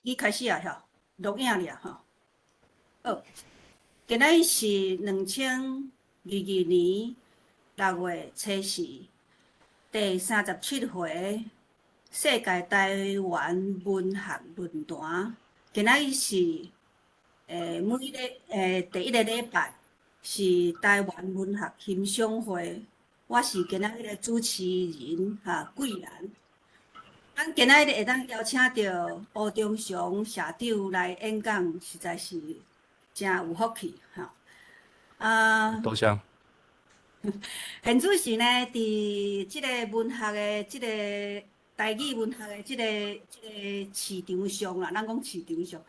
你開始啊，吼，錄影了吼。好，今仔日是2022年6月初四，第37回世界台灣文學論壇。今仔日是每禮第一個禮拜是台灣文學欣賞會，我是今仔日的主持人哈，桂蘭。咱今仔日會當邀請著吳中祥社長來演講，實在是誠有福氣吼。啊，多謝。現此時呢，佇這个文學的這个台語文學的這个市場上啦，咱講市場上，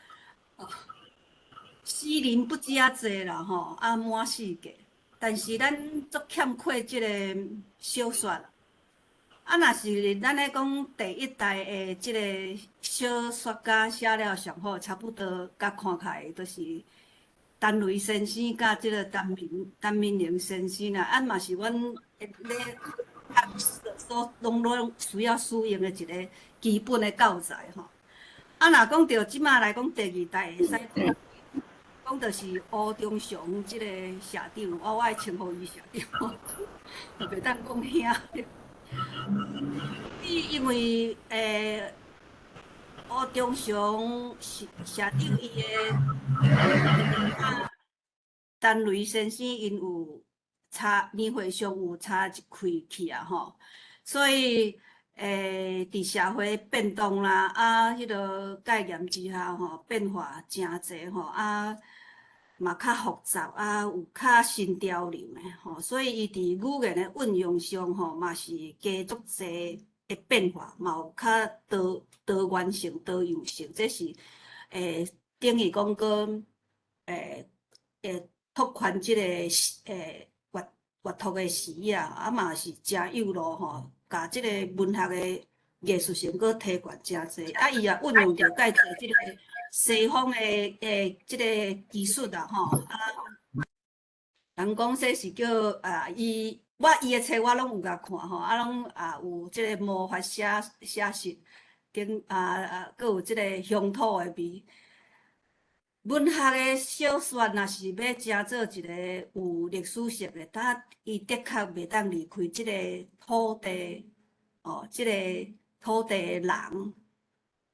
哦，死人不止仔濟啦吼，啊滿世界，但是咱足欠缺這个小說。啊，若是咱咧講第一代的這个小說家寫了上好，差不多佮看起來就是陳雷先生佮這个陳明仁先生啦，啊嘛是阮咧所攏需要使用的一个基本的教材吼。啊，若講著這馬來講，第二代會使講就是吳中祥這个社長，我愛稱呼伊社長，袂當講兄。伊因為吳中祥社長伊的陳雷先生𪜶有差年歲上有差一歲去啊吼，所以佇社會變動啦，啊，彼个戒嚴之下吼，變化誠濟吼，啊嘛較複雜啊，有較新潮流的吼，所以伊佇語言的運用上吼，嘛是加足濟的變化，嘛有較多元性、多樣性，這是等於講閣會拓寬這个閱讀的視野，啊嘛是誠有路吼，共這个文學的藝術性閣提懸誠濟，啊伊也運用著蓋濟這個西方的這個技術啦吼，啊，人講這是叫啊，伊我伊的冊我攏有共看吼，啊攏啊有這個魔法寫寫實，頂啊閣有這个鄉土的味。文學的小說若是欲成做一個有歷史性的，但伊的確袂當離開這個土地，哦，這個土地的人，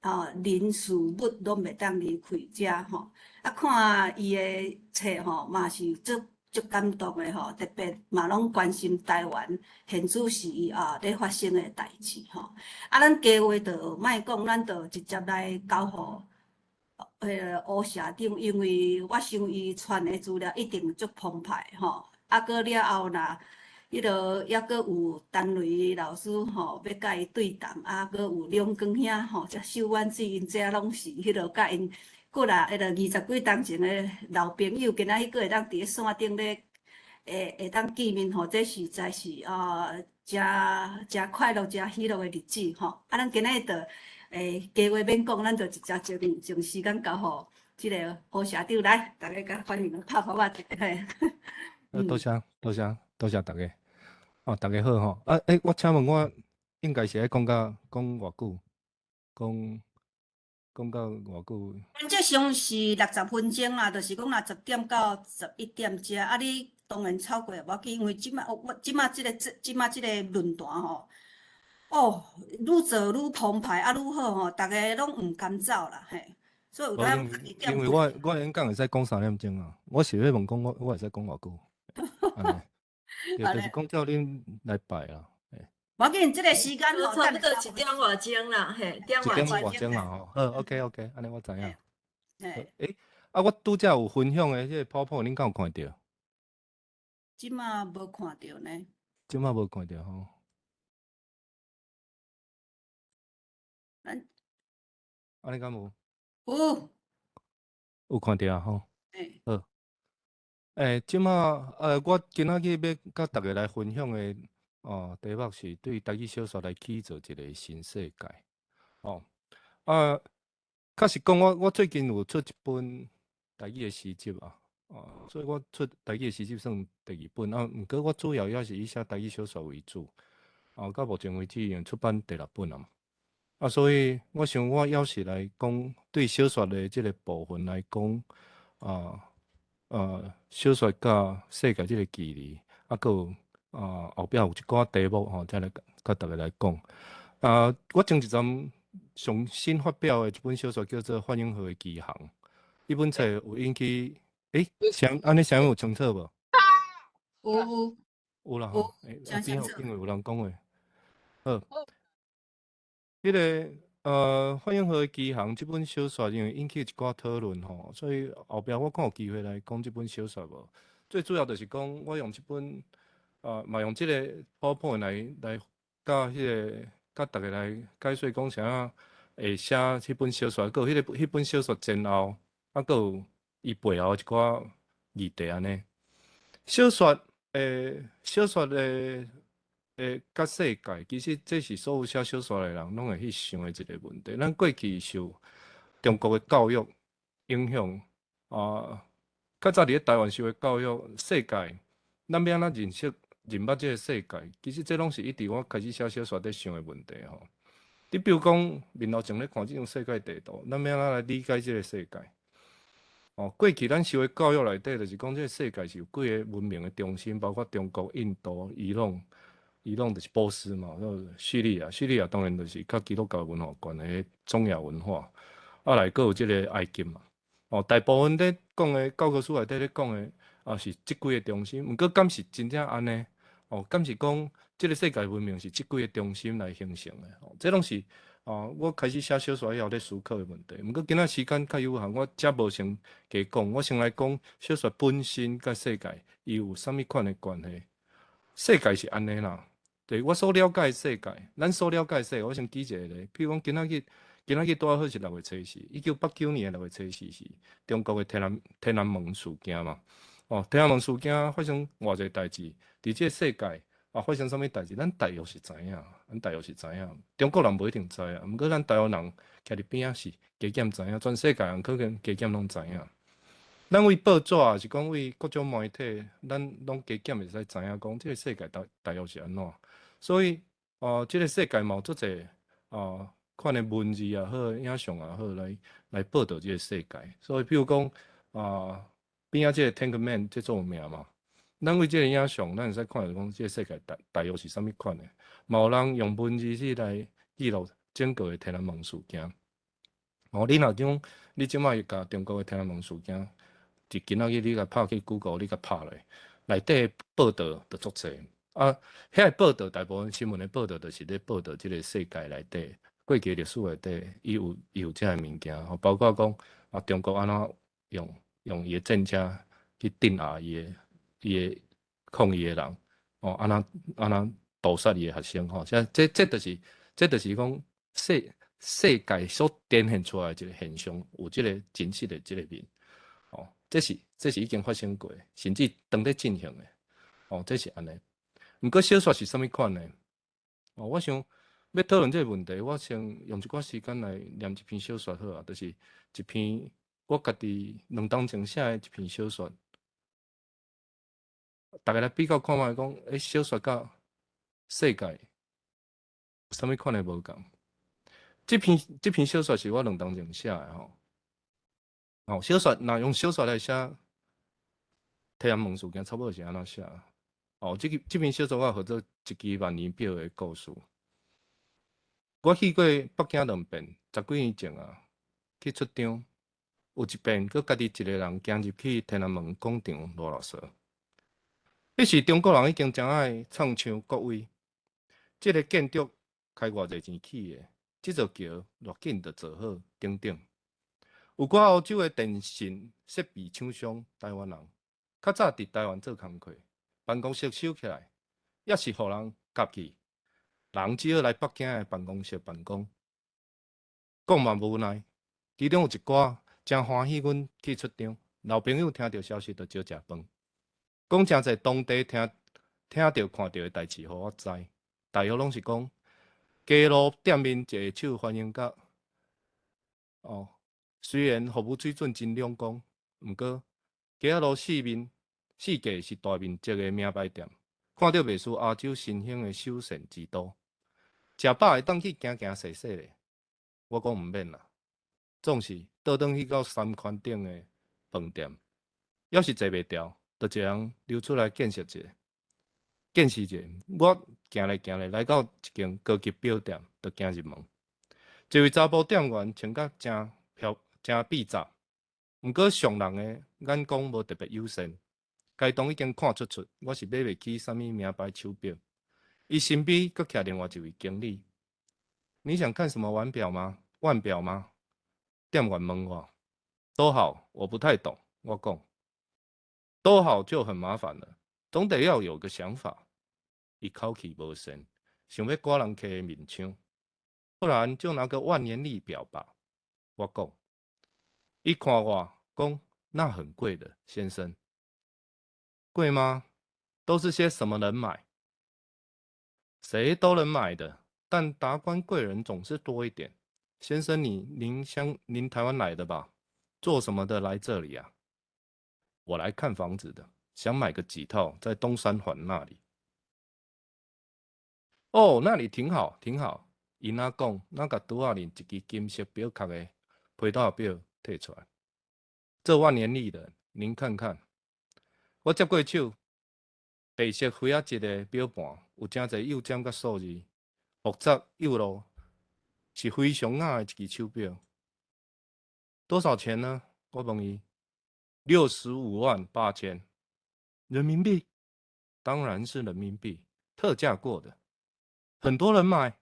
哦，人事物攏袂當離開遮吼。啊，看伊的冊吼，嘛是足足感動的吼，特別嘛攏關心台灣現此時啊咧發生的代誌吼。啊，咱加話就莫講，咱就直接來交予彼个吳社長，因為我想伊傳的資料一定足澎湃吼。啊，閣了後若彼落猶閣有陳雷老師吼，欲佮伊對談，啊，閣有兩光兄吼，遮秀婉姊𪜶這攏是彼落佮𪜶過來彼落20幾冬前的老朋友，今仔日閣會當佇咧線頂咧會當見面吼，這實在是啊，誠誠快樂、誠喜樂的日子吼。啊，咱今仔日就加話免講，咱就直接將時間交予這个吳社長來，大家共歡迎拍拍仔一下。多謝多謝多謝大家。哦，大家好吼。啊，我請問我應該是愛講到講偌久？講到偌久？原則上是60分鐘啦，就是講若10點到11點遮。啊，你當然超過也無要緊，因為這馬我這馬這个這馬這个論壇吼，哦，愈做愈澎湃，啊，愈好吼，逐个攏毋甘走啦，嘿。所以有當因為我演講會使講3點鐘啊，我是欲問講我會使講偌久？對，就是講照恁來排啦。無要緊，這个時間吼，差不多一點外鐘啦，嘿，點外一點外鐘啦吼。好，OK OK，按呢我知影。啊，我拄才有分享的彼个 PowerPoint，恁敢有看著？這馬無看著呢。這馬無看著吼。咱按呢敢無？有。有看著啊吼。欸。好。這馬我今仔日欲佮大家來分享的哦，題目是對台語小說來起造一个新世界。哦，啊，確實講我最近有出一本台語的詩集啊，哦，所以我出台語的詩集算第二本啊。毋過我主要也是以寫台語小說為主，哦，到目前為止已經出版第六本啊嘛。啊，所以我想我猶是來講，對小說的這个部分來講，小說佮世界這个距離，啊，閣有後壁有一寡題目吼，才來佮大家來講。啊，我前一陣上新發表的一本小說叫做《梵音河的奇航》，彼本冊有引起，欸，聲按呢聲音有清楚無？有有。有啦吼，欸，誠清楚。邊仔因為有人講話。好，彼个《梵音河的奇航》這本小說因為引起一寡討論吼，所以後壁我看有機會來講這本小說無？最主要就是講我用這本，嘛用這个 PowerPoint 來佮彼个佮大家來解說講啥會寫彼本小說，閣有彼本小說前後，啊，閣有伊背後一寡議題按呢。小說的佮世界，其實這是所有寫小說的人攏會去想的一个問題。咱過去受中國的教育影響，啊，較早佇咧台灣受的教育，世界，咱欲按怎認識認捌這个世界？其實這攏是一直我開始寫小說咧想的問題吼。你比如講，面頭前咧看這張世界地圖，咱欲按怎來理解這个世界？哦，過去咱受的教育內底，就是講這个世界是有幾个文明的中心，包括中國、印度、伊朗，伊朗就是波斯嘛，敘利亞，敘利亞當然就是佮基督教文化有關的中亞文化，啊來閣有這个埃及嘛。哦，大部分咧講的教科書內底咧講的，啊是這幾个中心，毋過敢是真正按呢？哦，敢是講這个世界文明是這幾个中心來形成的？哦，這攏是我開始寫小說以後咧思考的問題。毋過今仔時間較有限，我遮無先加講，我先來講小說本身佮世界伊有啥物款的關係。世界是按呢啦，對我所了解的世界，咱所了解的世界，我先舉一个例，譬如講今仔日，今仔日拄好是六月初四，1989年的六月初四是中國的天安門事件嘛。哦，天安門事件發生偌濟代誌，佇這个世界啊發生啥物代誌，咱大約是知影，咱大約是知影。中國人無一定知影，毋過咱台灣人徛佇邊仔是加減知影，全世界人可能加減攏知影。咱為報紙，抑是講為各種媒體，咱攏加減會使知影講，這个世界大約是按怎。所以，哦，這个世界嘛有足濟款的文字也好，影像也好，來報導這个世界。所以，比如講啊，邊仔這个 Tank Man 這足有名嘛。咱為這个影像，咱會使看著講，這个世界大約是啥物款的。嘛有人用文字去來記錄整個的天安門事件。哦，你若講，你這擺共中國的天安門事件，佇今仔日你共拍去 Google，你共拍落，內底報導就足濟。啊，遐个報導大部分新聞的報導，就是咧報導這个世界內底過去歷史內底，伊有這个物件，吼，包括講啊，中國按怎用伊的戰車去鎮壓伊的抗議的人，哦，按怎屠殺伊的學生，吼，這就是講世界所展現出來的一个現象，有這个真實的這个面，哦，這是已經發生過，甚至當咧進行的，哦，這是按呢。毋過小說是啥物款呢？哦，我想欲討論這个問題，我先用一寡時間來念一篇小說好啊，就是一篇我家己2冬前寫的一篇小說，大家來比較看覓講，欸，小說佮世界有啥物款的無仝？這篇小說是我兩冬前寫的吼。哦，小說若用小說來寫天安門事件，差不多是按怎寫？哦，這篇小說我號做一支萬年表的故事。我去過北京兩遍，十幾年前啊，去出張，有一遍閣家己一个人行入去天安門廣場羅老師。彼時中國人已經誠愛創唱國威，這个建築開偌濟錢起的，這座橋偌緊就做好，等等。有寡歐洲的電信設備廠商，台灣人較早佇台灣做工課，辦公室收起來，抑是予人夾去，人只好來北京的辦公室辦公。講嘛無奈，其中有一寡誠歡喜阮去出張，老朋友聽著消息就招食飯，講誠濟當地聽著看著的代誌，予我知。大約攏是講街路店面一下手歡迎甲哦，雖然服務水準真兩光，毋過街仔路四面四界是大面積的名牌店，看著袂輸亞洲新興的休閒之都。食飽會當去行行踅踅咧。我講毋免啦。總是倒轉去到三寬頂的飯店，猶是坐袂牢，就一個人溜出來見識一下，見識一下。我行來行來，來到一間高級錶店，就行入門。一位查埔店員穿甲誠飄誠秘雜，毋過上人的眼光無特別友善，該當已經看出出，我是買袂起啥物名牌手錶。伊身邊閣徛另外一位經理。你想看什麼腕錶嗎？腕錶嗎？店員問我。都好，我不太懂。我講，都好就很麻煩了，總得要有個想法。伊口氣無善，想欲趕人客的面腔。不然就拿個萬年曆錶吧。我講，伊看我講，那很貴的，先生。貴嗎？都是些什麼人買？誰都能買的，但達官貴人總是多一點。先生你，您鄉您台灣來的吧？做什麼的來這裡啊？我來看房子的，想買個幾套在東三環那裡。哦，那裡挺好，挺好。伊若講，若共桌仔裡一支金色錶殼的皮帶錶提出來，這萬年曆的，您看看。我接過手，白色菲仔質的錶盤，有誠濟幼針佮數字，複雜幼路，是非常雅的一支手錶。多少錢呢？我問伊，65萬8千人民幣，當然是人民幣，特價過的，很多人買。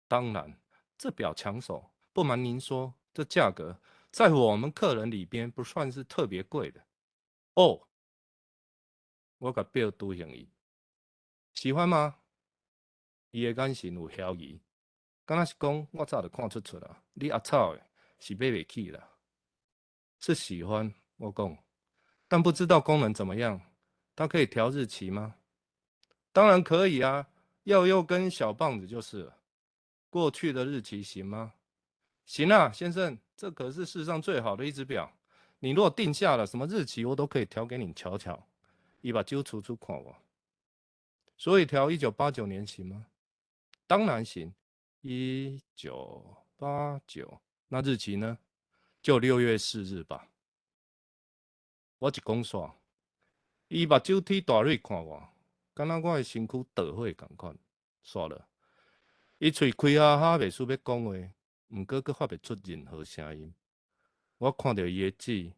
當然，這錶搶手。不瞞您說，這價格在我們客人裡邊不算是特別貴的。哦，我共錶拄向伊，喜歡嗎？伊的眼神有懷疑，敢若是講我早就看出出啦，你阿草的是買袂起啦。是喜歡，我講，但不知道功能怎麼樣。它可以調日期嗎？當然可以啊，要用根小棒子就是了。過去的日期行嗎？行啊，先生，這可是世上最好的一隻錶。你若定下了什麼日期，我都可以調給你瞧瞧。伊目睭楚楚看我，所以調1989年行嗎？當然行，1989，那日期呢？就6月4日吧。我一講煞，伊目睭鐵大蕊看我，敢若我的身軀著火仝款。煞了，伊喙開哈哈，袂輸欲講話，毋過閣發袂出任何聲音。我看著伊的舌，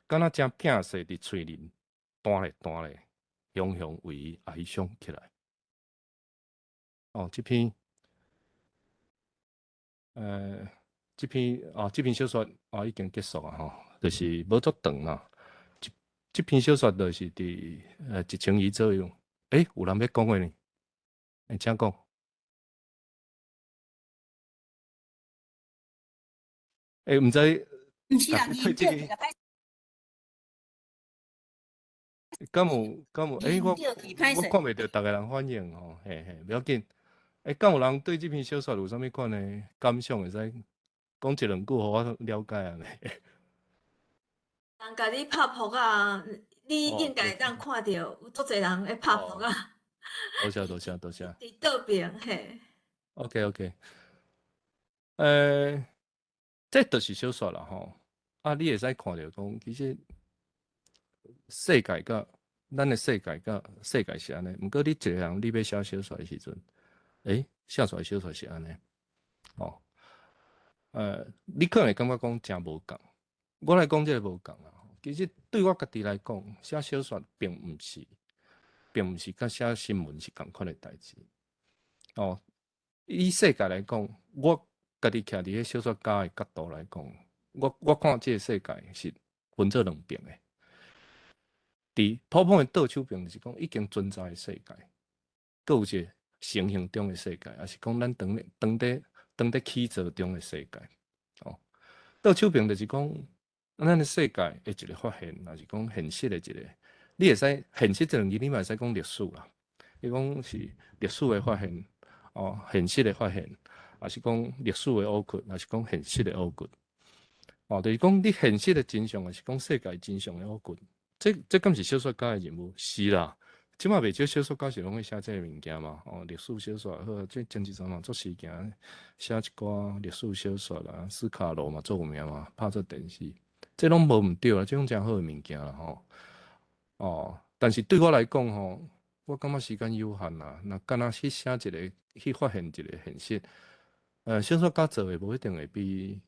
敢若誠摒細佇喙裡彈咧彈咧，雄雄為伊哀傷起來。哦，這篇小說啊已經結束啊吼，就是無足長啦。這篇小說就是佇1200左右。欸，有人欲講話呢？欸，請講。欸，毋知。毋是啦，伊這個。敢有敢有？欸，我看袂著逐个人反應吼，嘿嘿，無要緊。欸，敢有人對這篇小說有啥物款的感想？會使講一兩句，予我了解按呢。人共你拍噗仔，你應該會當看著有足濟人咧拍噗仔。多謝多謝多謝。佇倒邊嘿。 OK OK。這就是小說啦吼。啊，你會使看著講，其實世界佮咱的世界佮世界是按呢。毋過你一個人，你欲寫小說的時陣，欸，寫出來小說是按呢。哦，你可能會感覺講誠無仝。我來講這個無仝啦。其實對我家己來講，寫小說並毋是佮寫新聞是仝款的代誌。哦，以世界來講，我家己徛佇彼小說家的角度來講，我看這個世界是分做兩邊的。佇普通的倒手邊，就是講已經存在的世界，閣有一個成形中的世界，抑是講咱當咧起造中的世界。哦，倒手邊就是講咱的世界的一個發現，抑是講現實的一個，你會使現實這兩字，你嘛會使講歷史啦。伊講是歷史的發現，哦，現實的發現，抑是講歷史的挖掘，抑是講現實的挖掘。哦，就是講你現實的真相，抑是講世界真相的挖掘。這敢是小說家的任務？是啦，這馬袂少小說家是攏會寫這个物件嘛，哦，歷史小說好，這前一陣嘛足時行寫一寡歷史小說啦，斯卡羅嘛足有名嘛，拍做電視，這攏無毋對啦，這種誠好的物件啦吼。哦，但是對我來講吼，我感覺時間有限啦，若干焦去寫一个，去發現一个現實，小說家做的無一定會比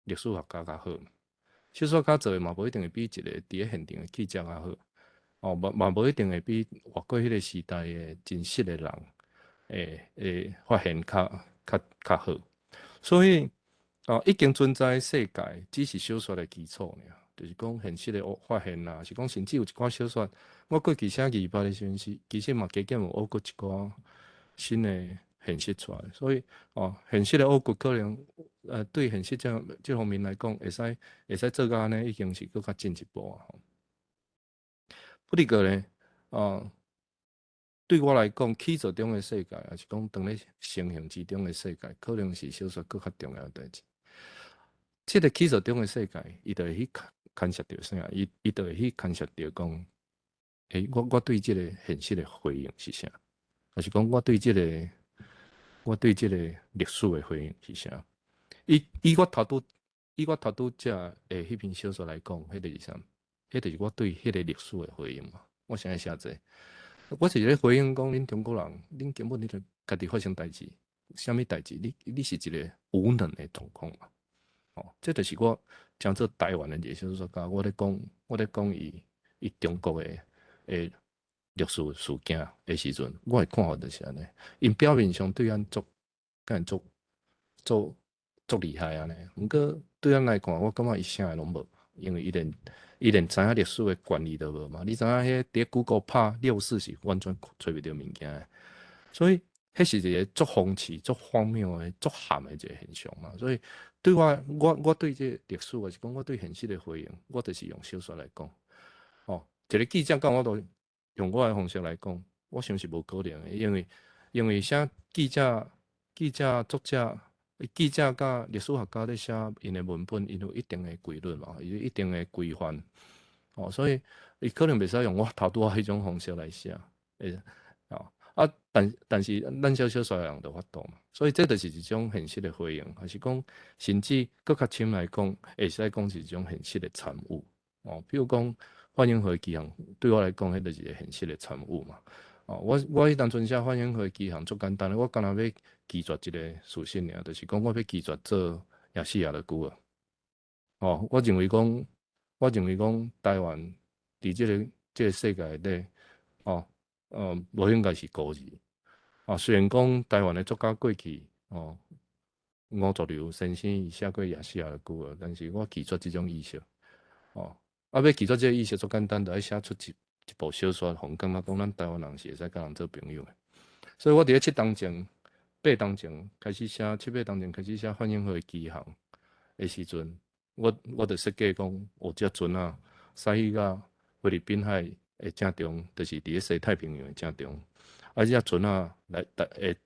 歷史學家較好，小說家做的嘛無一定會比一个佇咧現場的記者較好。哦，嘛嘛無一定會比活過彼个時代的真實的人，會發現較好。所以，哦，已經存在的世界只是小說的基礎爾，就是講現實的發現啦，是講甚至有一寡小說，我過去寫二八的時陣是，其實嘛加減有挖掘一寡新的現實出來。所以，哦，現實的挖掘可能，對現實這方面來講，會使做到按呢，已經是閣較進一步啊。不離個咧，哦，對我來講，起造中的世界，抑是講當咧成形之中的世界，可能是小說閣較重要的代誌。這个起造中的世界，伊就會去牽涉著啥？伊就會去牽涉著講，欸，我對這個現實的回應是啥？抑是講我對這個歷史的回應是啥？以我頭拄則的彼篇小說來講，彼个是啥？彼就是我對彼个歷史的回應嘛。我啥會寫這個？我是咧回應講，恁中國人，恁根本你就家己發生代誌，啥物代誌？你是一个無能的狀況嘛？哦，這就是我講做台灣的一個小說家，我咧講伊中國的歷史事件的時陣，我的看法就是按呢。𪜶表面上對咱足，敢足足足厲害按呢，毋過對咱來看，我感覺伊啥會攏無，因為伊連知影歷史的權利都無嘛。你知影彼佇 Google 拍六四是完全揣袂著物件的，所以彼是一个足諷刺、足荒謬的、足譀的一个現象嘛。所以對我對這個歷史，抑是講我對現實的回應，我就是用小說來講。哦，一个記者講，我都用我的方式來講，我想是無可能的，因為寫記者、作者、記者佮歷史學家咧寫𪜶的文本，𪜶有一定的規律嘛，有一定的規範。哦，所以伊可能袂使用我頭拄仔彼種方式來寫，會哦啊，但是咱寫小說的人就有法度嘛，所以這就是一種現實的回應，抑是講甚至閣較深來講，會使講是一種現實的產物。哦，比如講范永和奇航，對我來講，彼就是一個現實的產物嘛。哦，我彼當陣寫范永和奇航足簡單的，我干焦欲拒絕一个事實爾，就是講我欲拒絕做亞細亞的孤兒。哦，我認為講台灣佇這个世界內底，哦，無應該是孤兒。哦，雖然講台灣的作家過去，哦，吳濁流先生伊寫過亞細亞的孤兒，但是我拒絕這種意識。哦，啊，欲拒絕這个意識足簡單，就愛寫出一部小說，予人感覺講咱台灣人是會使佮人做朋友的。所以我佇咧7冬前、8冬前開始寫，7、8冬前開始寫范永和的奇航的時陣，我就設計講，哦，這船仔駛去到菲律賓海的正中，就是佇咧西太平洋的正中。啊，這船仔來大會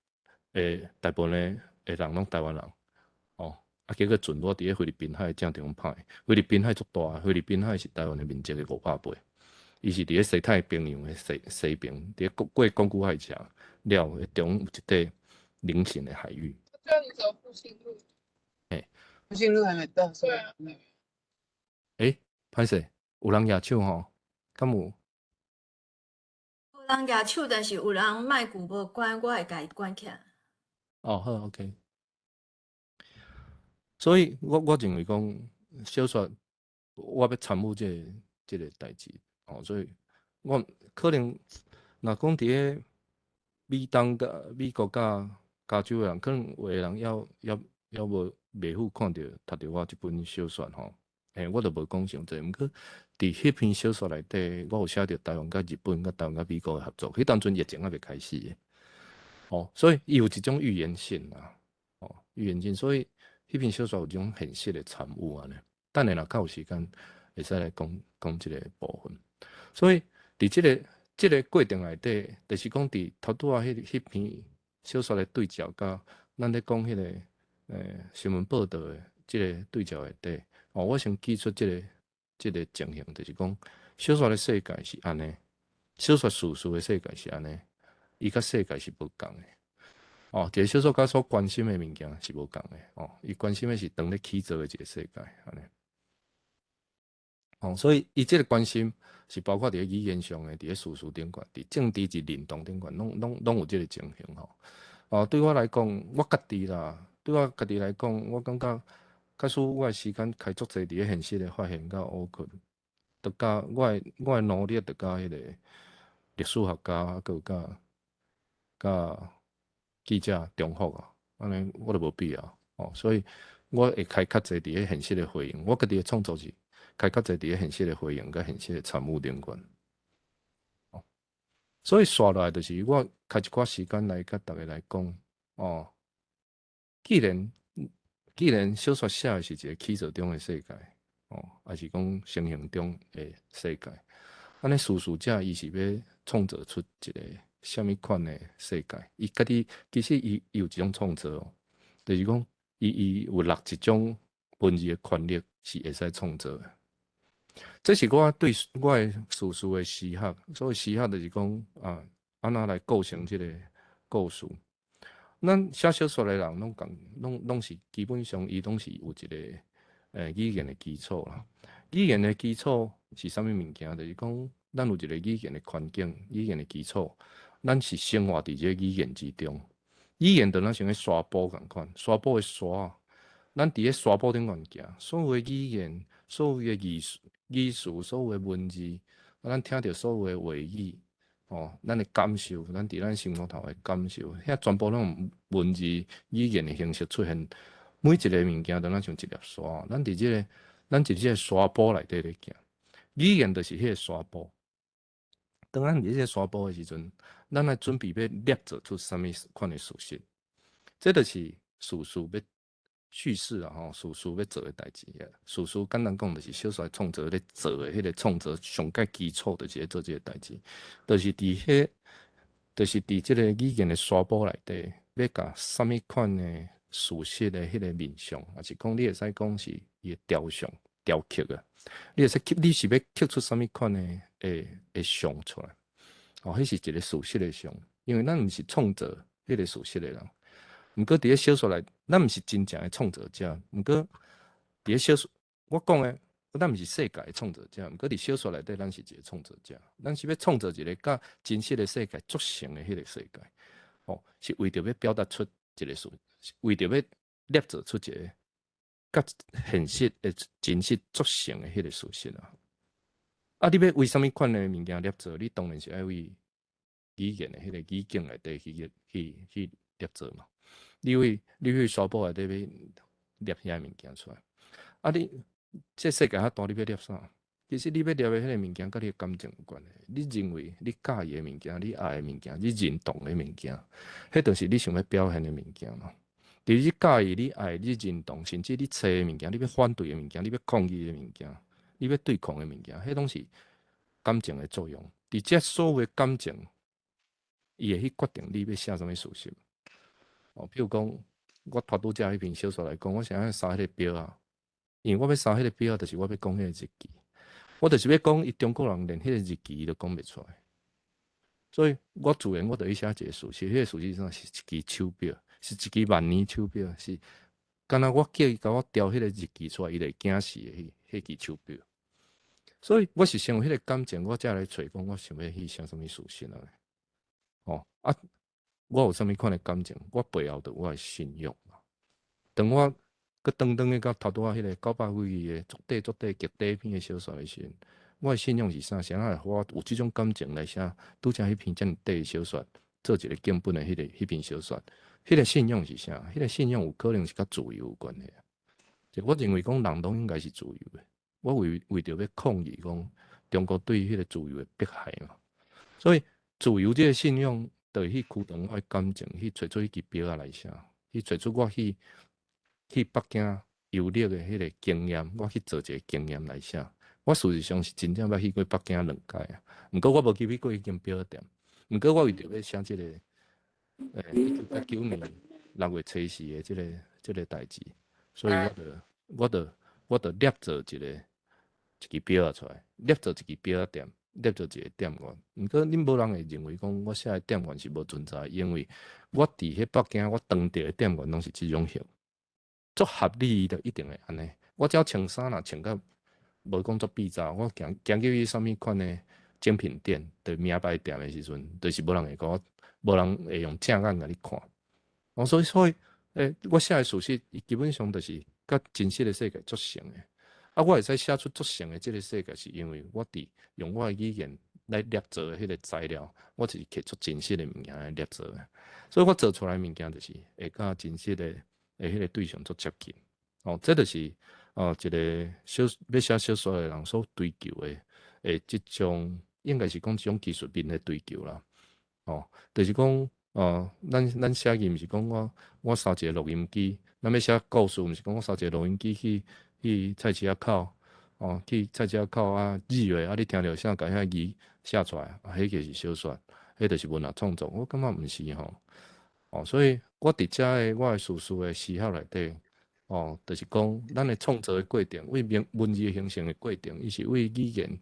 會大部分的人攏台灣人，哦，啊，結果船我佇咧菲律賓海正中歹，菲律賓海足大，菲律賓海是台灣的面積的500倍，伊是佇咧西太平洋的西邊，佇咧過宮古海峽了，中有一塊菱形的海域。叫你走復興路。嘿，復興路還沒到。對啊。欸，歹勢，有人舉手吼？敢有？有人舉手，但是有人麥克無關，我會共伊關起來。哦，好，OK。所以我認為講小說，我欲參與這个代誌，哦，所以我可能若講佇咧美東佮美國佮加州的人，可能有的人猶無袂赴看著讀著我這本小說吼，嘿，我就無講傷濟。毋過佇彼篇小說內底，我有寫著台灣佮日本佮台灣佮美國的合作，彼當陣疫情猶未開始的，哦，所以伊有一種預言性啊，哦，預言性，所以彼篇小說有一種現實的產物按呢。等下若較有時間，會使來講講這个部分。所以佇這个過程內底，就是講佇頭拄仔彼篇小說的對照，佮咱咧講彼个新聞報導的這个對照內底，哦，我先記出這个情形，就是講小說的世界是按呢，小說敘事的世界是按呢，伊佮世界是無仝的。哦，一个小說家所關心的物件是無仝的。哦，伊關心的是當咧起造的一個世界，按呢。哦，所以伊這個關心是包括佇咧語言上的，佇咧敘事頂懸，佇政治佇認同頂懸，攏有這個情形吼。哦，對我來講，我家己啦，對我家己來講，我感覺假使我的時間開足濟佇咧現實的發現佮挖掘，就佮我的努力，就佮彼個歷史學家，閣有佮記者重複啊，按呢我就無必要哦。所以我會開較濟佇咧現實的回應，我家己的創作是開較濟佇咧現實的回應佮現實的參與頂懸。哦，所以紲落來就是我開一寡時間來佮逐家來講，哦，既然小說寫的是一個起造中的世界，哦，抑是講成形中的世界，按呢敘事者伊是欲創造出一個啥物款的世界？伊家己其實伊有一種創造哦，就是講伊有落一種文字的權力是會使創造的。這是我對我的敘事的詩學，所謂詩學就是講啊，按怎來構成這個故事。咱寫小說的人攏共，攏是基本上伊攏是有一個語言的基礎啦。語言的基礎是啥物物件？就是講咱有一個語言的環境，語言的基礎，咱是生活佇這個語言之中。語言就若像彼沙埔仝款，沙埔的沙，咱佇咧沙埔頂懸行，所有的語言、所有的語詞、所有的文字，啊，咱聽著所有的話語，哦，咱的感受，咱佇咱生活頭的感受，遐全部攏用文字語言的形式出現。每一个物件都若像一粒沙，咱佇這個沙埔內底咧行，語言就是彼個沙埔。當咱佇這個沙埔的時陣，咱愛準備欲捏造出啥物款的事實，這就是敘事欲敘事啊吼，敘事欲做的代誌啊。敘事簡單講，就是小說創作咧做的彼個創作上蓋基礎，就是咧做這個代誌，就是佇這個語言的沙埔內底，欲共啥物款的事實的彼個面相，抑是講你會使講是伊的雕像、雕刻啊，你會使刻，你是欲刻出啥物款的像出來？哦，彼是一個事實的像，因為咱毋是創造彼個事實的人。毋過佇咧小說內，咱毋是真正的創造者。毋過佇咧小說，我講的，咱毋是世界的創造者。毋過佇小說內底，咱是一個創造者。咱是欲創造一個佮真實的世界足像的彼個世界。哦，是為著欲表達出一個事，為著欲捏造出一個佮現實的真實足像的彼個事實啊。啊，你欲為啥物款的物件捏造？你當然是愛為語言的彼個語境內底去捏造嘛。你為沙埔內底欲捏遐物件出來，啊你這世界遐大，你欲捏啥？其實你欲捏的彼个物件，佮你的感情有關係。你認為你佮意的物件，你愛的物件，你認同的物件，彼就是你想欲表現的物件嘛。佇你佮意、你愛、你認同，甚至你揣的物件，你欲反對的物件，你欲抗議的物件，你欲對抗的物件，彼攏是感情的作用。佇這所有的感情，伊會去決定你欲寫啥物事實。哦，比如講，我頭拄才彼篇小說來講，我是按怎捎彼个錶仔，因為我欲捎彼個錶仔，就是我欲講彼個日期，我就是欲講，伊中國人連彼個日期伊都講袂出來，所以我自然我就去寫一個事實，彼個事實上是一支手錶，是一支萬年手錶，是敢若我叫伊共我調彼個日期出來，伊就會驚死的彼支手錶。所以我是先有彼個感情，我才來揣講我想欲去寫啥物事實啊。哦啊，我有啥物款的感情，我背後就有我的信仰嘛。當我閣轉轉去到頭拄仔彼個900幾字的足短足短極短篇的小說的時陣，我的信仰是啥？啥人會予我有這種感情來寫拄才彼篇遮爾短的小說，做一個經本的彼篇小說？彼個信仰是啥？彼個信仰有可能是佮自由有關係。就我認為講人攏應該是自由的。我為著欲抗議講中國對彼個自由的迫害嘛，所以自由這個信仰就會去驅動我的感情，去揣出彼支錶仔來寫，去揣出我去北京遊歷的彼個經驗，我去做一個經驗來寫。我事實上是真正捌去過北京兩擺啊，毋過我無入去過彼間錶店。毋過我為著欲寫這個，1989年6月初四的這個代誌，所以我就捏造一支錶仔出來，捏造一支錶仔店，捏造一个店員。毋過恁無人會認為講我寫的店員是無存在，因為我佇彼北京我當著的店員攏是這種型，足合理就一定會按呢。我只要穿衫若穿甲無講足比早，我行行入去啥物款的精品店，佇名牌店的時陣，就是無人會講，無人會用正眼共你看。哦，所以，我寫的事實，基本上就是佮真實的世界足像的。啊，我會使寫出足像的這个世界，是因為我佇用我的語言來捏造的彼个材料，我就是摕出真實的物件來捏造的。所以我做出來的物件就是會佮真實的彼个對象足接近。哦，這就是哦一个欲寫小說的人所追求的，這種應該是講這種技術面的追求啦。哦，就是講，哦，咱寫字毋是講我捎一个錄音機，咱欲寫故事，毋是講我捎一个錄音機去菜市仔口，哦，去菜市仔口啊，字話啊，你聽著啥，共遐字寫出來，啊，彼个是小說，彼就是文學創作。我感覺毋是吼，哦，所以我佇遮的我的敘事的思考內底，哦，就是講咱的創作的過程，為文字形成的過程，伊是為語言，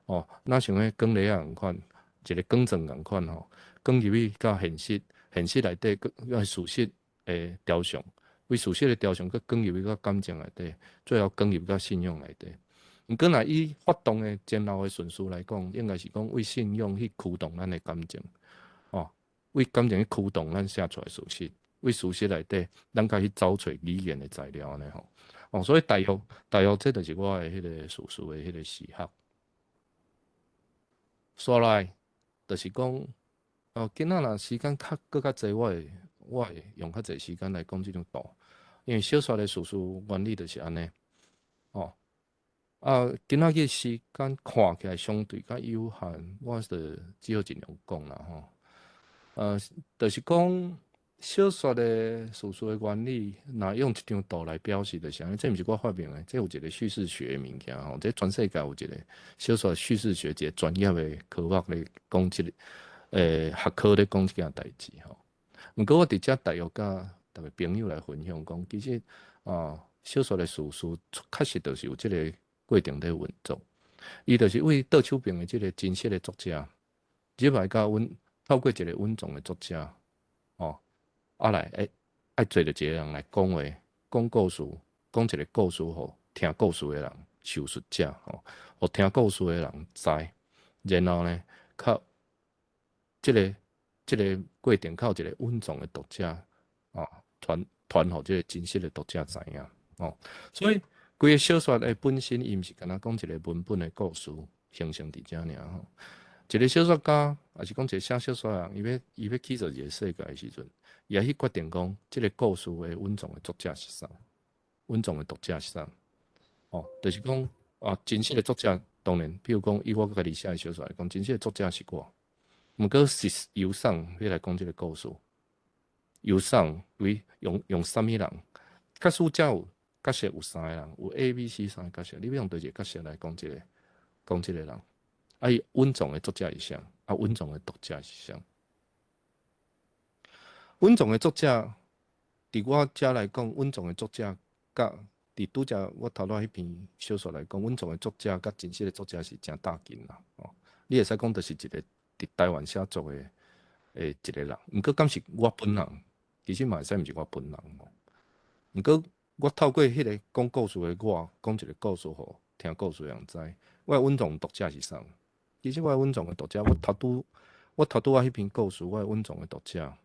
哦，若像彼管螺仔仝款，一个管狀仝款吼，管入去到現實，現實內底閣事實的雕像，為事實的雕像，閣管入去到感情內底，最後管入到信仰內底。毋過若以發動的前後的順序來講，應該是講為信仰去驅動咱的感情，哦，為感情去驅動咱寫出來事實，為事實內底，咱該去找揣語言的材料按呢吼。哦，所以大約這就是我的彼个敘事的彼个時刻。煞來就是講，哦，今仔若時間較閣較濟，我會用較濟時間來講這張圖，因為小說的敘事原理就是按呢，哦，啊，今仔日時間看起來相對較有限，我就只好盡量講啦吼。就是講小說的敘事的原理，若用一張圖來表示，就是按呢，這毋是我發明的，這有一個敘事學的物件吼，這全世界有一個小說敘事學一個專業的科目咧講這个，學科咧講這件代誌吼。毋過我佇遮大約佮逐个朋友來分享講，其實啊，小說的敘事確實就是有這个過程咧運作，伊就是為倒手邊的這个真實的作者，入來佮阮透過一个穩重的作者，哦，啊來愛揣著一个人來講話，講故事，講一个故事予聽故事的人，敘述者吼，予聽故事的人知，然後呢，較這个過程，較有一个穩重的讀者，哦，傳予這个真實的讀者知影，哦，所以規个小說的本身，伊毋是干焦講一个文本的故事形成佇遮爾吼。一个小說家，抑是講一个寫小說的人，伊欲起造一个世界的時陣，伊愛去決定講，這个故事的穩重的作者是啥，穩重的讀者是啥，哦，就是講啊，真實的作者當然，比如講以我家己寫的小說來講，真實的作者是我，毋過是由啥欲來講這个故事，由啥為用啥物人，假使遮有角色有三個人，有 A、B、C 三个角色，你欲用佗一个角色來講這个人？啊，伊穩重的作者是啥？啊，穩重的讀者是啥？穩重的作者，佇我遮來講，穩重的作者佮佇拄才我頭拄彼篇小說來講，穩重的作者佮真實的作者是誠搭近啦。哦，你會使講就是一个佇台灣寫作的一个人，毋過敢是我本人，其實嘛會使毋是我本人吼。毋過我透過彼个講故事的我，講一个故事予聽故事的人知，我的穩重讀者是啥？其實我的穩重的讀者，我頭拄仔彼篇故事，我的穩重的讀者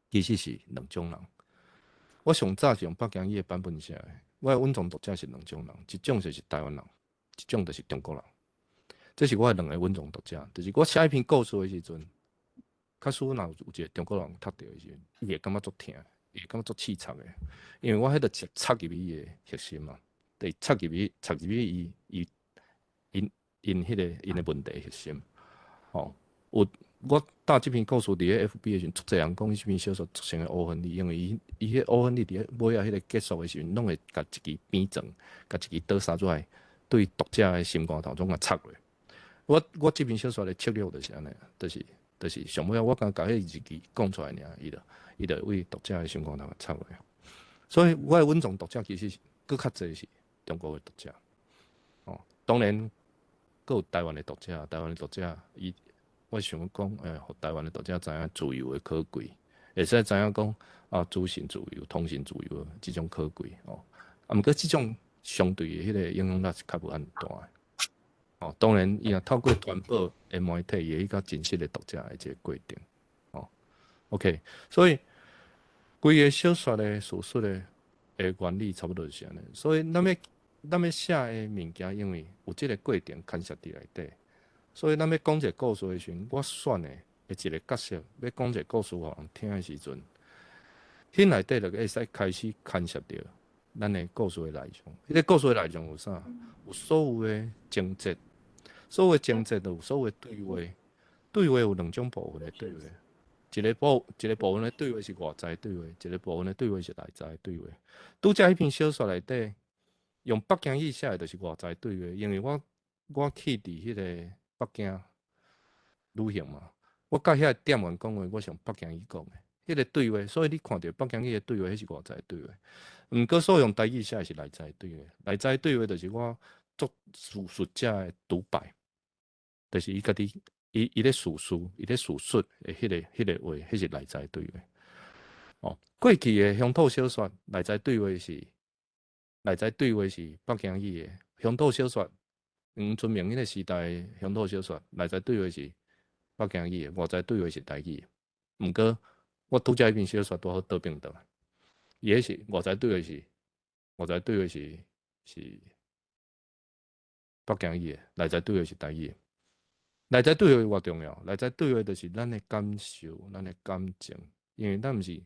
其實是兩種人。我上早是用北京語的版本寫的，我的穩重讀者是兩種人，一種就是台灣人，一種就是中國人。這是我的兩个穩重讀者，就是我寫彼篇故事的時陣，假使若有一个中國人讀著的時陣，伊會感覺足疼，伊會感覺足刺插的，因為我彼著直插入去伊的核心嘛，對，插入去伊伊𪜶𪜶彼个𪜶的問題核心，吼，有我搭這篇故事佇咧 FB 的時陣，足濟人講伊這篇小說足像個烏亨利，因為伊彼烏亨利佇咧尾仔彼個結束的時陣，攏會共一支鞭杖，共一支刀殺出來，對讀者的心肝頭總共插落。我這篇小說的策略就是按呢，就是上尾仔我敢共彼日記講出來爾，伊就為讀者的心肝頭插落。所以我的穩重讀者其實閣較濟是中國的讀者。哦，當然。閣有台灣的讀者，台灣的讀者，伊我想講，予台灣的讀者知影自由的可貴，會使知影講啊，資訊自由、通訊自由這種可貴哦。啊，毋過這種相對的彼个影響力是較無按大的。哦，當然，伊若透過傳播的媒體，伊會去較真實的讀者的這个過程。哦，OK，所以規個小說的敘述的原理差不多是按呢。所以咱欲寫的物件，因為有這个過程牽涉佇內底，所以咱欲講一个故事的時陣，我選的一个角色，欲講一个故事予人聽的時陣，彼內底就會使開始牽涉著咱的故事的內容。彼个故事的內容有啥？有所有的情節，所有的情節就有所有的對話，對話有兩種部分的對話，一个部分的對話是外在對話，一个部分的對話是內在的對話。拄才彼篇小說內底，用北京語寫的就是外在對話，因為我去佇彼个北京旅行嘛，我佮遐个店員講話，我是用北京語講的，彼个對話，所以你看著北京語的對話，彼是外在對話。毋過所用台語寫的是內在對話，內在對話就是我作敘述者的獨白，就是伊家己伊咧敘述，伊咧敘述的彼个話，彼是內在對話。哦，過去的鄉土小說內在對話是北京語的，鄉土小說黃春明彼个時代鄉土小說內在對話是北京語的，外在對話是台語的。毋過我拄才彼篇小說拄好倒轉轉來，伊彼是外在對話是北京語的，內在對話是台語的。內在對話偌重要，內在對話就是咱的感受、咱的感情，因為咱毋是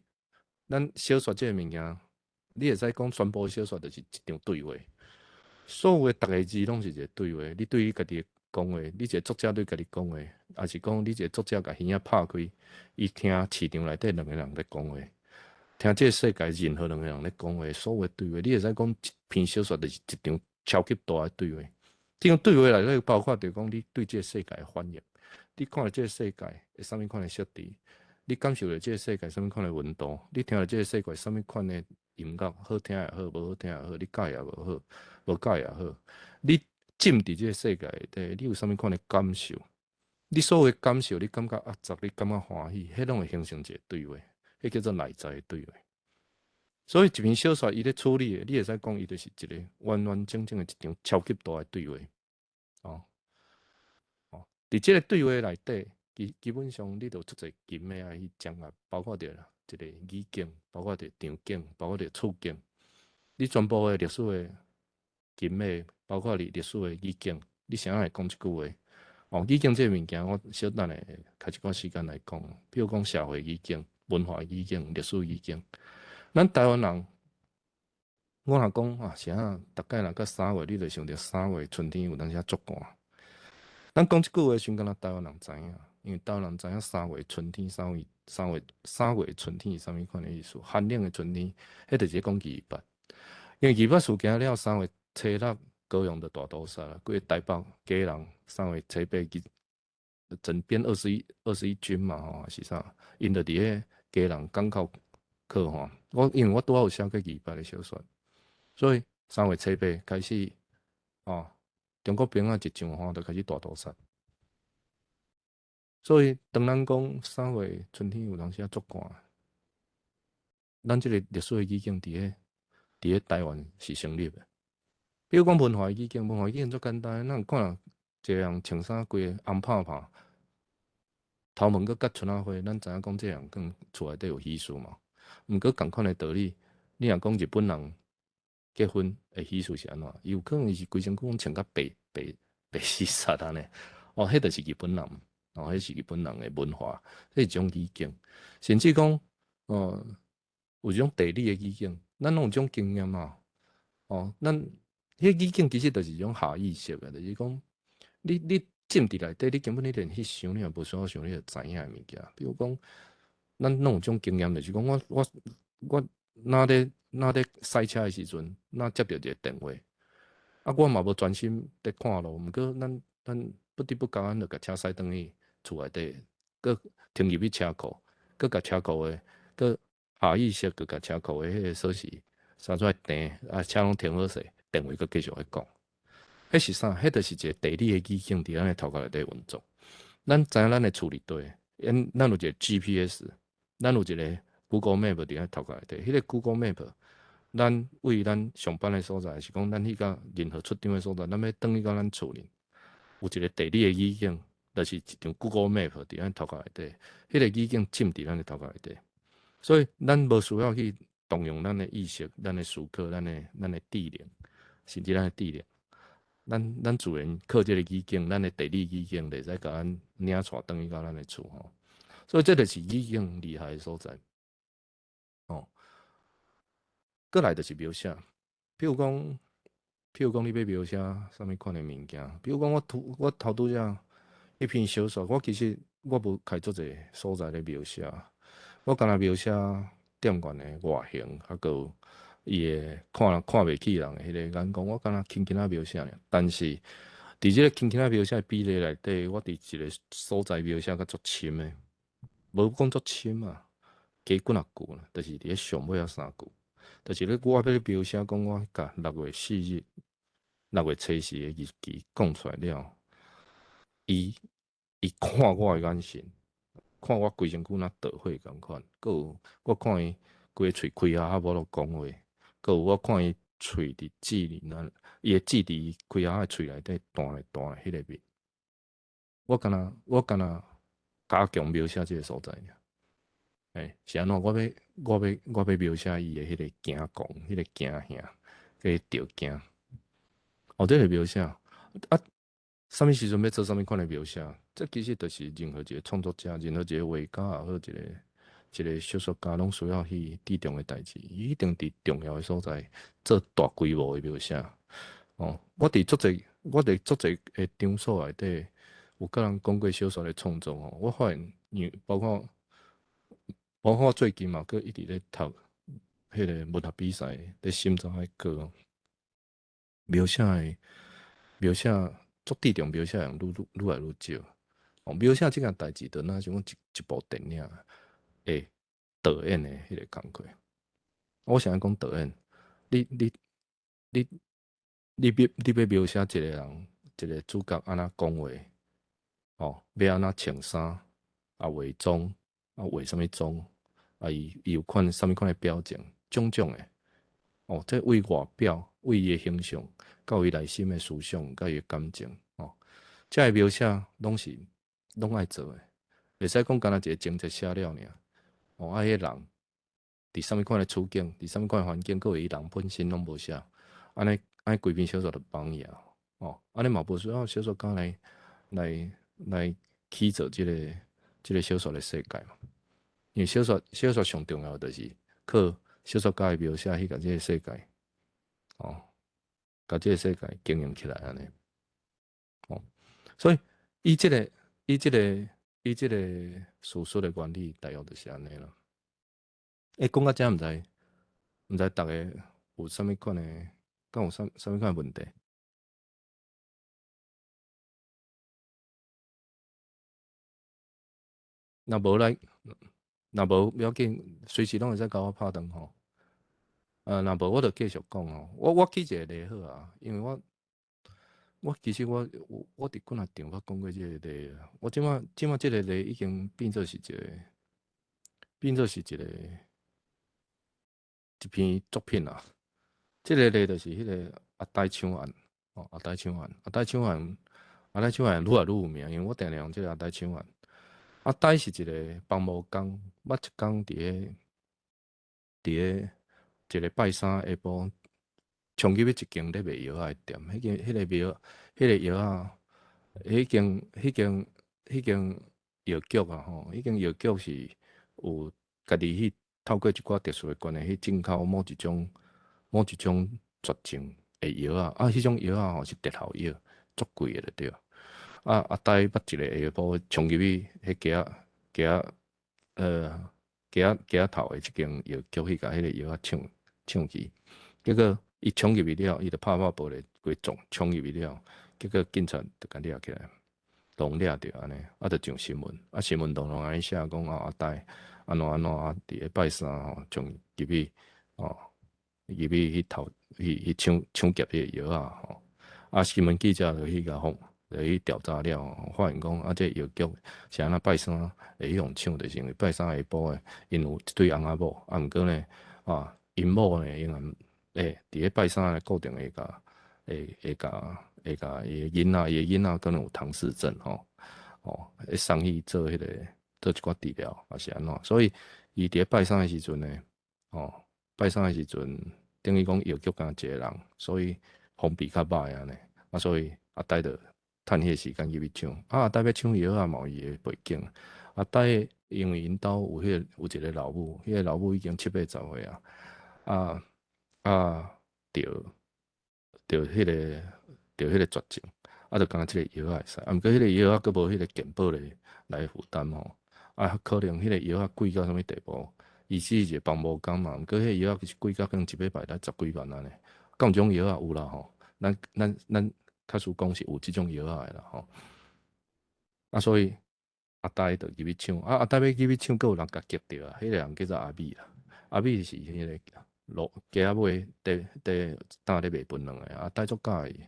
咱小說這个物件，你會使講全部小說就是一場對話，所有的逐个字攏是一个對話。你對你家己講話，你一个作者對家己講話，抑是講你一个作者共耳仔拍開，伊聽市場內底兩个人咧講話，聽這个世界任何兩个人咧講話，所有的對話，你會使講一篇小說就是一場超級大的對話。這種對話內底包括著講你對這个世界的反應，你看著這个世界會啥物款的設置，你感受著這个世界啥物款的溫度，你聽著這个世界啥物款的音樂，好聽也好，無好聽也好，你佮意也無好，無佮意也好，你浸佇這个世界內底，你有啥物款的感受？你所有的感受，你感覺壓抑，你感覺歡喜，彼攏會形成一個對話，彼叫做內在的對話。所以一篇小說，伊咧處理的，你會使講伊就是一個完完整整的一場超級大的對話。哦，佇這個對話內底，基本上你就足濟金的愛去掌握，包括著一个語境，包括著場景，包括著處境。你全部的歷史的金的，包括你歷史的語境，你啥會講這句話？哦，語境這个物件，我小等下開一寡時間來講。比如講社會語境、文化語境、歷史語境。咱台灣人，我若講啊，啥？逐擺若到三月，你就想著三月春天有當時足寒。咱講這句話時陣，敢若台灣人知影，因為台灣人知影三月春天，三月春天是啥物款的意思？寒冷的春天，彼就是講二二八。因為二二八事件了，三月初六高雄就大屠殺啦，規个台北基隆三月初八去整編21軍嘛，吼，是啥？𪜶就佇咧基隆港口靠岸。我因為我拄好有寫過二二八的小說，所以三月初八開始，哦，中國兵仔一上岸就開始大屠殺。所以當咱講三月春天有當時仔足寒，咱這个歷史的語境佇咧台灣是成立的。比如講文化語境，文化語境足簡單，咱看一個人穿衫規個紅拍拍，頭毛閣結春仔花，咱知影講這个人可能厝內底有喜事嘛。毋過仝款的道理，你若講日本人結婚的喜事是按怎？伊有可能是規身軀攏穿甲白白白死煞按呢。哦，彼就是日本人，哦，彼是日本人的文化，彼是一種語境。甚至講，哦，有一種地理的語境，咱攏有這種經驗嘛。哦，咱彼語境其實就是一種下意識的，就是講，你浸佇內底，你根本你連去想，你也無需要想，你就知影的物件。比如講，咱攏有這種經驗，就是講我若咧駛車的時陣，若接著一個電話，啊，我嘛無專心佇看路，毋過咱不知不覺咱就共車駛轉去厝內底，閣停入去車庫，閣共車庫的，閣下意識閣共車庫的彼個鎖匙捎出來掟，啊，車攏停好勢，電話閣繼續咧講。彼是啥？彼就是一个地理的語境佇咱的頭殼內底運作。咱知影咱的厝佇佗，因咱有一個 GPS，咱有一個 Google Map 佇咱頭殼內底。彼個 Google Map，咱為咱上班的所在，是講咱去到任何出場的所在，咱欲轉去到咱厝裡，有一個地理的語境，就是一張 Google Map 佇咱頭殼內底。彼個語境浸佇咱的頭殼內底，所以咱無需要去動用咱的意識、咱的思考、咱的智能，甚至咱的智能。咱自然靠這個語境，咱的地理語境，就會使共咱領帶轉去到咱的厝吼。所以這就是語境厲害的所在。哦，過來就是描寫，譬如講，你欲描寫啥物款的物件？比如講，我頭拄才彼篇小說，我其實我無開足濟所在咧描寫，我干焦描寫店員的外形，抑閣有伊的看看袂起人的彼个眼光，我干焦輕輕仔描寫爾。但是佇這个輕輕仔描寫的比例內底，我佇一个所在描寫較足深的，無講足深啊，加幾若句啦，就是佇咧上尾仔三句，就是咧我欲描寫講我共6月4日、6月初四的日期講出來了，伊看我的眼神，看我規身軀若著火仝款，閣有我看伊規个喙開合合無法度講話，閣有我看伊喙佇舌裡那，伊的舌佇開合合的喙內底彈來彈去彼个面，我干焦加強描寫這个所在爾。欸，是按怎？我欲描寫伊的彼个驚狂、彼个驚嚇、彼个著驚。哦，這个描寫啊，啥物時陣欲做啥物款的描寫？這其實就是任何一個創作者、任何一個畫家也好，一個小說家，攏需要去注重的代誌。伊一定佇重要的所在做大規模的描寫。哦，我佇足濟的場所內底，有佮人講過小說的創作吼，我發現，包括最近嘛，閣一直咧讀彼個文學比賽，咧審查彼個描寫的描寫，足注重描寫的人愈來愈少。哦，描寫這件代誌，就若像講一部電影的導演的彼个工課。我啥講導演，你欲描寫一個人，一個主角按怎講話，哦，欲按怎穿衫，啊化妝，啊化啥物妝，啊伊有款啥物款的表情，種種的，哦，這為外表，為伊的形象，到伊內心的思想，佮伊的感情，哦，這个描寫攏是攏愛做的，袂使講干焦一个情節寫了爾，哦，啊，彼个人佇啥物款的處境，佇啥物款的環境，閣有伊人本身攏無寫，按呢按呢規篇小說就崩去啊，哦，按呢嘛無需要小說家來起造這個小說的世界嘛。因為小說上重要就是靠小說家的描寫去共這個世界，哦，共這個世界經營起來按呢，哦，所以伊這個敘述的原理大約就是按呢啦。欸，講到遮毋知逐家有啥物款的，敢有啥物款的問題？若無來，若無不要緊，隨時攏會使共我拍斷吼。若無我就繼續講吼。我舉一個例好啊，因為我其實我佇幾若場捌講過這個例啊。我這馬這個例已經變做是一篇作品啊。這個例就是彼個阿呆搶案，哦，阿呆搶案，阿呆搶案，阿呆搶案愈來愈有名，因為我定定用這個阿呆搶案。阿呆是一個房務工，捌一工佇咧一個拜三下晡，衝入去一間咧賣藥仔的店，彼間彼个藥，彼个藥仔，彼間藥局啊吼，彼間藥局是有家己去透過一寡特殊的關係去進口某一種絕症的藥仔，啊，彼種藥仔吼是特效藥，足貴的就對。啊，阿呆捌一個下晡衝入去彼街仔頭的這間藥局去共彼個藥仔搶去，結果伊衝入去了，伊就拍破玻璃，規撞衝入去了，結果警察就共掠起來，攏掠著按呢，啊，就上新聞，啊，新聞當攏按呢寫講啊，阿呆按怎按怎啊，佇咧拜三吼衝入去，哦，入去去偷去搶劫彼個藥仔吼。啊，新聞記者就去共訪，就去調查了，發現講啊，這藥局是按怎拜三會去予搶，就是因為拜三下晡的，𪜶有一對翁仔某，啊，毋過呢，啊，𪜶某呢，永遠會佇咧拜三的固定會共會會共會共伊的囡仔，伊的囡仔可能有唐氏症吼，哦，會送去做彼個做一寡治療，抑是按怎，所以伊佇咧拜三的時陣呢，哦，拜三的時陣，等於講藥局敢若一個人，所以防備較歹按呢，啊，所以阿呆就趁彼個時間入去搶，啊，阿呆欲搶藥仔嘛有伊的背景，阿呆因為𪜶兜有彼個有一個老母，彼個老母已經七八十歲啊，啊啊，著著彼個著彼個絕症，啊，就敢若這個藥仔會使，啊，毋過彼個藥仔閣無彼個健保咧來負擔吼，啊，可能彼個藥仔貴到啥物地步，伊只是一個幫無工嘛，毋過彼個藥仔其實貴到可能一禮拜才十幾萬按呢，敢有這種藥仔有啦吼，咱咱咱確實講是有這種藥仔的啦吼，啊，所以阿呆就入去搶，啊，阿呆欲入去搶，閣有人共劫著啊，彼個人叫做阿美啦，阿美是彼個路街仔尾佇佇擔咧賣檳榔的，阿呆足佮意，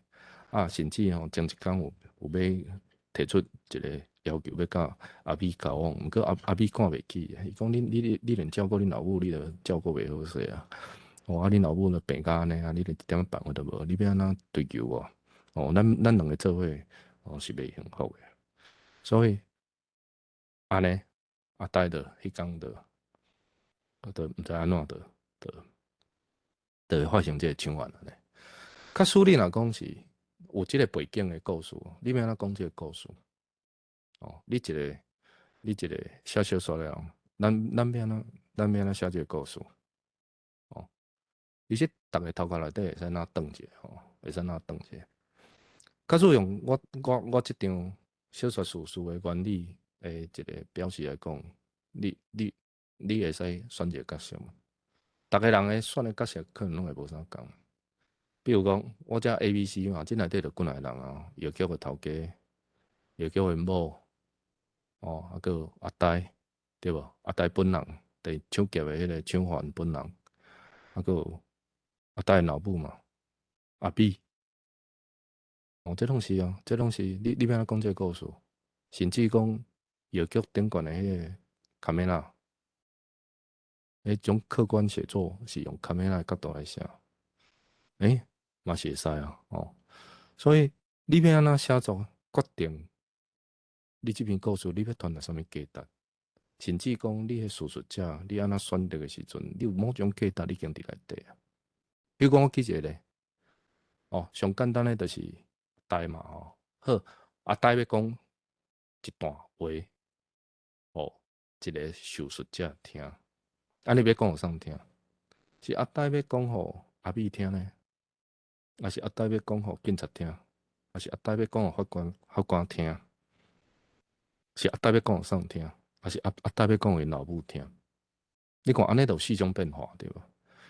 啊，甚至吼前一工有有欲提出一個要求，欲佮阿美交往，毋過阿阿美看袂起，伊講你你你連照顧恁老母，你都照顧袂好勢啊！哦，啊，恁老母都病甲按呢啊，你連一點仔辦法都無，你欲按怎追求我？哦，咱咱兩個做伙哦是袂幸福的，所以按呢，阿呆就彼工就就毋知按怎就就就會發生這個搶案按呢。假使你若講是有這個背景的故事，你欲按怎講這個故事？哦，你一個你一個寫小說的人，咱咱欲按怎咱欲按怎寫這個故事？哦，其實逐个頭殼內底會使按怎轉一下吼，會使按怎轉一下。假使用我我我這張小說敘事的原理的一個表示來講，你你你會使選一個角色無？逐个人的選的角色可能攏會無相仝。比如講，我這 A、B、C 嘛，這內底就幾若個人啊，藥局的頭家，藥局的某，哦，啊閣有阿呆，對無？阿呆本人，佇搶劫的彼個搶犯本人，啊閣有阿呆的老母嘛，阿美，哦，這攏是啊，這攏是你你欲按怎講這個故事？甚至講藥局頂懸的彼個卡梅拉，彼種客觀寫作是用卡梅拉的角度來寫，欸，嘛是會使啊，哦，所以你欲按怎寫作決定你這篇故事你欲傳達啥物價值，甚至講你彼敘述者你按怎選擇的時陣，你有某種價值已經佇內底啊。比如講，我舉一個例，哦，上簡單的就是呆嘛，吼，好，阿呆欲講一段話，予一個受述者聽，啊，你欲講予啥聽？是阿呆欲講予阿美聽呢？抑是阿呆欲講予警察聽？抑是阿呆欲講予法官法官聽？是阿呆欲講予啥聽？抑是阿阿呆欲講予𪜶老母聽？你看按呢就有四種變化，對無？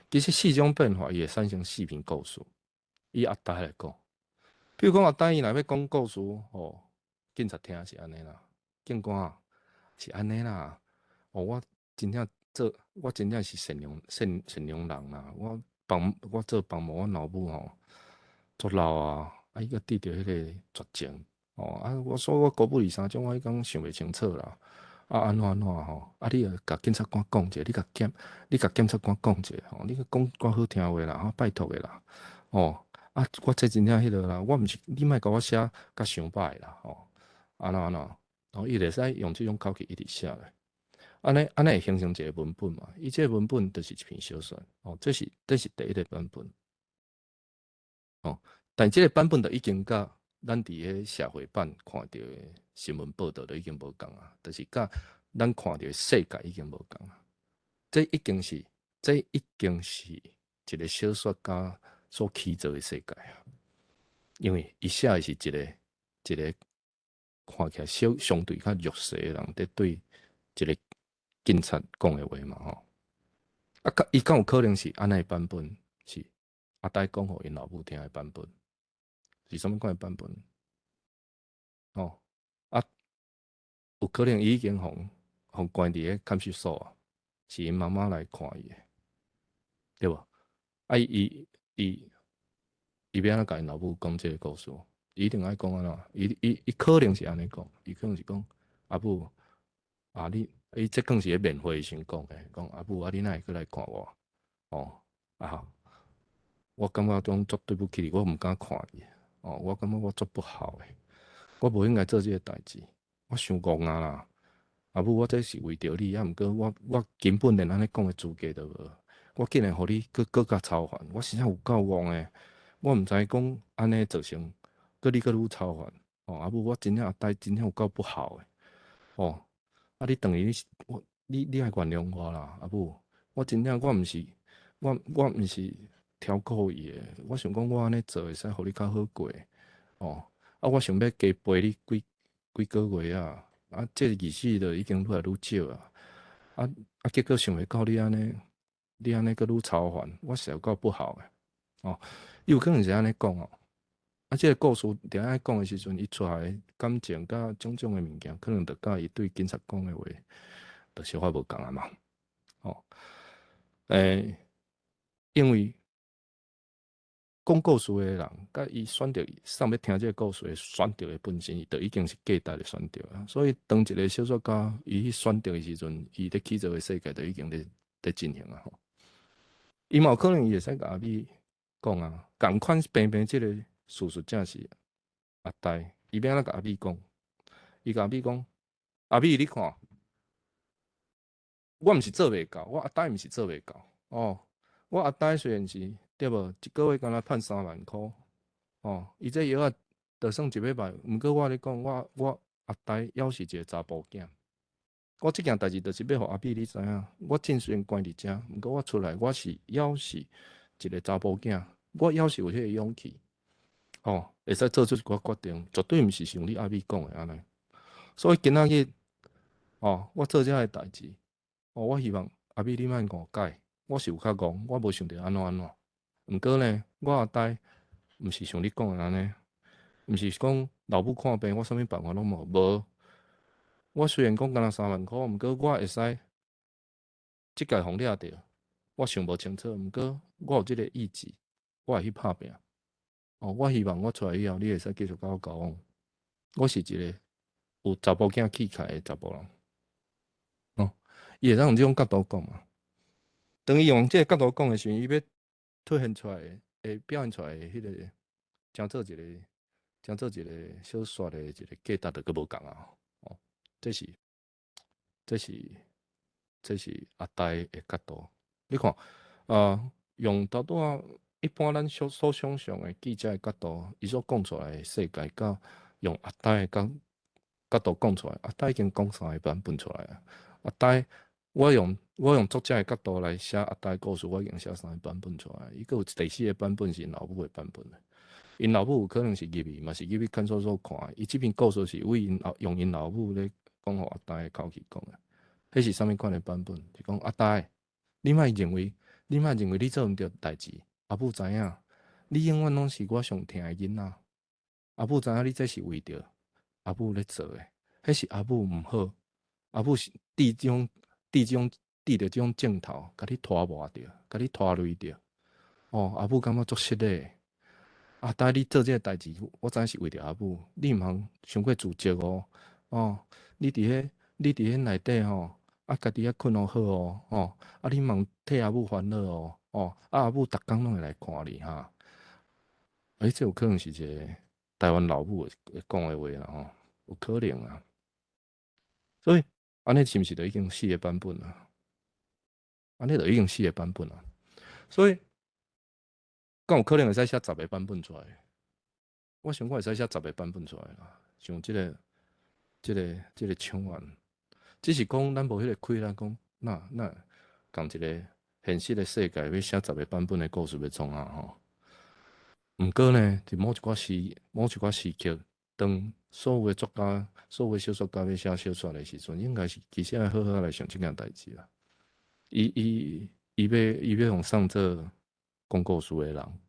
其實四種變化，伊會產生四篇故事。以阿呆來講，比如講阿呆伊若欲講故事，予警察聽是按呢啦，警官啊是按呢啦。哦，我真正做，我真正是善良善善良人啦。我幫我做幫忙，我老母吼足老啊，啊伊閣得著彼個絕症，哦啊，我所以我孤母二三種，我彼工想袂清楚啦。啊，按怎按怎吼？啊，你著共檢察官講者，你共檢，你共檢察官講者吼，你講較好聽話啦，吼，拜託的啦，哦，啊，我這真正彼落啦，我毋是，你莫共我寫甲傷歹啦，吼，按怎按怎，哦，伊會使用這種口氣一直寫咧，按呢按呢會形成一個文本嘛？伊這個文本就是一篇小說，哦，這是這是第一個版本，哦，但這個版本就已經佮咱佇彼社會版看著的新聞報導都已經無仝啊，就是佮咱看著的世界已經無仝啊。這已經是這已經是一個小說家所起造的世界啊，因為伊寫的是一個一個看起來相相對較弱勢的人，佇對一個警察講的話嘛吼。啊，伊敢有可能是按呢的版本，是阿呆講予𪜶老母聽的版本，是啥物款的版本？哦，啊，有可能伊已經予予關佇咧看守所啊，是𪜶媽媽來看伊的，對無？啊，伊伊伊欲按怎共𪜶老母講這个故事？伊一定愛講按怎？伊可能是按呢講，伊可能是講阿母啊，你伊這可能是咧面會時講的，講阿母啊，你哪會閣來看我？哦啊，我感覺講足對不起你，我毋敢看你。哦，我感覺我足不孝的，我無應該做這个代誌，我傷戇啊啦！阿母，我這是為著你，啊，毋過我根本連按呢講的資格都無，我竟然予你閣閣較操煩，我實在有夠戇的，我毋知講按呢造成，閣你閣愈操煩。哦，阿母，我真正阿呆真正有夠不孝的。哦，啊，你轉去你我你愛原諒我啦，阿母，我真正我毋是挑故意的，我想講我按呢做會使予你較好過。哦，啊，我想欲加陪你幾幾個月啊，啊，這個日子就已經愈來愈少啊，啊啊，結果想袂到你按呢，你按呢閣愈操煩，我實在有夠不孝的。哦，伊有可能是按呢講哦。啊，這个故事佇按呢講的時陣，伊出來的感情佮種種的物件，可能就佮伊對警察講的話，就小可無仝啊嘛。哦，因為講故事的人，佮伊選擇上欲聽這个故事的選擇的本身，伊就已經是價值的選擇啊。所以當一个小說家伊去選擇的時陣，伊咧起造的世界就已經咧進行啊。伊嘛有可能伊會使共阿美講啊，仝款平平這个事實正是阿呆，伊欲按怎共阿美講？伊共阿美講：阿美，你看，我毋是做袂到，我阿呆毋是做袂到哦。我阿呆雖然是對無，一个月敢若趁3萬箍，哦，伊這藥仔就算一禮拜，毋過我咧講，我阿呆猶是一个查埔囝。我這件代誌就是欲予阿美你知影，我進雖然關佇遮，毋過我出來我是猶是一个查埔囝，我猶是有彼个勇氣。哦，會使做出一寡決定，絕對毋是像你阿美講的按呢。所以今仔日，哦，我做這个代誌，哦，我希望阿美你莫誤解，我是有較戇，我無想著按怎按怎。毋過呢，我阿呆毋是像你講的按呢，毋是講老母看病，我啥物辦法攏無。無，我雖然講敢若3萬箍，毋過我會使這屆予掠著，我想無清楚，毋過我有這个意志，我會去拍拚。哦，我希望我出來以後，你會使繼續佮我交往。我是一个有查埔囝氣概的查埔人。哦，伊會使用這種角度講嘛？當伊用這个角度講的時陣，伊欲體現出來的，會表現出來的彼个，將做一个小說的一个價值，就閣無仝啊！哦，這是阿呆的角度。你看，啊，用頭拄仔一般咱所想像的記者的角度，伊所講出來的世界，佮用阿呆的角度講出來，阿呆已經講三个版本出來啊！阿呆，我用作者的角度來寫阿呆故事，我已經寫三個版本出來。伊閣有第四个版本是𪜶老母的版本。𪜶老母有可能是入去，嘛是入去看守所看。伊這篇故事是為𪜶老用𪜶老母咧講予阿呆的口氣講的。彼是啥物款的版本？是講阿呆，你莫認為你做毋著代誌。阿母知影，你永遠攏是我上疼的囡仔。阿母知影你這是為著阿母咧做的，彼是阿母毋好。阿母是佇這種鏡頭，共你拖磨著，共你拖累著。哦，阿母感覺足失禮。阿呆，你做這个代誌，我知影是為著阿母，你毋通傷過自責哦。哦，你佇彼內底吼，啊，家己愛睏予好哦，哦，啊，你毋通替阿母煩惱哦，哦，啊，阿母逐工攏會來看你哈。欸，這有可能是一个台灣老母會講的話啦吼，有可能啊。所以，按呢是毋是就已經四個版本啊？按呢就已經四個版本啊。所以，敢有可能會使寫10個版本出來？我想我會使寫十個版本出來啦。像這个搶案，只是講咱無彼個氣力講，那仝一个現實的世界欲寫十個版本的故事欲創啥吼？毋過呢，佇某一寡時刻，當所有的作家、所有的小說家欲寫小說的時陣，應該是其實愛好好來想這件代誌啦。伊欲予送做講故事的人，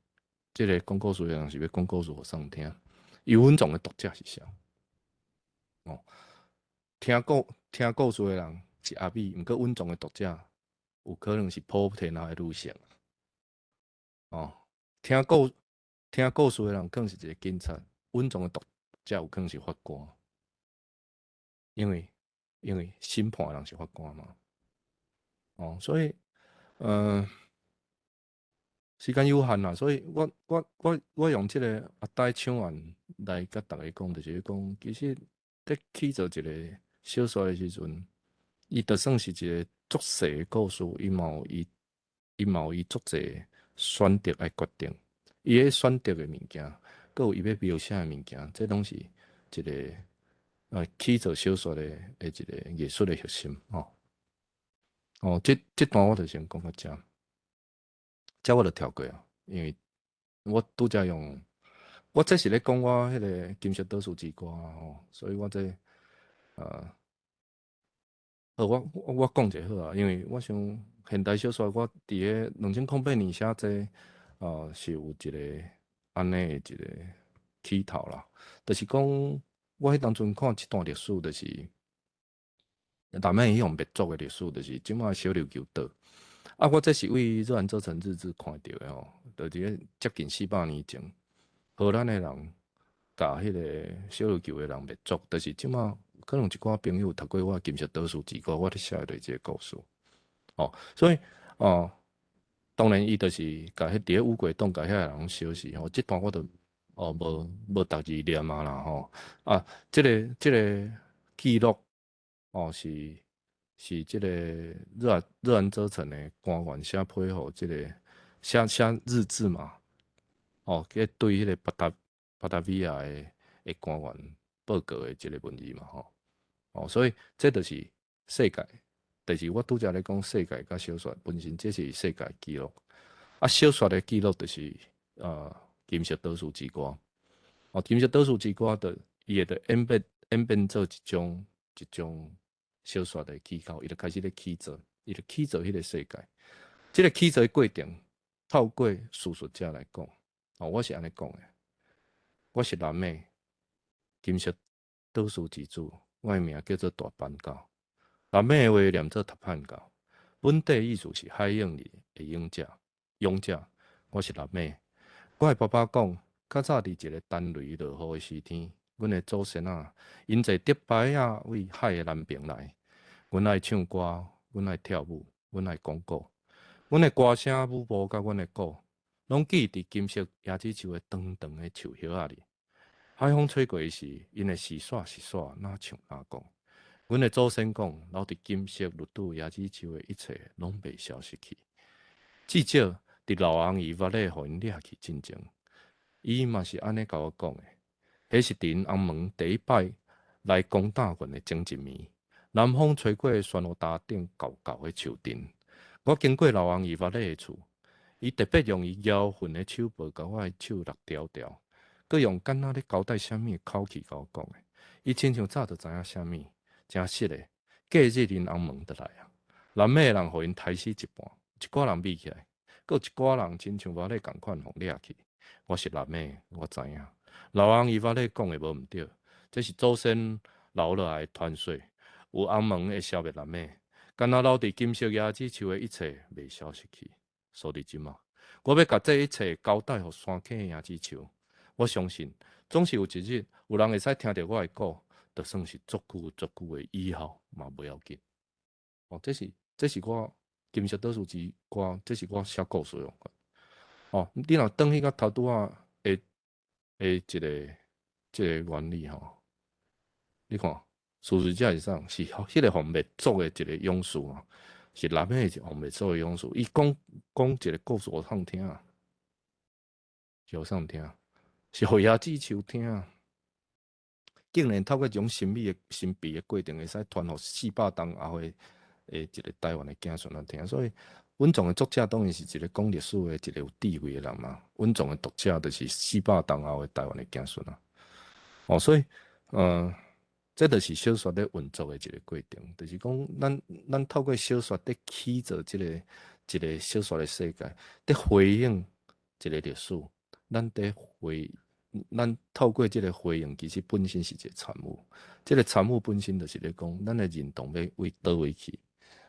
這个講故事的人是欲講故事予啥人聽？伊穩總的讀者是啥？哦，聽故事的人是阿美，毋過穩總的讀者有可能是普天下的女性。哦，聽故聽故事的人可能是一個警察，穩重的讀者有可能是法官，因為審判的人是法官嘛。哦，所以，時間有限啦，所以我用這個阿呆搶案來佮大家講，就是講，其實佇起做一個小說的時陣，伊就算是一個足細的故事，伊嘛有伊足濟選擇愛決定，伊咧選擇的物件，閣有伊欲描寫的物件，這攏是一個起做小說的一個藝術的核心吼。哦，這段我就先講到遮，這我就跳過啊，因為我拄才用，我這是咧講我彼個金色倒數之歌吼，所以我這好，我講者好啊，因為我想現代小說，我佇個2008年寫這，是有一個按呢的一個起頭啦，就是講我彼當陣看這段歷史，就是南美彼項滅族的歷史，就是這馬小琉球島。啊，我這是對熱蘭遮城日誌看著的吼，就佇咧接近400年前，荷蘭的人共彼個小琉球的人滅族，就是這馬可能一寡朋友讀過我金色倒數之歌，我咧寫落這個故事。哦，所以哦，當然伊就是共彼佇咧烏鬼洞共遐個人相死吼，這段我就哦無逐字念啊啦吼。啊，這個記錄哦是這個熱蘭遮城的官員寫批予這個寫日誌嘛，哦，去對彼個巴達維亞的官員報告的這個文字嘛吼。哦，所以這就是世界，就是我拄才咧講世界佮小說本身，這是世界記錄。啊，小說的記錄就是金色倒數之歌。哦，金色倒數之歌就伊會著演變做一種小說的結構，伊就開始咧起做，伊就起做彼個世界。這個起做的過程，透過敘述者來講，哦，我是按呢講的，我是南美金色倒數之主，我的名叫做大斑狗。南美的話念做塔潘狗，本地意思是海勇的勇者，勇者。我是南美。我的爸爸講，較早佇一個單雷落雨的時天，阮的祖先啊，𪜶坐竹排仔對海的南爿來。阮愛唱歌，阮愛跳舞，阮愛講古。阮的歌聲、舞步佮阮的鼓，攏記佇金色椰子樹的長長的樹葉仔裡。海風吹過時，𪜶會時煞時煞，若唱若講。阮的祖先講，留佇金色綠度椰子樹的一切，攏袂消失去。至少佇老紅魚腹咧，予𪜶掠去進前，伊嘛是按呢共我講的。彼是佇𪜶翁門第一擺來攻打阮的前一暝，南風吹過暄烏焦頂厚厚的樹陣。我經過老紅魚腹咧的厝，伊特別用伊枵痕的手部共我的手搦牢牢，閣用敢若咧交代啥物的口氣共我講的。伊親像早就知影啥物，誠實的。隔日𪜶翁門就來啊，南美的人予𪜶刣死一半，一寡人避起來，閣有一寡人親像我咧仝款予掠去。我是南美，我知影。老翁伊捌咧講的無毋對，這是祖先留落來的傳說。有翁門會消滅南美，敢若留佇金色椰子樹的一切袂消失去。所以這馬，我欲共這一切交代予山坑的椰子樹。我相信，總是有一日，有人會使聽著我的鼓，就算是足久足久的以後嘛無要緊。哦，這是我金色倒數之歌，這是我寫故事用的。哦，你若轉去到頭拄仔的一個這個原理吼，你看，事實者是啥？是彼個予滅族的一個勇士啊，是南美予滅族的勇士。伊講講一個故事予誰聽啊？是予誰聽？是予椰子樹聽啊！竟然透過這種神秘的過程，會使傳予400冬後的一個台灣的子孫來聽。所以，穩重的作者當然是一個講歷史的一個有智慧的人嘛。穩重的讀者就是400冬後的台灣的子孫啊。哦，所以，這就是小說咧運作的一個過程，就是講咱透過小說咧起造這個一個小說的世界，咧回應一個歷史，咱透過這個回應，其實本身是一個參與。這個參與本身就是咧講，咱的認同欲對佗位去，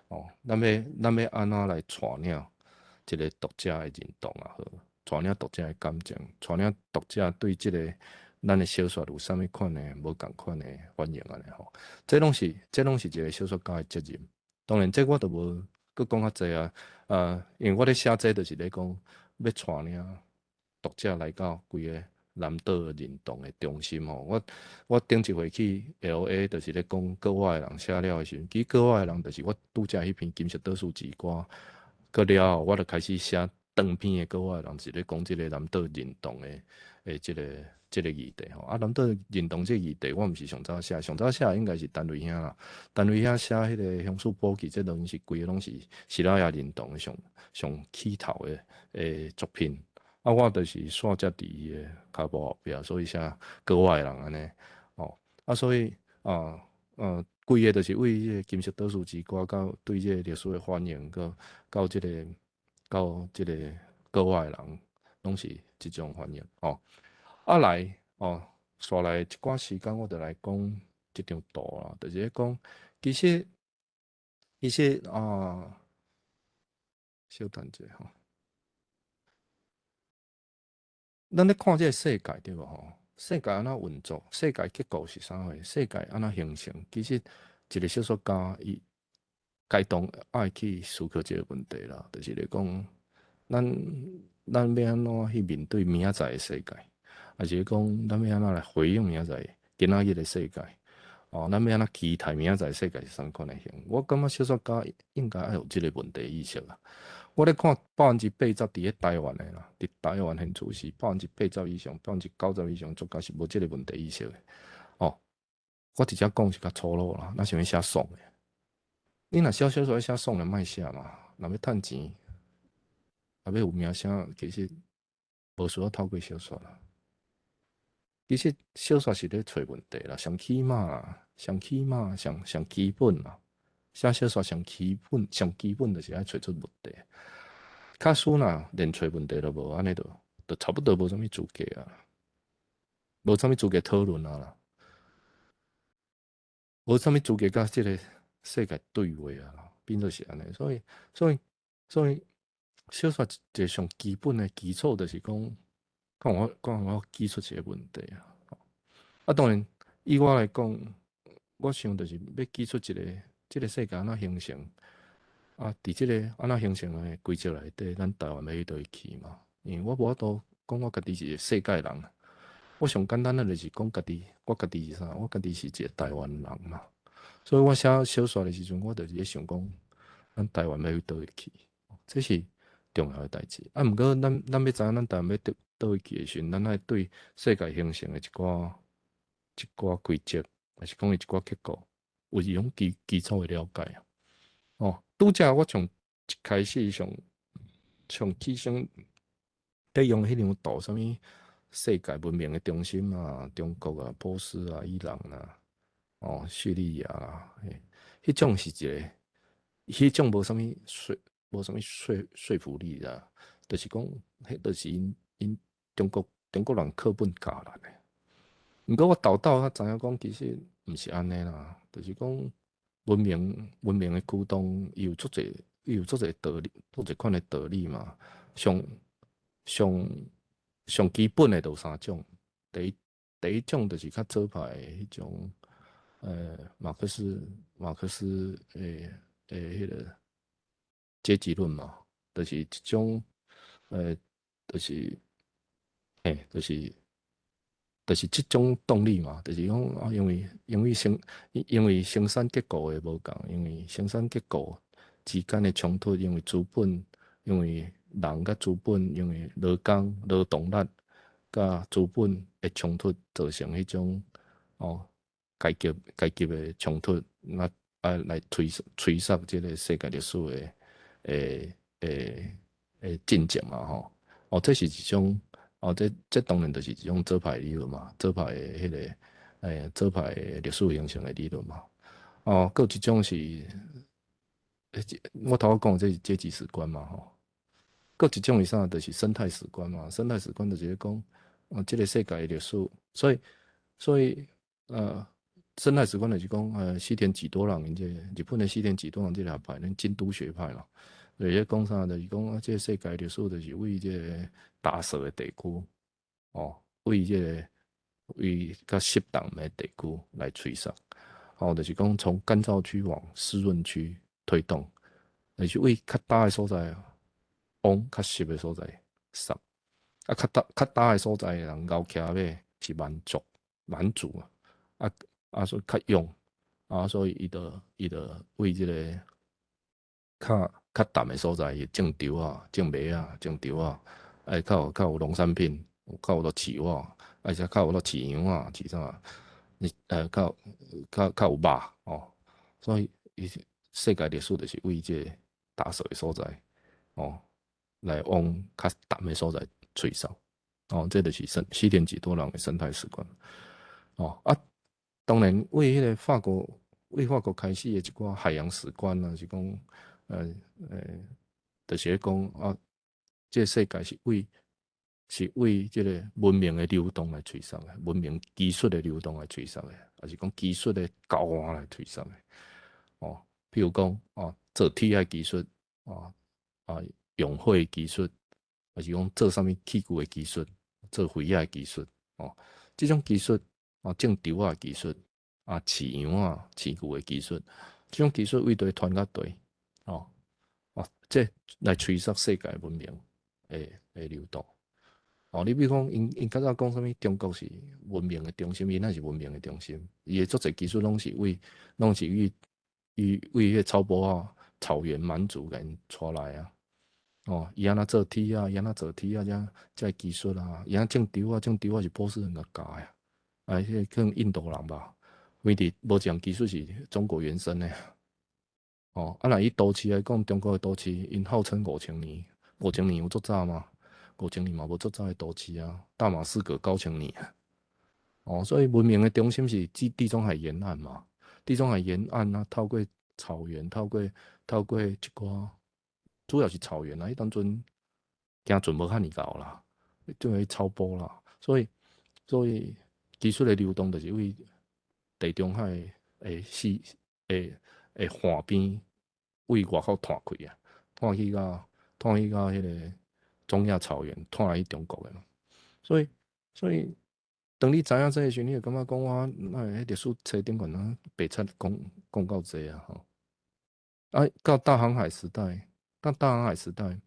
哦，咱欲按怎來帶領這個讀者的認同也好，帶領讀者的感情，帶領讀者對這个咱的小說有啥物款的無仝款的反應按呢吼。這攏是一个小說家的責任。當然，這我都無閣講較濟啊。因為我咧寫這就是咧講，欲帶領讀者來到規个南島認同的中心吼。我頂一回去 LA 就是咧講國外的人寫了的時陣，其實國外的人就是我拄才彼篇《金色倒數之歌》過了後，我就開始寫長篇的國外的人，是咧講這个南島認同的這个議題吼。啊，南島認同這个議題，我毋是上早寫，上早寫應該是陳瑞兄啦。陳瑞兄寫彼个《鄉事簿記》，這攏是規个攏是西拉雅認同的上上起頭的作品。啊，我就是煞接佇伊的跤步後壁，所以寫國外的人按呢，哦，啊，所以啊，規个就是為這个《金色倒數之歌》到對這个歷史的反應，閣到這个國外的人，攏是這種反應，哦。啊來，哦，紲來一寡時間，我就來講這張圖啦，就是講，其實啊，小等一下吼。咱咧看這个世界對無吼？世界按怎運作？世界結構是啥貨？世界按怎形成？其實一個小說家伊該當愛去思考這个問題啦，就是咧講，咱欲按怎去面對明仔載的世界，抑是講咱欲按怎來回應明仔載今仔日的世界？哦，咱欲按怎期待明仔載世界是啥款的形？我感覺小說家應該愛有這个問題意識啊。我咧看80%佇咧台灣的啦，佇台灣現處是80%以上、90%以上作家是無這个問題意識的。哦，我直接講是較粗魯啦，咱想欲寫爽的。你若寫小說欲寫爽的，莫寫嘛。若欲趁錢，若欲有名聲，其實無需要透過小說啦。其實小說是咧揣問題啦，上起碼啦，上起碼上上基本啦。寫小說上基本、上基本就是愛揣出問題。假使若連揣問題都無，按呢就差不多無啥物資格啊，無啥物資格討論啊啦，無啥物資格佮這个世界對話啊，變做是按呢。所以小說一个上基本的基礎就是講，看我記出一个問題啊。啊，當然以我來講，我想就是欲記出一个這个世界按怎形成，啊，佇這个按怎形成的規則內底，咱台灣欲去佗位去嘛？因為我無法度講我家己是一個世界人，我上簡單的就是講家己，我家己是啥？我家己是一個台灣人嘛。所以我寫小說的時陣，我就是咧想講，咱台灣欲去佗位去，這是重要的代誌。啊，毋過咱欲知影咱台灣欲佗位去的時陣，咱愛對世界形成的一寡規則，抑是講伊一寡結構，有一種基礎的了解啊。哦，拄才我從一開始上上起先咧用彼張圖，啥物世界文明的中心啊，中國啊、波斯啊、伊朗啊、哦、敘利亞啊，彼種是一个，彼種無啥物說服力啦，就是講，彼就是𪜶中國人課本教咱的。毋過我沓沓才知影講，其實毋是按呢啦，就是講文明的驅動，伊有足濟道理，足濟款的道理嘛。上上上基本的就有三種，第一種就是較左派的彼種，馬克思的彼个階級論嘛，就是一種，就是這種動力嘛，就是講啊，因為生產結構的無仝，因為生產結構之間的衝突，因為資本，因為人佮資本，因為勞工、勞動力佮資本的衝突，造成彼種哦階級的衝突，那啊來催促這个世界歷史的進程嘛吼。哦，這是一種。哦，這當然就是一種左派理論嘛，左派的彼个左派的歷史形成的理論嘛。哦，閣有一種是，我頭仔講這是階級史觀嘛吼。閣一種是啥？就是生態史觀嘛。生態史觀就是咧講，哦，這个世界的歷史，所以，生態史觀就是講，西田幾多郎𪜶這个日本的西田幾多郎這个學派，恁京都學派嘛。就是講啥，就是講啊，這個世界歷史就是為這個乾燥的地區，哦，為這個為較濕凍的地區來吹掃，哦，就是講從乾燥區往濕潤區推動，就是為較焦的所在往較濕的所在掃，啊，較焦較焦的所在人𠢕騎馬是蠻族蠻族啊，啊啊所以較勇，啊所以伊就為這個較較淡的所在，伊種稻仔、種麥仔、種稻仔，哎，較有農產品，較有得飼活，而且較有得飼羊仔、飼啥，你較有肉哦，所以伊世界歷史就是為這個乾燥的所在，哦，來往較淡的所在吹掃，哦，這就是西田幾多郎的生態史觀，哦啊，當然為彼個法國，為法國開始的一寡海洋史觀啊，是講，就是咧講啊，這個世界是為這個文明的流動來催生的，文明技術的流動來催生的，抑是講技術的交換來催生的。哦，譬如講，哦，做鐵的技術，哦，啊，用火的技術，抑是講做啥物器具的技術，做肥仔的技術，哦，這種技術，啊，種稻仔的技術，啊，飼羊仔、飼牛的技術，這種技術為佗傳到佗，哦，哦，這來催生世界文明的流動。哦，你比如講，𪜶較早講啥物？中國是文明的中心，伊哪是文明的中心？伊的足濟技術攏是為彼個草埔仔、草原蠻族共𪜶帶來啊。哦，伊按怎做鐵仔，伊按怎做鐵仔，遮這技術啊，伊按怎種稻仔，種稻仔是波斯人共教的啊。啊，彼個可能印度人吧，因為無一項技術是中國原生的。哦，啊，若以都市來講，中國的都市，𪜶號稱五千年，五千年有足早嗎？五千年嘛無足早的都市啊，大馬士革九千年。哦，所以文明的中心是地中海沿岸嘛，地中海沿岸啊，透過草原，透過一寡，主要是草原啊，彼當陣行船無遐爾𠢕啦，就去草埔啦，所以技術的流動就是為地中海的四的的岸邊為外口湠開啊，湠去到彼個中亞草原，湠來去中國的嘛。所以當你知影這个時，你會感覺講我哪會彼歷史冊頂懸啊白賊講講到這啊吼。啊，到大航海時代，到大航海時代，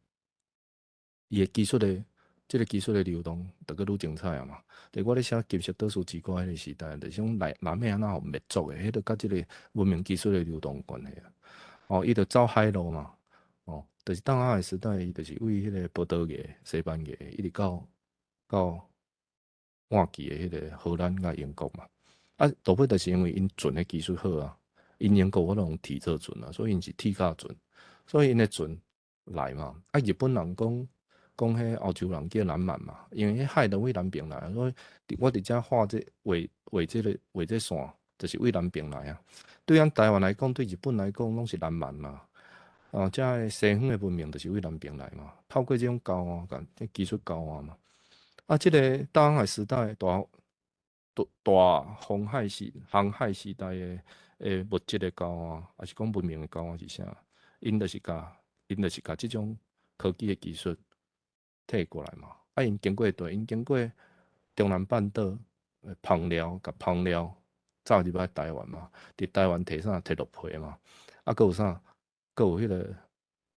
伊的技術的這個技術的流動，就閣愈精彩啊嘛。就我咧寫金色島嶼之歌彼個時代，就是講南美按怎予滅族的，彼就佮這個文明技術的流動有關係啊。哦，伊就走海路嘛，哦，就是大航海時代，伊就是為彼個葡萄牙、西班牙，一直到晚期的彼個荷蘭佮英國嘛。啊，落尾就是因為𪜶船的技術好啊，𪜶英國我攏用鐵做船啊，所以𪜶是鐵甲船，所以𪜶的船來嘛。啊，日本人講講彼歐洲人叫南蠻嘛，因為彼海都為南邊來，所以我佇遮畫這畫畫這個畫這線，就是為南邊來啊。對咱台灣來講，對日本來講，攏是南蠻嘛。哦，遮个西方的文明就是為南邊來嘛，透過這種交換，共這技術交換嘛。啊，這個大航海時代大大航海時航海時代的物質的交換，抑是講文明的交換是啥？𪜶就是共這種科技的技術提過來嘛。啊，𪜶經過佗，𪜶經過中南半島枋寮，共枋寮走入來台灣嘛。佇台灣提啥？提鹿皮嘛。啊，閣有啥？閣有彼個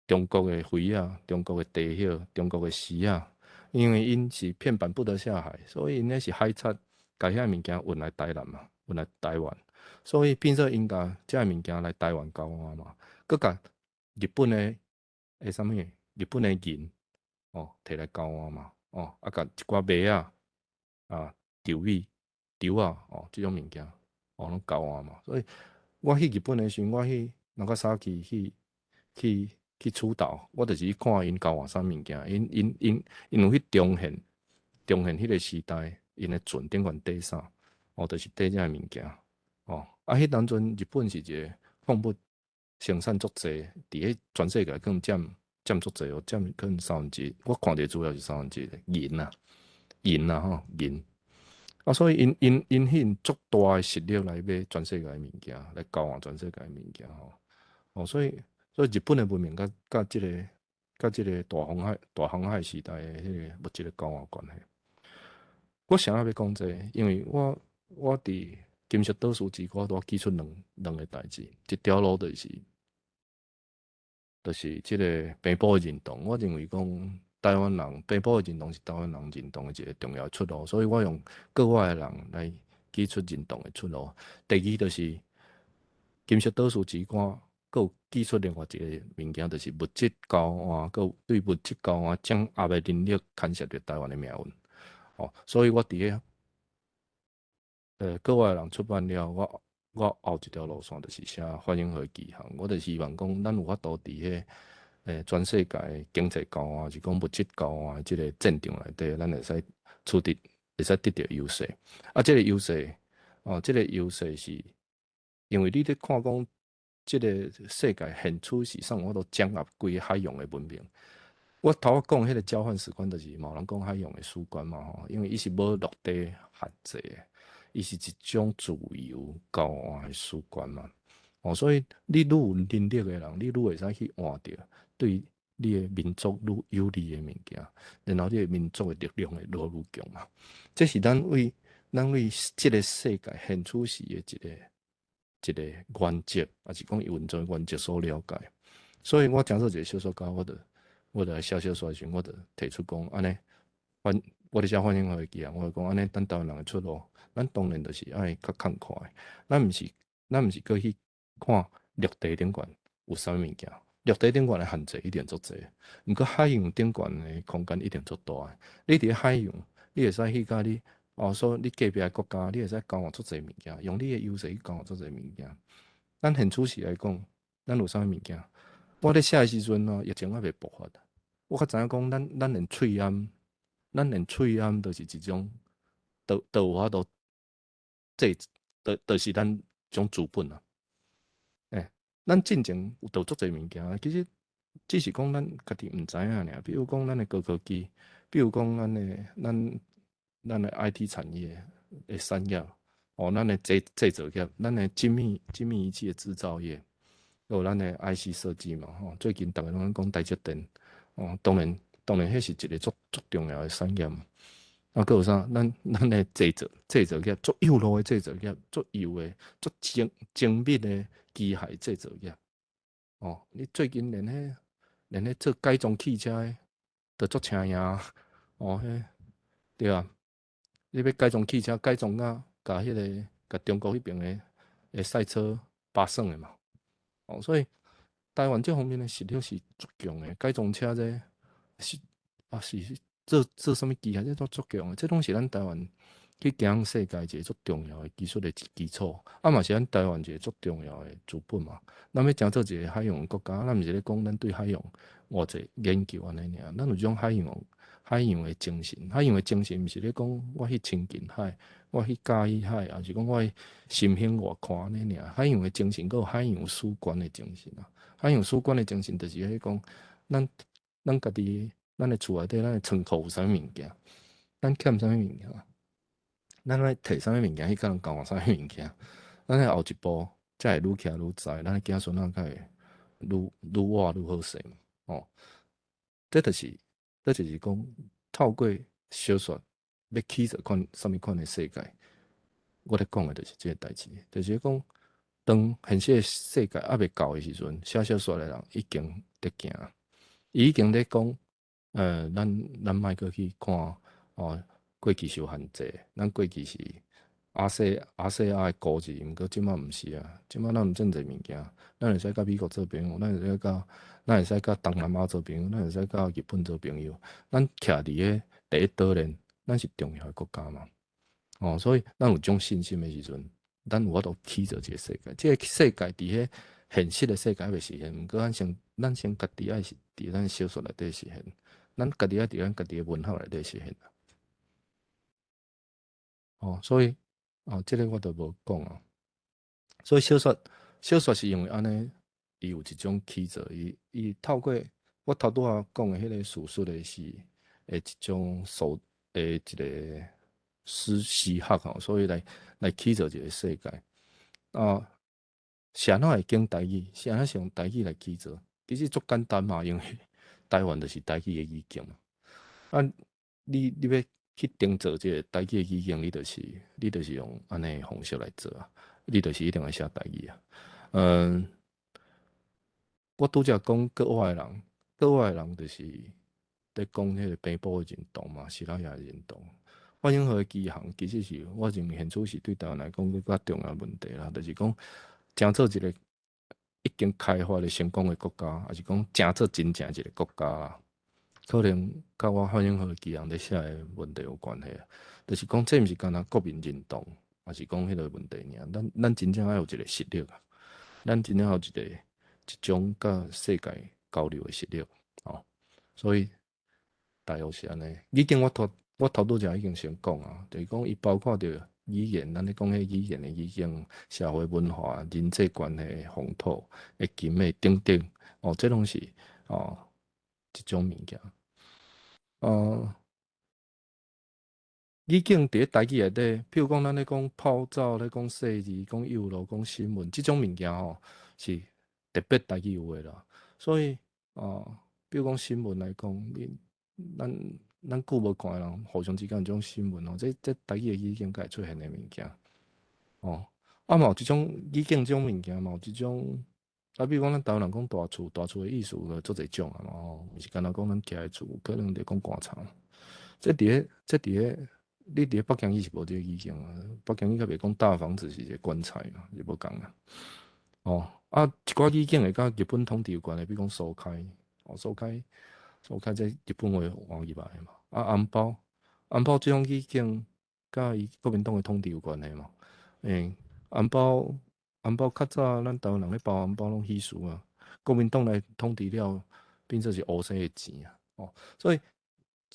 中國的花仔、中國的茶葉、中國的絲仔。因為𪜶是片板不得下海，所以𪜶彼是海賊，共遐物件運來台南嘛，運來台灣。所以變做𪜶共遮物件來台灣交換嘛，閣共日本的啥物？日本的銀哦，提來交換嘛，哦，啊，共一寡麥仔啊、稻米、稻仔哦，這種物件哦，攏交換嘛。所以我去日本的時陣，我去長崎去出島，我就是去看𪜶交換啥物件，𪜶有去重現重現彼個時代，𪜶的船頂懸綴啥，哦，就是綴這个物件，哦，啊，彼當陣日本是一個礦物生產足濟，佇彼全世界可能佔足濟哦，佔可能三分之一，我看著資料是三分之一銀啊，銀啊吼銀，啊，所以𪜶彼足大的實力來買全世界的物件，來交換全世界的物件吼，哦，所以。所以日本的文明佮這個大航海時代的彼個物質的交換關係。我啥欲講這個？因為我佇金色島嶼之歌，我記出兩個代誌，一條路就是這個平埔的認同。我認為講台灣人平埔的認同是台灣人認同的一個重要出路，所以我用國外的人來記出認同的出路。第二就是金色島嶼之歌，閣有記出另外一個物件，就是物質交換，閣有對物質交換掌握的能力牽涉著台灣的命運。哦，所以我佇個國外的人出版了，我後一條路線就是寫反應和記號。我就希望講，咱有法度佇彼全世界經濟交換，是講物質交換的這個戰場內底，咱會使取得，會使得著優勢。啊，這個優勢，哦，這個優勢是因為你咧看講，這個世界現處時上，我都掌握規個海洋的文明。我頭仔講彼個交換史觀，就是嘛有人講海洋的史觀嘛吼，因為伊是無陸地限制的，伊是一種自由交換的史觀嘛。哦，所以你愈有能力的人，你愈會使去換著對你的民族愈有利的物件，然後你的民族的力量會愈來愈強嘛。這是咱為這個世界現處時的一個原則，抑是講運作原則所了解。所以我誠做一個小說家，我就來寫小說的時陣，我就提出講，按呢，反我咧寫反應會記啊，我就講按呢，咱台灣人的出路，咱當然就是愛較崁闊的，咱毋是閣去看陸地頂懸有啥物物件，陸地頂懸的限制一定足濟，毋過海洋頂懸的空間一定足大的。你佇咧海洋，你會使去佮你哦，說你隔壁的國家，你會使交換足濟物件，用你的優勢去交換足濟物件。咱現處時來講，咱有啥物物件？我咧寫的時陣哦，疫情猶未爆發。我較知影講，咱連喙罨都是一種，都有法度，這就是咱種資本啊。欸，咱進前有做足濟物件，其實只是講咱家己毋知影爾。比如講咱的高科技，比如講咱的 IT 產業的產業，哦，咱的製造業，咱的精密儀器的製造業，閣有咱的 IC 設計嘛，吼。最近逐家攏講台積電，哦，當然，彼是一個足重要的產業嘛。啊，閣有啥？咱的製造業，足幼路的製造業，足幼的、足精密的機械製造業。哦，你最近連彼做改裝汽車的都足請贏，哦，彼對啊。你欲改裝汽車，改裝甲彼個共中國彼爿的賽車拍算的嘛。哦，所以台灣這方面的實力是足強的，改裝車這是啊是做啥物機械，這都足強的。這攏是咱台灣去行世界一個足重要的技術的基礎，啊嘛是咱台灣一個足重要的資本嘛。咱欲成做一個海洋國家，咱毋是咧講咱對海洋偌濟研究按呢爾，咱有種海洋的精神。海洋的精神毋是咧講我去親近海，我去佮意海，抑是講我去心胸偌寬按呢爾。海洋的精神，閣有海洋史觀的精神啊。海洋史觀的精神就是咧講，咱家己，咱的厝內底，咱的倉庫有啥物物件，咱欠啥物物件，咱愛提啥物物件去共人交換啥物物件，咱愛後一步才會愈徛愈知，咱的子孫仔才會愈活愈好勢嘛。哦，這就是講透過小說欲起一款啥物款的世界，我咧講的就是這個代誌，就是講當現實的世界猶未到的時陣，寫小說的人已經佇行，伊已經咧講，咱莫閣去看哦，過去受限制，咱過去是亞細亞的孤兒，毋過這馬毋是啊，這馬咱有真濟物件，咱會使佮美國做朋友，咱會使佮東南亞做朋友，咱會使佮日本做朋友，咱徛佇个第一島鏈，咱是重要的國家嘛，哦，所以咱有這種信心的時陣，咱有法度起造一個世界，這個世界佇彼現實的世界未實現，毋過咱先家己愛是佇咱小說內底實現，咱家己愛佇咱家己的文學內底實現。哦，所以哦，這個我就無講啊。所以小說是因為按呢，伊有一種起造，伊透過我頭拄仔講的彼個史實的是的一種手的一個詩學吼，所以來起造一個世界。啊，是按怎會講台語？是按怎是用台語來起造？其實足簡單嘛，因為台灣就是台語的語境嘛。啊，你欲去定做這個台語的語境，你就是用按呢方式來做啊。你就是一定愛寫台語啊。我拄才講國外的人，國外的人就是咧講彼個平埔的認同嘛，西拉雅的認同。梵音河的起航其實是我認為現此時對台灣來講閣較重要問題啦，就是講成做一個已經開發的成功的國家，抑是講成做真正一個國家啦，可能佮我梵音河的起航咧寫的問題有關係啊。就是講這毋是干焦國民認同，抑是講彼個問題爾。咱真正愛有一個實力啊，咱真正有一種佮世界交流的實力哦。所以大約是按呢。已經我頭拄才已經先講啊，就是講伊包括著語言，咱咧講彼語言的語境、社會文化、人際關係、風土的經脈等等，哦，這攏是哦一種物件。語境佇咧台語內底，譬如講咱咧講泡澡、咧講細字、講幼路、講新聞，這種物件吼是特別台語有的啦。所以，比如講新聞來講，你咱久無看的人，互相之間有這種新聞哦，這台語的語境才會出現的物件。哦，啊嘛有這種語境這種物件嘛有這種，啊，比如講咱台灣人講大厝，大厝的意思就足濟種啊嘛吼，毋是干焦講咱徛的厝，可能就講棺材。這佇咧，你佇咧北京語是無這個語境啊，北京語較袂講大房子是一個棺材嘛，是無仝啊。哦，啊，一寡語境會佮日本統治有關的，比如講蘇開，哦，蘇開這日本話換入來的嘛。啊，紅包，紅包這種語境佮伊國民黨的統治有關係嘛。紅包，紅包較早咱台灣人咧包紅包攏喜事啊，國民黨來統治了，變做是烏生的錢啊。哦，所以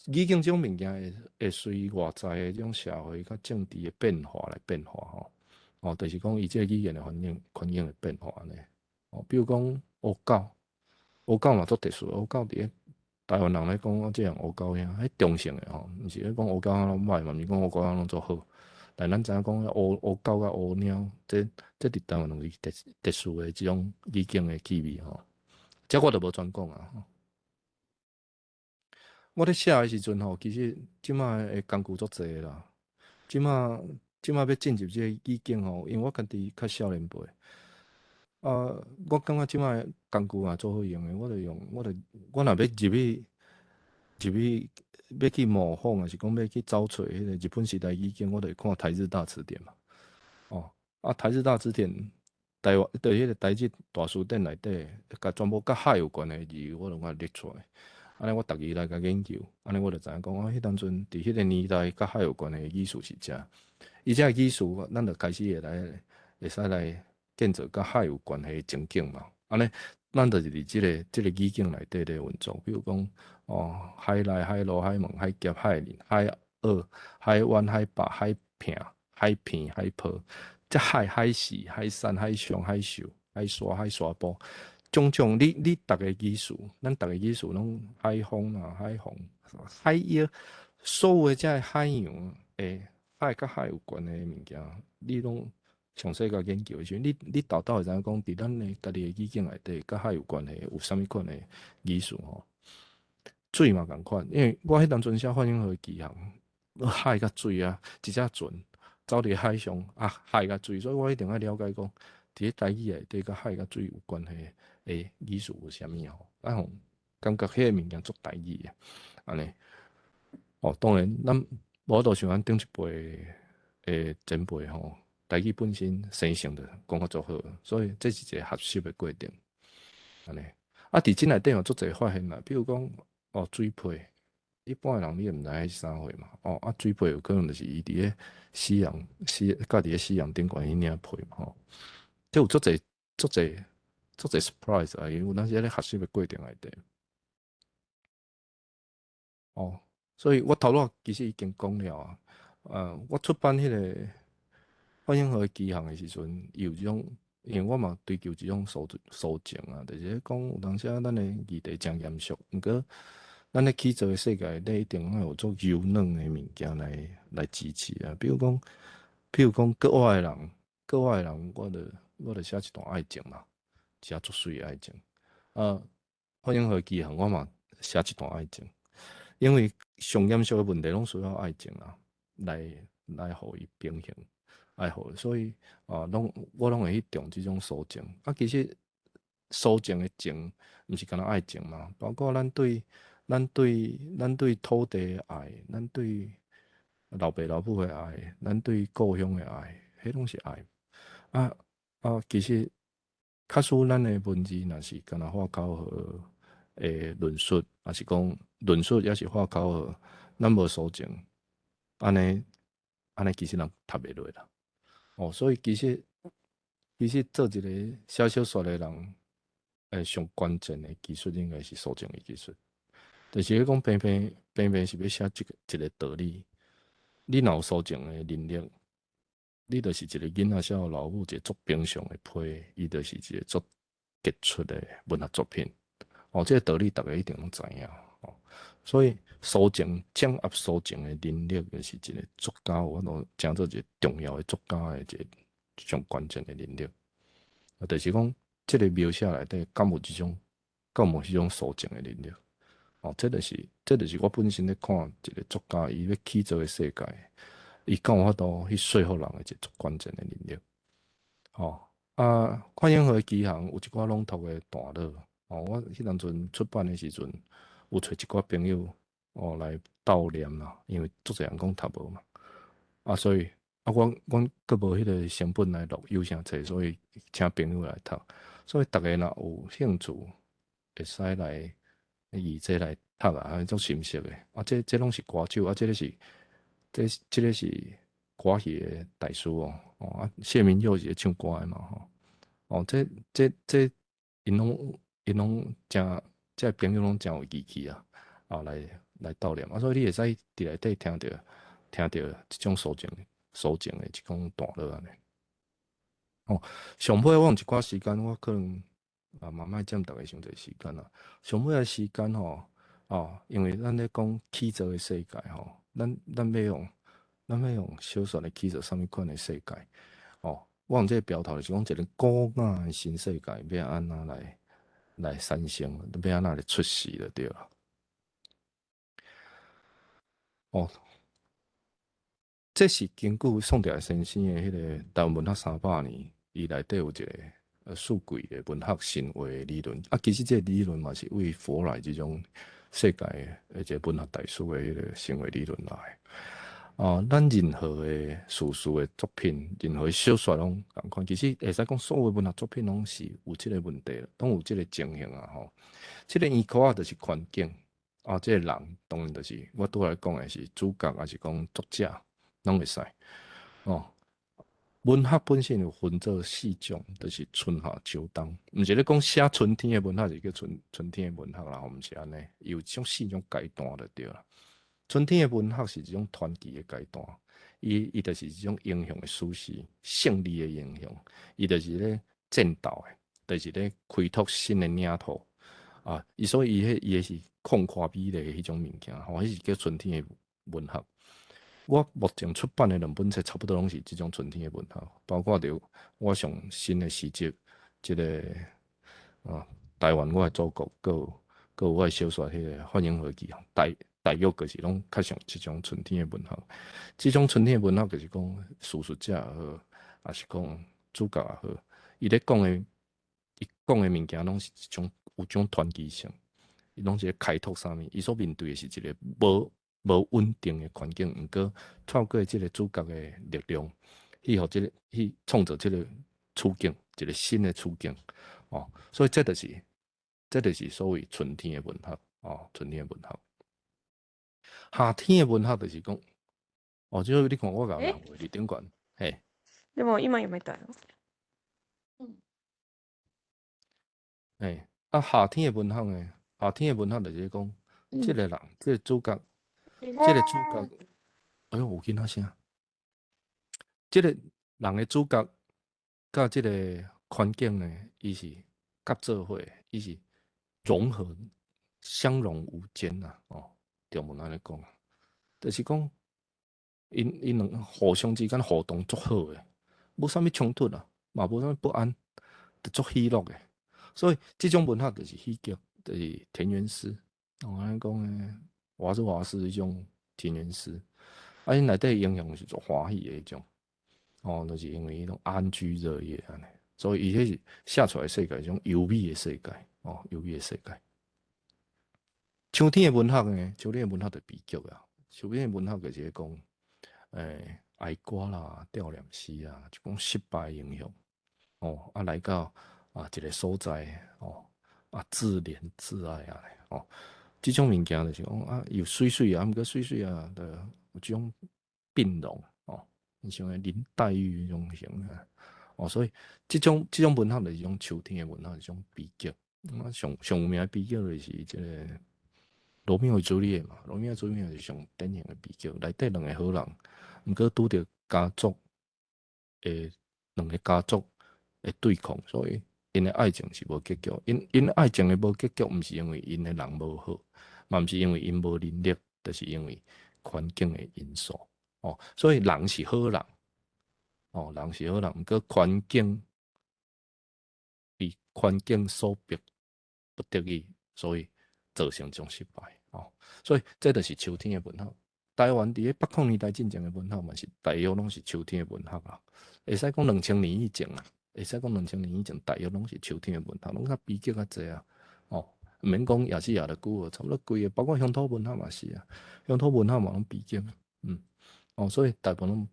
語境這種物件會隨外在的這種社會佮政治的變化來變化吼。哦，就是講伊這個語言的環境會變化按呢。哦，比如講烏狗，烏狗嘛足特殊，烏狗佇咧台灣人咧講，這樣烏狗兄，彼中性的吼，毋是咧講烏狗攏歹嘛，毋是講烏狗攏足好。但咱知影講烏狗佮烏貓，這佇台灣攏是特殊的這種語境的氣味吼。這我就無專講啊。我咧寫的時陣吼，其實這馬的工具足濟啦。這馬欲進入這個語境吼，因為我家己較少年輩。啊，我感覺這馬工具嘛足好用的，我就用，我就我若欲入去欲去模仿，抑是講欲去找揣彼個日本時代語境，我就會看台日大辭典嘛。哦，啊，台日大辭典，台灣對彼個台日大辭典內底，共全部佮海有關的字，我攏共列出來。按呢，我逐字來共研究，按呢我就知影講，啊，彼當陣佇彼個年代佮海有關的語詞是遮，伊這個語詞，咱就開始會來會使來建造佮海有關係的情景嘛。按呢，咱就是佇這個語境內底咧運作，比如講，哦，海內、海路、海門、海峽、海嶺、海澳、海灣、海壩、海坪、海片、海泡，這海、海市、海山、海上、海獸、海沙、海沙埔，種種你逐个語詞，咱逐个語詞攏海風啊、海防、海妖，所有的這个海洋的海佮海有關的物件，你攏詳細共研究的時陣，你沓沓會知影講，佇咱的家己的語境內底，佮海有關係有啥物款的語詞吼？水嘛仝款，因為我彼當陣寫梵音河的起航，海佮水啊，一隻船走佇海上啊，海佮水，所以我一定愛了解講，佇咧台語內底佮海佮水有關係的語詞有啥物吼？啊吼，感覺彼個物件足台語的，按呢。哦，當然，咱無法度像咱頂一輩的前輩吼，台語本身生性就講較足好，所以這是一個學習的過程，按呢。啊，佇這內底有足濟發現啦，比如講，哦，水皮，一般的人你毋知彼是啥貨嘛，哦，啊，水皮有可能就是伊佇咧死人死，佮佇咧死人頂懸彼領皮嘛吼。這有足濟足濟足濟 surprise 啊，因為有當時咧學習的過程內底。哦，所以我頭拄其實已經講了啊，我出版彼個梵音河的起航的時陣，伊有這種，因為我嘛追求這種抒情啊，就是講有當時啊，咱的議題誠嚴肅，毋過咱咧起造的世界內底一定愛有足柔軟的物件來支持啊，比如講國外的人，國外的人，我就我就寫一段愛情嘛，寫足媠的愛情。啊，范永和奇航我嘛寫一段愛情，因為上嚴肅的問題攏需要愛情啊，來予伊平衡，愛予，所以啊，攏我攏會去重這種抒情。啊，其實抒情的情，毋是干焦愛情嘛，包括咱對土地的愛，咱對老爸老母的愛，咱對故鄉的愛，彼攏是愛。啊啊，其實假使咱的文字若是干焦喊口號的論述，抑是講論述，抑是喊口號，咱無抒情，按呢按呢，其實人讀袂落啦。哦，所以其實做一個寫小說的人，上關鍵的技術應該是抒情的技術。就是講平平平平是欲寫這個一個道理，你若有抒情的能力，你就是一個囡仔寫予老母一個足平常的批，伊就是一個足傑出的文學作品。哦，這個道理逐家一定攏知影。哦，所以抒情掌握抒情的能力，就是一個作家有法度成做一個重要的作家的一個上關鍵的能力。啊，就是講這個描寫內底敢有這種，敢無彼種抒情的能力？哦，這就是我本身咧看一個作家伊欲起造的世界，伊敢有法度去說服人的一個足關鍵的能力。哦，啊，范永和奇航有一寡朗讀的段落。哦，我彼當陣出版的時陣，有揣一寡朋友哦來鬥念啦，因為足濟人講讀無嘛。啊，所以啊，阮阮閣無彼個成本來錄有聲冊，所以請朋友來讀。所以逐家若有興趣，會使來以這來讀啊，足心適的。啊，這攏是歌手，啊，這個是歌戲的大師哦。哦，啊，謝明佑是咧唱歌的嘛吼。哦，這𪜶攏誠，這朋友攏誠有義氣啊，啊來鬥念啊，所以你會使佇內底聽著這種抒情的一種段落按呢。哦，上尾我用一寡時間，我可能啊嘛莫佔逐家傷濟時間啦。上尾的時間吼，哦，因為咱咧講起造的世界吼，咱欲用小說來起造啥物款的世界？哦，我用這個標頭就是講一個古雅的新世界欲按怎來產生，欲按怎來出世就對啦。哦，這是根據宋兆先生的彼個台灣文學300年，伊內底有一個四季的文學神話理論。啊，其實這個理論嘛是為佛來這種世界的一個文學大師的彼個神話理論來。啊，咱任何的敘事的作品，任何小說攏仝款，其實會使講所有文學作品攏是有這個問題，攏有這個情形啊吼。這個依靠仔就是環境，啊，這個人當然就是我拄仔講的是主角，抑是講作者，攏會使。哦，文學本身有分做四種，就是春夏秋冬，毋是咧講寫春天的文學就叫春天的文學啦，毋是按呢，伊有這種四種階段就對啦。春天的文學是一種傳奇的階段，伊就是一種英雄的史詩，勝利的英雄，伊就是咧戰鬥的，就是咧開拓新的領土啊。伊所以伊彼伊的是曠闊美麗的彼種物件，吼，彼是叫春天的文學。我目前出版的兩本冊，差不多攏是這種春天的文學，包括著我上新的詩集，這個啊，台灣我的祖國，閣有我的小說彼個《范永和奇航》，大約就是攏較像這種春天的文學。這種春天的文學就是講敘述者也好，抑是講主角也好，伊講的物件攏是一種有種傳奇性，伊攏是咧開拓啥物，伊所面對的是一個無穩定的環境，毋過透過這個主角的力量，去予這個去創造這個處境，一個新的處境，哦，所以這就是所謂春天的文學，哦，春天的文學。夏天的文學就是講，哦，這個你看我共人畫佇頂懸，嘿。でも今読めたよ。嘿，啊，夏天的文學呢？夏天的文學就是講，這個人，這個主角，這個主角，哎喲，有囡仔聲。這個人的主角，佮這個環境呢，伊是合做伙，伊是融合、相融無間啊！哦，中文按呢講，就是講，𪜶𪜶兩互相之間互動足好的，無啥物衝突啊。嘛無啥物不安，就足喜樂的。所以這種文學就是喜劇，就是田園詩。哦，按呢講的，華茲華斯彼種田園詩，啊，𪜶內底形容是足歡喜的彼種，哦，就是因為彼種安居樂業按呢，所以伊彼是寫出來世界，一種優美的世界，哦，優美的世界。秋天的文學呢？秋天的文學就悲劇啊！秋天的文學就是講，哀歌啦、悼念詩啊，就講失敗英雄，哦，啊來到啊一個所在，哦，啊自憐自愛啊，哦，這種物件就是講啊，又媠媠啊，毋過媠媠啊，就有這種病容，哦，你像林黛玉彼種型啊，哦，所以這種文學就是一種秋天的文學，一種悲劇。啊，上上有名的悲劇就是這個羅密歐與朱麗葉嘛，羅密歐朱麗葉是上典型的悲劇，內底兩個好人，毋過拄著家族的兩個家族的對抗，所以𪜶的愛情是無結局。𪜶愛情的無結局，毋是因為𪜶的人無好，嘛毋是因為𪜶無能力，就是因為環境的因素。哦，所以人是好人，哦，人是好人，毋過環境被環境所逼不得已，所以造成這種失敗。哦，所以這就是秋天的文學。台灣佇咧800年代進前的文學嘛是大約攏是秋天的文學啊。會使講2000年以前啊，會使講兩千年以前，大約攏是秋天的文學，攏較悲劇較濟啊。哦，毋免講也是也著久啊，差不多規个，包括鄉土文學嘛是啊，鄉土文學嘛攏悲劇，哦，所以大部分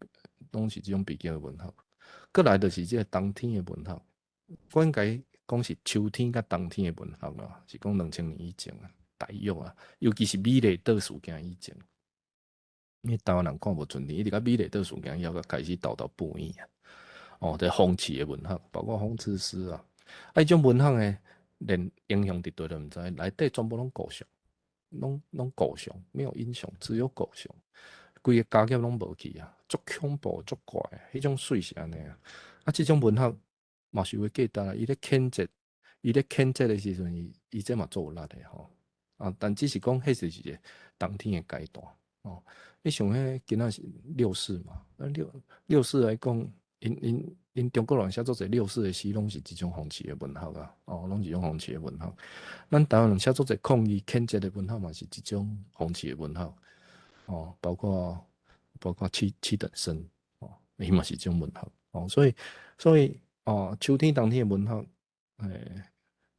攏是這種悲劇的文學。閣來就是這個冬天的文學，我應該講是秋天佮冬天的文學啦，是講兩千年以前啊，大約啊，尤其是美麗島事件以前，因為台灣人看無春天，一直到美麗島事件以後，才開始沓沓報應啊。哦，這諷刺的文學，包括諷刺詩啊，啊，彼種文學呢，連英雄佇佗都毋知，內底全部攏狗熊，攏狗熊，沒有英雄，只有狗熊，規个家業攏無去啊，足恐怖，足怪，彼種媠是按呢啊。啊，這種文學嘛是有價值啊，伊咧譴責的時陣，伊這嘛足有力的吼。啊，但只是講彼是一個冬天的階段哦。你想彼今仔是六四嘛？啊，六四來講，𪜶中國人寫足濟六四的詩，攏是這種諷刺的文學啊，哦，攏是這種諷刺的文學。咱台灣人寫足濟抗議譴責的文學嘛，是這種諷刺的文學，哦，包括七等生，哦，伊嘛是這種文學，哦，所以哦，秋天冬天的文學，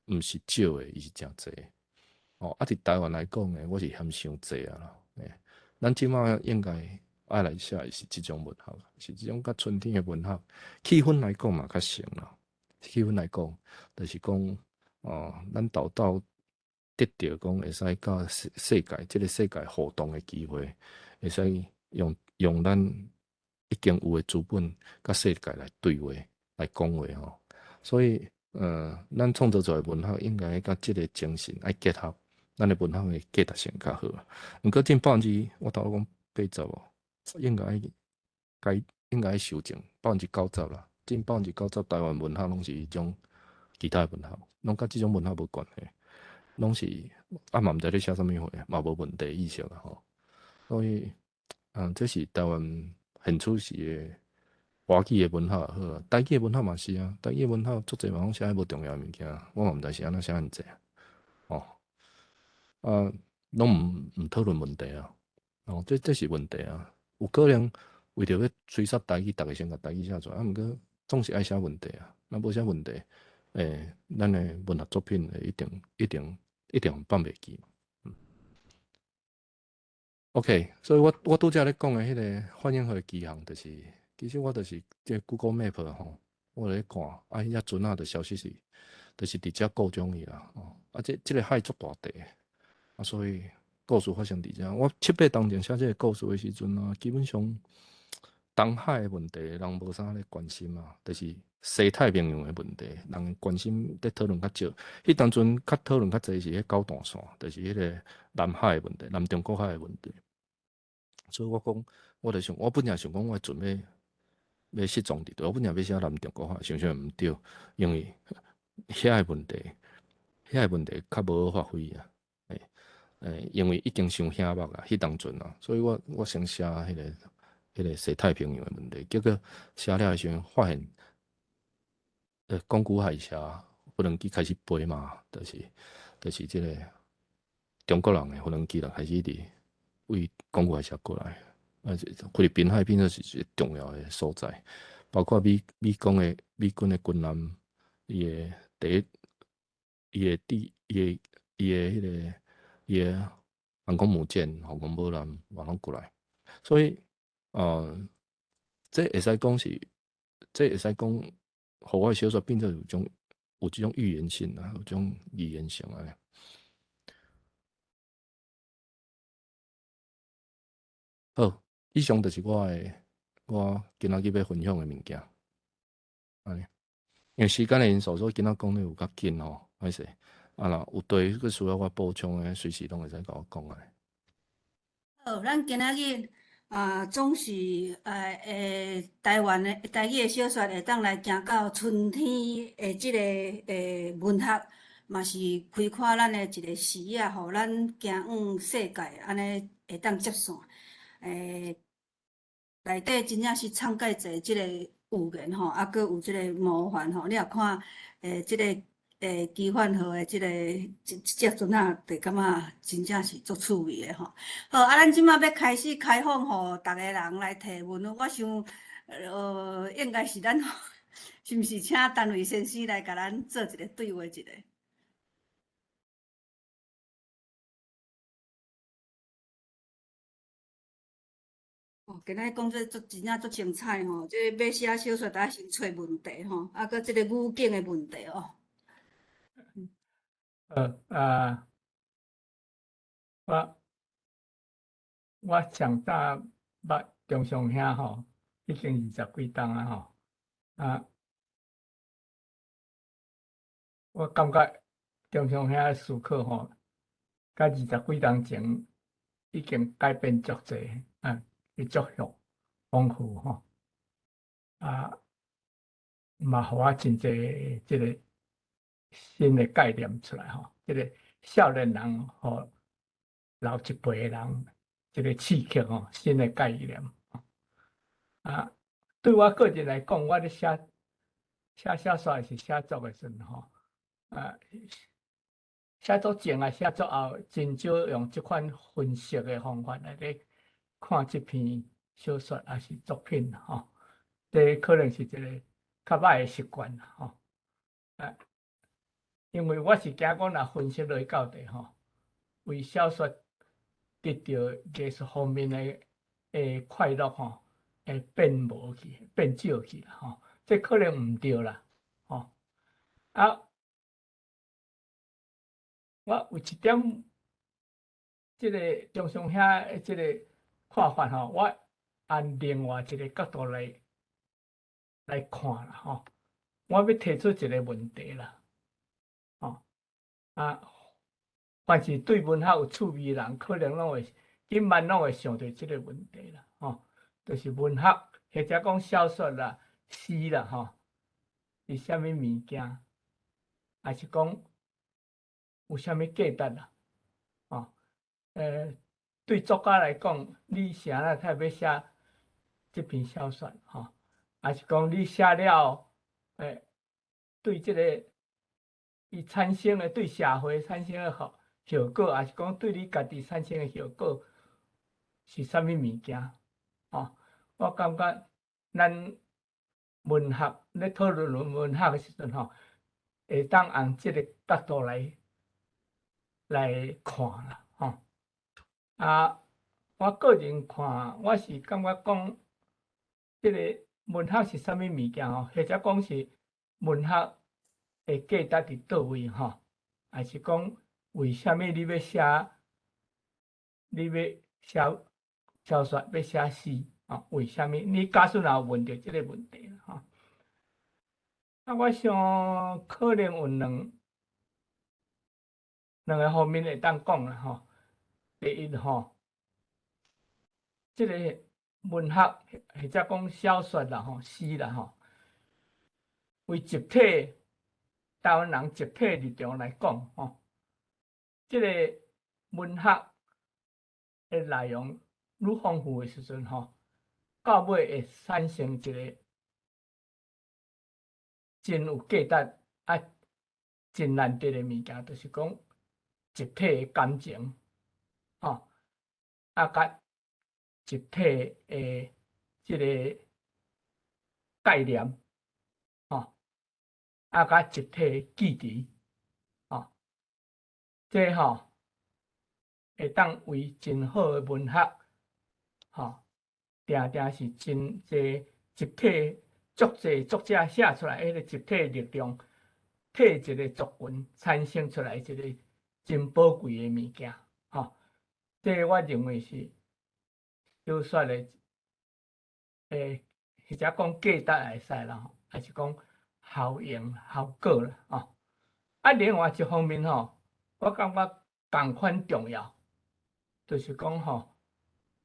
毋是少的，伊是誠濟。哦，啊，佇台灣來講呢，我是嫌傷濟啊啦，咱這馬應該愛來寫的是這種文學，是這種較春天的文學，氣氛來講嘛較成啦。氣氛來講，就是講，哦，咱沓沓得著講會使佮世界這個世界互動的機會，會使用咱已經有的資本佮世界來對話、來講話吼。所以，咱創作出來文學應該佮這個精神愛結合，咱的文學的價值性較好。毋過佔百分之，我頭拄講80哦，應該該應該修正90%啦，近90%台灣文學攏是彼種其他的文學，攏佮這種文學無關係，攏是啊嘛毋知咧寫啥物貨，嘛無問題意識啊吼。所以，這是台灣現處時的華語的文學也好啊，台語的文學嘛是啊，台語的文學足濟嘛攏寫無重要的物件，我嘛毋知是按怎寫遮濟啊，哦，啊，攏毋討論問題啊，哦，這是問題啊，有可能為著欲追殺台語，逐个先共台語寫出來，啊，毋過總是愛寫問題啊，若無寫問題，咱的文學作品會一定一定一定放袂記嘛。OK，所以我拄才咧講的彼個反應號的機項，就是其實我就是這 Google Map 吼，我咧看，啊，彼隻船仔就消失去，就是佇遮故障去啦，哦，啊，這個海足大塊，啊，所以故事發生佇遮。我七八當前寫這個故事的時陣啊，基本上東海的問題，人無啥咧關心啊，就是西太平洋的問題，人關心咧討論較少。彼當陣較討論較濟是彼九段線，就是彼個南海的問題，南中國海的問題。所以我講，我就想，我本來想講，我準備欲失蹤佇佗，我本來欲寫南中國海，想想毋對，因為遐个問題，遐个問題較無好發揮啊。因為已經傷顯目啊，彼當陣啊，所以我先寫彼個西太平洋的問題，結果寫了的時陣發現，宮古海峽無人機開始飛嘛，就是這个中國人的無人機就開始佇對宮古海峽過來，啊，菲律賓海變做是一个重要的所在，包括美軍的軍艦，伊的第一，伊的地，伊的伊的彼个伊的航空母艦、航空母艦嘛攏過來，所以，這會使講是，這會使講，予我的小說變做有這種預言性啊，有這種預言性按呢。好，以上就是我今仔日欲分享的物件。按呢，因為時間的因素，所以今仔講得有較緊吼，歹勢。啊，若有對閣需要我補充的，隨時攏會使共我講按呢。好，咱今仔日啊，總是台灣的台語的小說會當來行到春天的這个文學，嘛是開闊咱的一个視野，予咱行往世界，按呢會當接線。內底真正是藏蓋濟這个預言吼，啊，閣有這个魔幻吼。你若看這个奇幻號的這个這這隻船仔，就感覺真正是足趣味的吼。好，啊，咱這馬欲開始開放，予逐个人來提問。我想，應該是咱，是毋是請陳偉先生來共咱做一个對話一下？哦，今仔講這足真正足精彩吼！這欲寫小說，得先揣問題吼，啊，閣這个語境的問題哦。我上早捌中祥兄吼，已經20幾冬啊吼，啊，我感覺中祥兄的思考吼，佮20幾冬前已經改變足濟啊，伊足豐富吼，啊，嘛予我真濟這个新的概念出來吼，這个少年人予老一輩的人一个刺激吼，新的概念。啊，對我個人來講，我咧寫小說還是寫作的時陣吼，啊，寫作前啊，寫作後，真少用這款分析的方法來咧看這篇小說還是作品吼，這可能是一個較歹的習慣吼，啊。因為我是驚講，若分析落去到底吼，為小說得到藝術方面的快樂吼，會變無去，變少去啦吼，這可能毋對啦，吼。啊，我有一點，這个中祥兄的這个看法吼，我按另外一个角度來看啦吼，我欲提出一个問題啦。啊，凡是對文學有趣味的人，可能攏會緊慢攏會想著這个問題啦，吼，就是文學或者講小說啦、詩啦，吼，是啥物物件，還是講有啥物價值啦，吼，對作家來講，你啥啦才欲寫這篇小說，吼，還是講你寫了，對這个伊產生的對社會產生的效果，還是講對你家己產生的效果是啥物物件？吼，我感覺咱文學咧討論文學的時陣吼，會當按這个角度來看啦，吼。啊，我個人看，我是感覺講，這个文學是啥物物件吼，或者講是文學的價值佇佗位吼，還是講為啥物你欲寫，你欲寫小說，欲寫詩，吼？為啥物？你假使若有問著這个問題吼，啊，我想可能有兩個方面會當講啦吼。第一吼，這個文學或者講小說啦吼，詩啦吼，為集體。台灣人集體立場來講，吼，這个文學的內容愈豐富的時陣，吼，到尾會產生一個真有價值啊，真難得的物件，就是講集體的感情，吼，啊，佮集體的這个概念，吼，啊，佮集體的記憶，吼，這吼會當為真好的文學，吼，定定是真濟集體足濟作者寫出來，彼个集體力量，替一个族群產生出來一个真寶貴的物件，吼。這我認為是小說的，或者講價值會使啦，吼，還是講效應效果啦，吼。啊，另外一方面吼，我感覺仝款重要，就是講吼，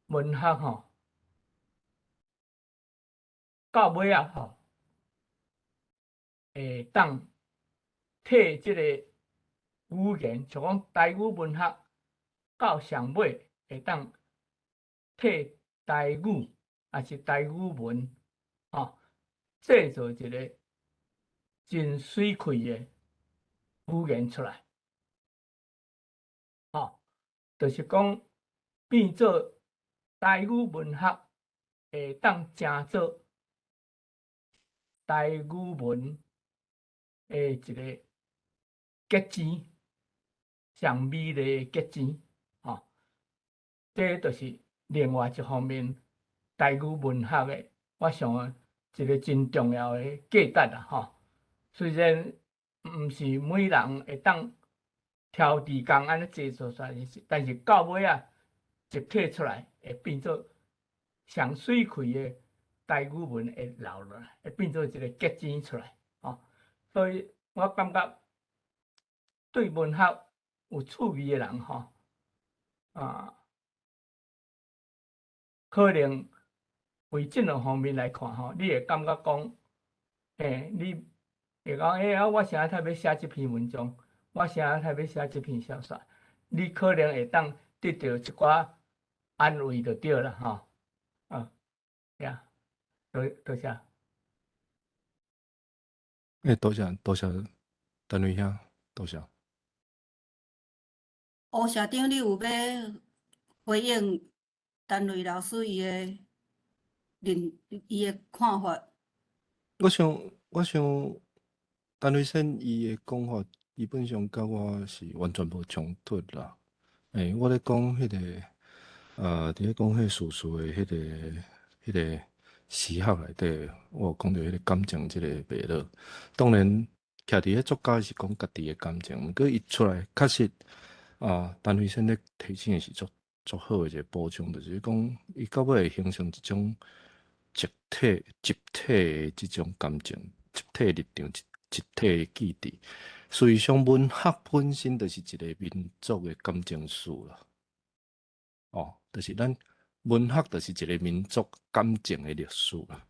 文學吼，到尾仔吼，會當替這个語言，像講台語文學到上尾會當替台語，抑是台語文，吼，製造一个真媠氣的語言出來，吼，就是講變做台語文學會當成做台語文的一个結晶，上美麗的結晶，吼，這就是另外一方面台語文學的，我想一个真重要的價值啦，吼。雖然毋是每人會當挑地工按呢製作出來，但是到尾仔集體出來會變做上媠氣的台語文會留落來，會變做一个結晶出來，吼。所以我感覺對文學有趣味的人，吼，啊，可能為這兩方面來看，吼，你會感覺講，你會講，啊，我啥仔欲寫這篇文章，我啥仔欲寫這篇小說，你可能會當得著一寡安慰就對啦，吼，啊，呀，多多謝。多謝多謝，陳瑞兄，多謝。吳社長，你有欲回應陳瑞老師伊的認伊的看法？我想，陳瑞先伊的講法基本上佮我是完全無衝突啦。我咧講彼个，佇咧講彼个敘事的彼个時刻內底，我有講著彼个感情這個脈絡。當然，徛佇咧作家是講家己的感情，毋過伊出來確實啊，陳慧先咧提醒的是足足好的一個補充，就是講伊到尾會形成一種集體的這種感情，集體力量，集體的記憶。事實上，文學本身就是一個民族的感情史啦。哦，就是咱文學就是一個民族感情的歷史啦，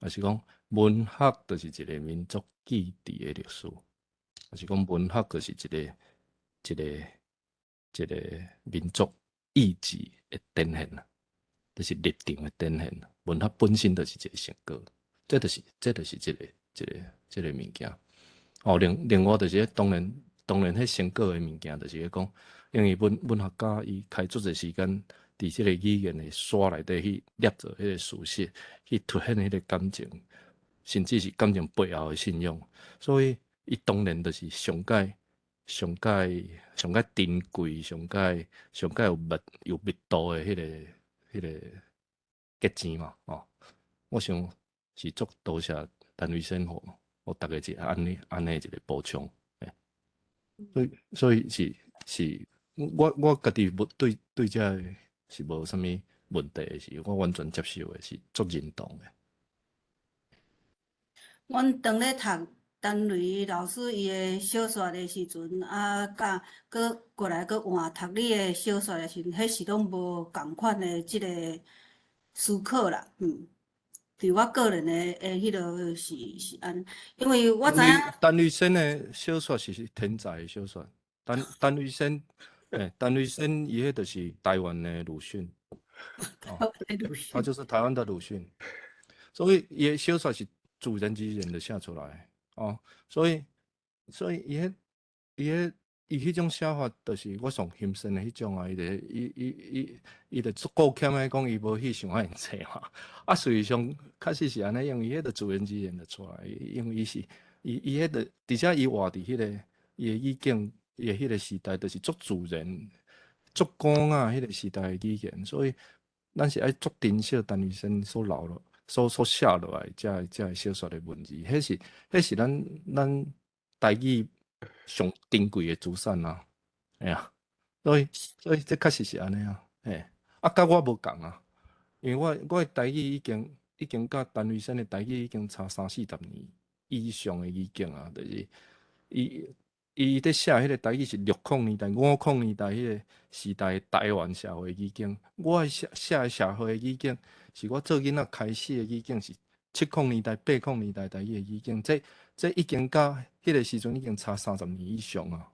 抑是講文學就是一個民族記憶的歷史，抑是講文學就是一個民族意志的展現啦，就是立場的展現。文學本身就是一個成果，這就是這個物件。哦，另外就是當然，彼成果的物件就是講，因為文學家伊開足濟時間佇這個語言的沙內底去捏造彼個事實，去凸顯彼個感情，甚至是感情背後的信仰。所以，伊當然就是上蓋珍貴、上蓋有密度的彼個結晶嘛。哦，我想是足多謝陳瑞先予予逐家一個按呢一個補充。所以是，我家己無對這个是無啥物問題的，是我完全接受的，是足認同的。阮當咧讀陳雷老師伊的小說的時陣，啊，佮閣過來閣換讀你的小說的時陣，彼時攏無仝款的這个思考啦，對我個人的彼个是按呢，因為我知影。陳瑞先的小說是天才的小說，陳瑞先伊彼就是台灣的魯迅，哦，他就是台灣的魯迅，所以伊的小說是自然而然的寫出來。哦，所以伊彼種寫法，就是我上欣賞的彼種啊！伊就伊伊伊伊就足夠謙的講，伊無去想遐爾濟嘛。啊，事實上確實是按呢，因為伊彼個自然自然就出來，因為伊是伊伊彼個，而且伊活佇彼個伊的語境，伊的彼個時代，就是足自然、足古雅彼個時代的語言，所以咱是愛足珍惜陳維生所留落、所寫落來遮小說的文字，彼是咱台語上珍貴的資產啊！嘿啊，所以這確實是按呢啊，嘿，啊，佮我無仝啊，因為我的台語已經佮陳維生的台語已經差三四十年以上的語境啊，就是伊佇寫彼個台語是60年代、50年代彼個時代的台灣社會語境，我寫的社會語境是我做囡仔開始的語境是70年代、80年代台語的語境，這已經佮彼個時陣已經差30年以上啊！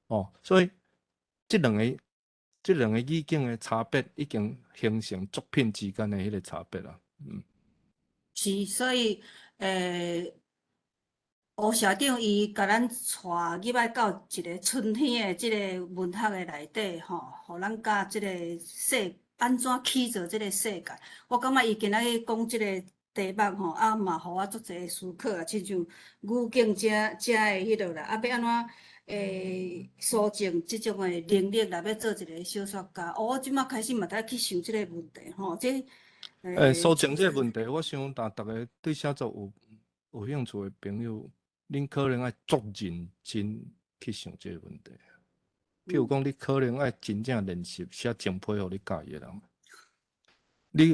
哦，所以這兩個語境的差別已經形成作品之間的彼個差別啦。是，所以，吳社長伊共咱帶入來到一個春天的這個文學的內底吼，予咱佮這個世按怎起造這個世界。我感覺伊今仔日講這個題目吼，啊嘛，予我足濟思考啊，親像語境遮遮的彼落啦，啊，欲按怎蘇靜這種的能力來欲做一個小說家？哦，我這馬開始嘛在去想這個問題吼，這蘇靜這個問題，我想若逐家對寫作有興趣的朋友，恁可能愛足認真去想這個問題。譬如講，你可能愛真正練習寫情批予你佮意的人，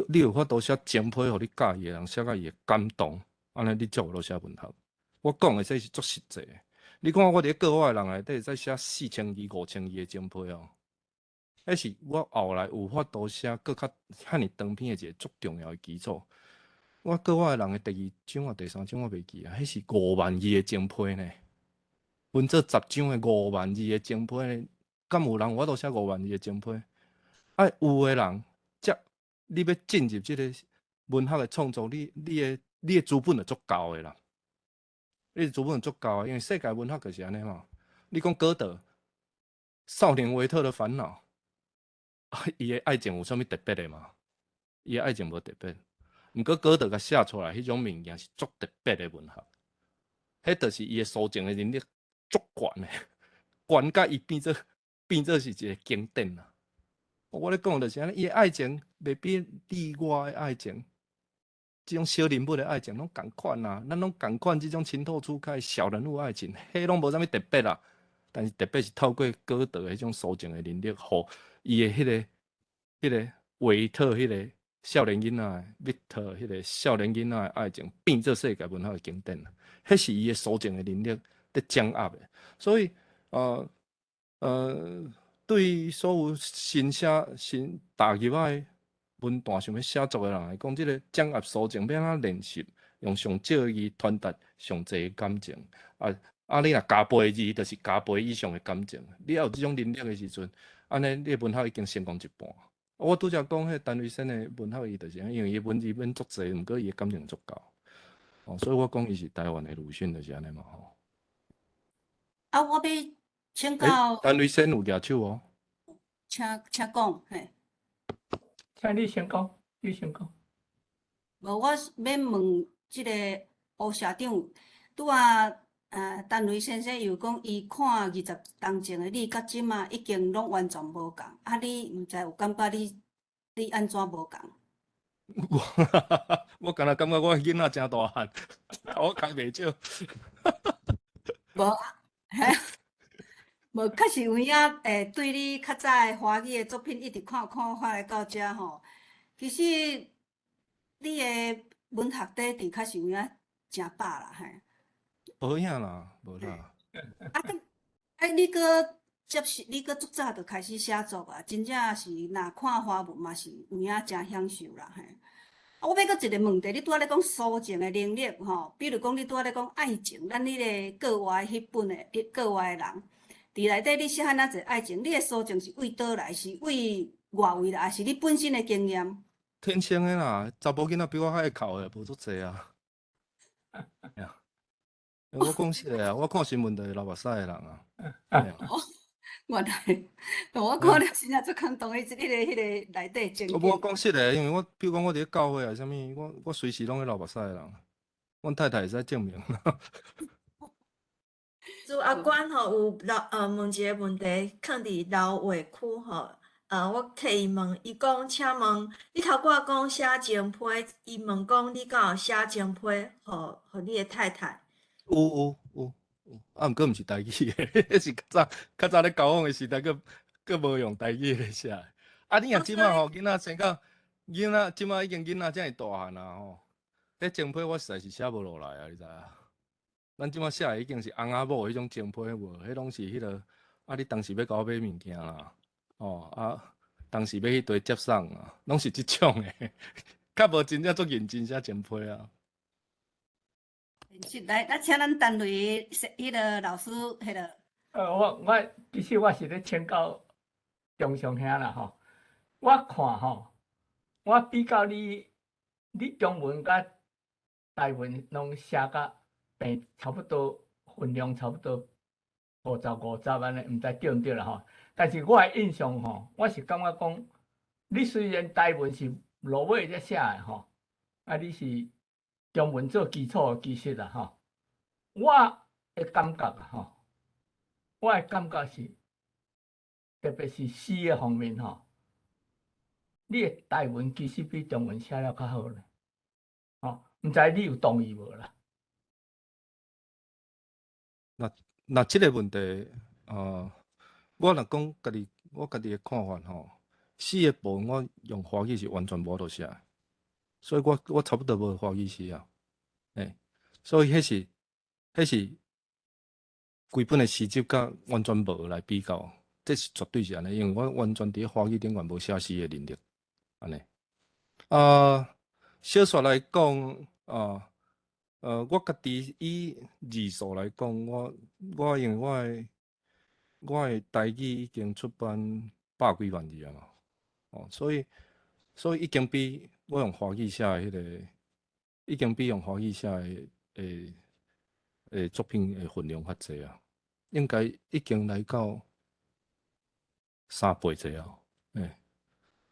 你有法度寫情批予你佮意的人，寫甲伊會感動，按呢你才有路寫文學。我講的這是足實際的。你看我佇咧國外的人內底，會使寫4000字、5000字的情批哦。彼是我後來有法度寫閣較遐爾長篇的一個足重要的基礎。我國外的人的第二章啊、第三章我袂記啊，彼是5萬字的情批呢。分做10章的五萬字的情批呢，敢有人有法度寫五萬字的情批？啊，有的人，才你欲進入這個文學的創作，你的資本就足夠的啦。你的資本足夠，因為世界文學就是按呢嘛。你講歌德《少年維特的煩惱》，伊的愛情有啥物特別的嗎？伊的愛情無特別，毋過歌德共寫出來彼種物件是足特別的文學，彼就是伊的抒情的能力足懸的，懸甲伊變做是一個經典啊！我咧講就是按呢，伊的愛情袂比你我的愛情，這種小人物的愛情攏仝款啊，咱攏仝款這種情竇初開小人物愛情，彼攏無啥物特別啦。但是特別是透過歌德的彼種抒情的能力，予伊的彼個維特彼個少年囡仔，維特彼個少年囡仔的愛情變做世界文學的經典啦。彼是伊的抒情的能力佇掌握的。所以，對所有新寫新踏入來文壇想欲寫作的人來講，這個掌握抒情欲按怎練習，用上少的字傳達上濟的感情。啊，你若加倍字，就是加倍以上的感情。你要有這種能力的時陣，按呢，你的文學已經成功一半。我拄才講彼陳維生的文學，伊就是按呢，因為伊文字免足濟，毋過伊的感情足夠。哦，所以我講伊是台灣的魯迅，就是按呢嘛吼。啊，我欲請教。陳維生有舉手哦。請講，嘿。請你先講，你先講。無，我欲問這個吳社長，拄仔陳雷先生又講，伊看20冬前的你，佮這馬已經攏完全無仝。啊，你毋知有感覺你按怎無仝？我敢若感覺我囡仔誠大漢，我開袂少。無，嘿，無，確實有影，對你較早的華語的作品一直看看看來到遮吼，其實你的文學底底確實有影誠飽啦，嘿。無影啦，無啦。啊，閣啊，你閣接受，你閣足早就開始寫作啊，真正是若看華文嘛是有影誠享受啦，嘿。啊，我欲閣一個問題，你拄仔咧講抒情的能力吼，比如講你拄仔咧講愛情，咱彼個國外彼本的，國外的人，佇內底你寫遐爾濟愛情，你的抒情是為佗來？是為外圍來，還是你本身的經驗？天生的啦，查某囡仔比我較會哭的無足濟啊。我講實的啊，我看新聞就會流目屎的人啊。哦，原來，我看了真正足感動，彼個內底情景。我無講實的，因為我比如講我佇咧教會啊，啥物，我隨時攏咧流目屎的人。阮太太會使證明。朱阿關吼有留問一個問題，囥佇留話區吼，我替伊問，伊講，請問你頭拄仔講寫情批，伊問講你敢有寫情批，予你的太太？有有有有，啊，毋過毋是台語的，彼是較早較早咧交往的時代，閣閣無用台語咧寫。啊，你若這馬吼囡仔生到囡仔，這馬已經囡仔遮爾大漢啊吼，彼情批我實在是寫無落來啊，你知影？咱這馬寫的已經是翁仔某彼種情批無，彼攏是彼個啊，你當時欲共我買物件啦，哦啊，當時欲去佗接送啊，攏是這種的，較無真正足認真寫情批啊。是來，咱請咱單位彼個老師，彼個。我其實我是咧請教中祥兄啦吼，我看吼，我比較你，你中文佮台文攏寫甲平差不多，分量差不多50-50按呢，毋知對毋對啦吼。但是我的印象吼，我是感覺講，你雖然台文是落尾才寫的吼，啊你是中文做基礎的其實啦吼，我的感覺吼，我的感覺是，特別是詩的方面吼，你的台文其實比中文寫了較好咧，吼，毋知你有同意無啦？那這個問題，我若講家己，我家己的看法吼，詩的部分我用華語是完全無法度寫，所以我差不多無華語詩啊，欸，所以彼是規本的詩集佮完全無來比較，這是絕對是按呢，因為我完全佇咧華語頂懸無寫詩的能力，按呢。啊，小說來講，啊，我家己以字數來講，我因為我的台語已經出版百幾萬字啊嘛，哦，所以已經比我用華語寫的彼個，已經比用華語寫的作品的分量較濟啊，應該已經來到3倍濟啊。欸，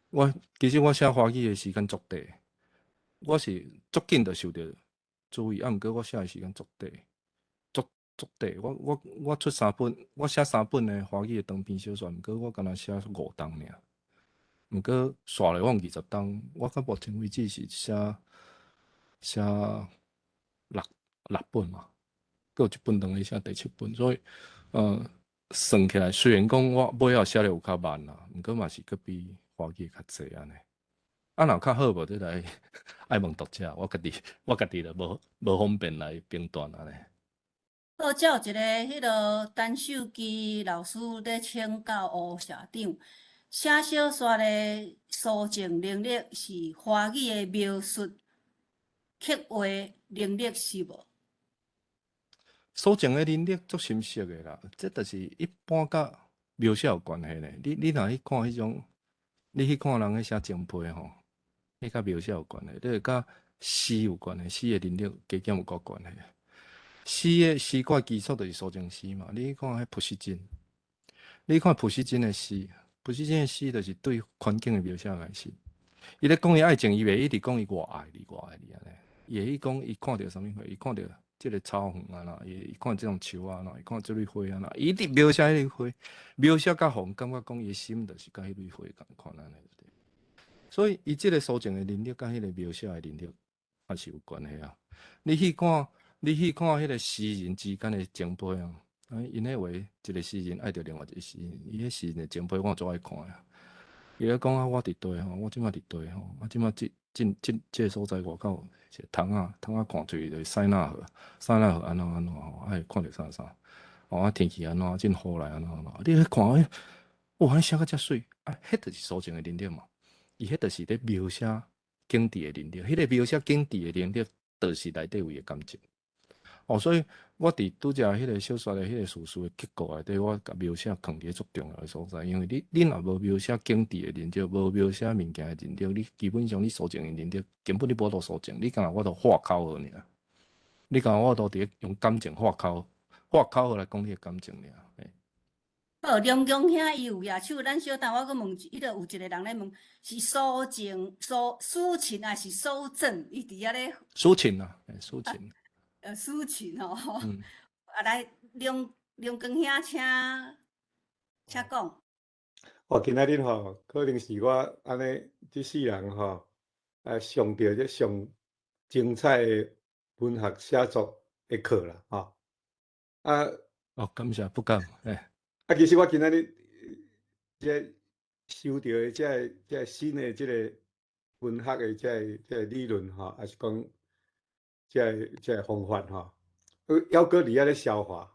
我其實我寫華語的時間足短，我是足緊就受著注意，啊，毋過我寫的時間足短，足足短。我出三本，我寫三本的華語的長篇小說，毋過我敢若寫5冬爾。毋過煞落我20冬，我到目前為止是寫六本嘛，閣有一本當咧寫第七本，所以算起來，雖然講我尾後寫得有較慢啦，毋過嘛是閣比華語較濟按呢。啊，若較好無，這來愛問讀者，我家己就無方便來評斷按呢。好，這有一个彼个陳秀基老師咧請教吳社長，寫小說的抒情能力是華語的描述刻畫能力是無？抒情的能力足深色的啦，這就是一般佮描寫有關係咧。你若去看彼種，你去看人咧寫情批吼，彼佮描寫有關係，你會佮詩有關係，詩的能力加減有夠關係。詩的詩歌基礎就是抒情詩嘛。你去看彼普希金，你看普希金的詩，普希金的詩就是對環境的描寫開始。伊咧講伊愛情，伊袂一直講伊偌愛你，偌愛你按呢。伊會去講伊看著啥物貨，伊看著這個草原啊啦，伊看這種樹啊啦，伊看這蕊花啊啦，伊一直描寫彼蕊花，描寫甲予人感覺講伊的心就是佮彼蕊花仝款按呢。所以伊這個抒情的能力佮彼個描寫的能力也是有關係啊。你去看彼個詩人之間的情批啊，啊，𪜶彼話一個詩人愛著另外一個詩人，伊彼詩人的情批我足愛看啊。伊咧講啊，我佇佗吼，我這馬佇佗吼，啊，這馬這個所在外口是窗仔，窗仔看出去就是塞納河，塞納河按怎按怎吼，啊會看著啥啥，哦啊天氣按怎，陣雨來按怎按怎，你去看，欸，哇，彼寫甲遮媠，啊，彼就是抒情的能力嘛，伊彼就是咧描寫景致的能力，彼個描寫景致的能力，就是內底位的感情。哦，所以我佇拄才彼個小說的彼個敘事的結構內底，我共描寫囥佇咧足重要的所在，因為你若無描寫景致的能力，無描寫物件的能力，你基本上你抒情的能力根本你無法度抒情，你敢若法度畫口號爾。你敢有法度佇用感情發口，發口來講你的感情爾。好，梁強兄伊有舉手，咱小等我閣問，彼個有一個人咧問，是蘇靜、蘇蘇秦還是蘇正？伊佇遐咧。蘇秦啊，蘇秦。蘇秦哦。啊，來，梁梁強兄，請請講。我今仔日吼，可能是我按呢這世人吼，上著這上精彩的文學寫作的課啦，吼。啊，哦，感謝，不敢，欸。啊，其實我今仔日這收著的這个這个新的這个文學的這个這个理論吼，抑是講這个這个方法吼，猶閣佇遐咧消化，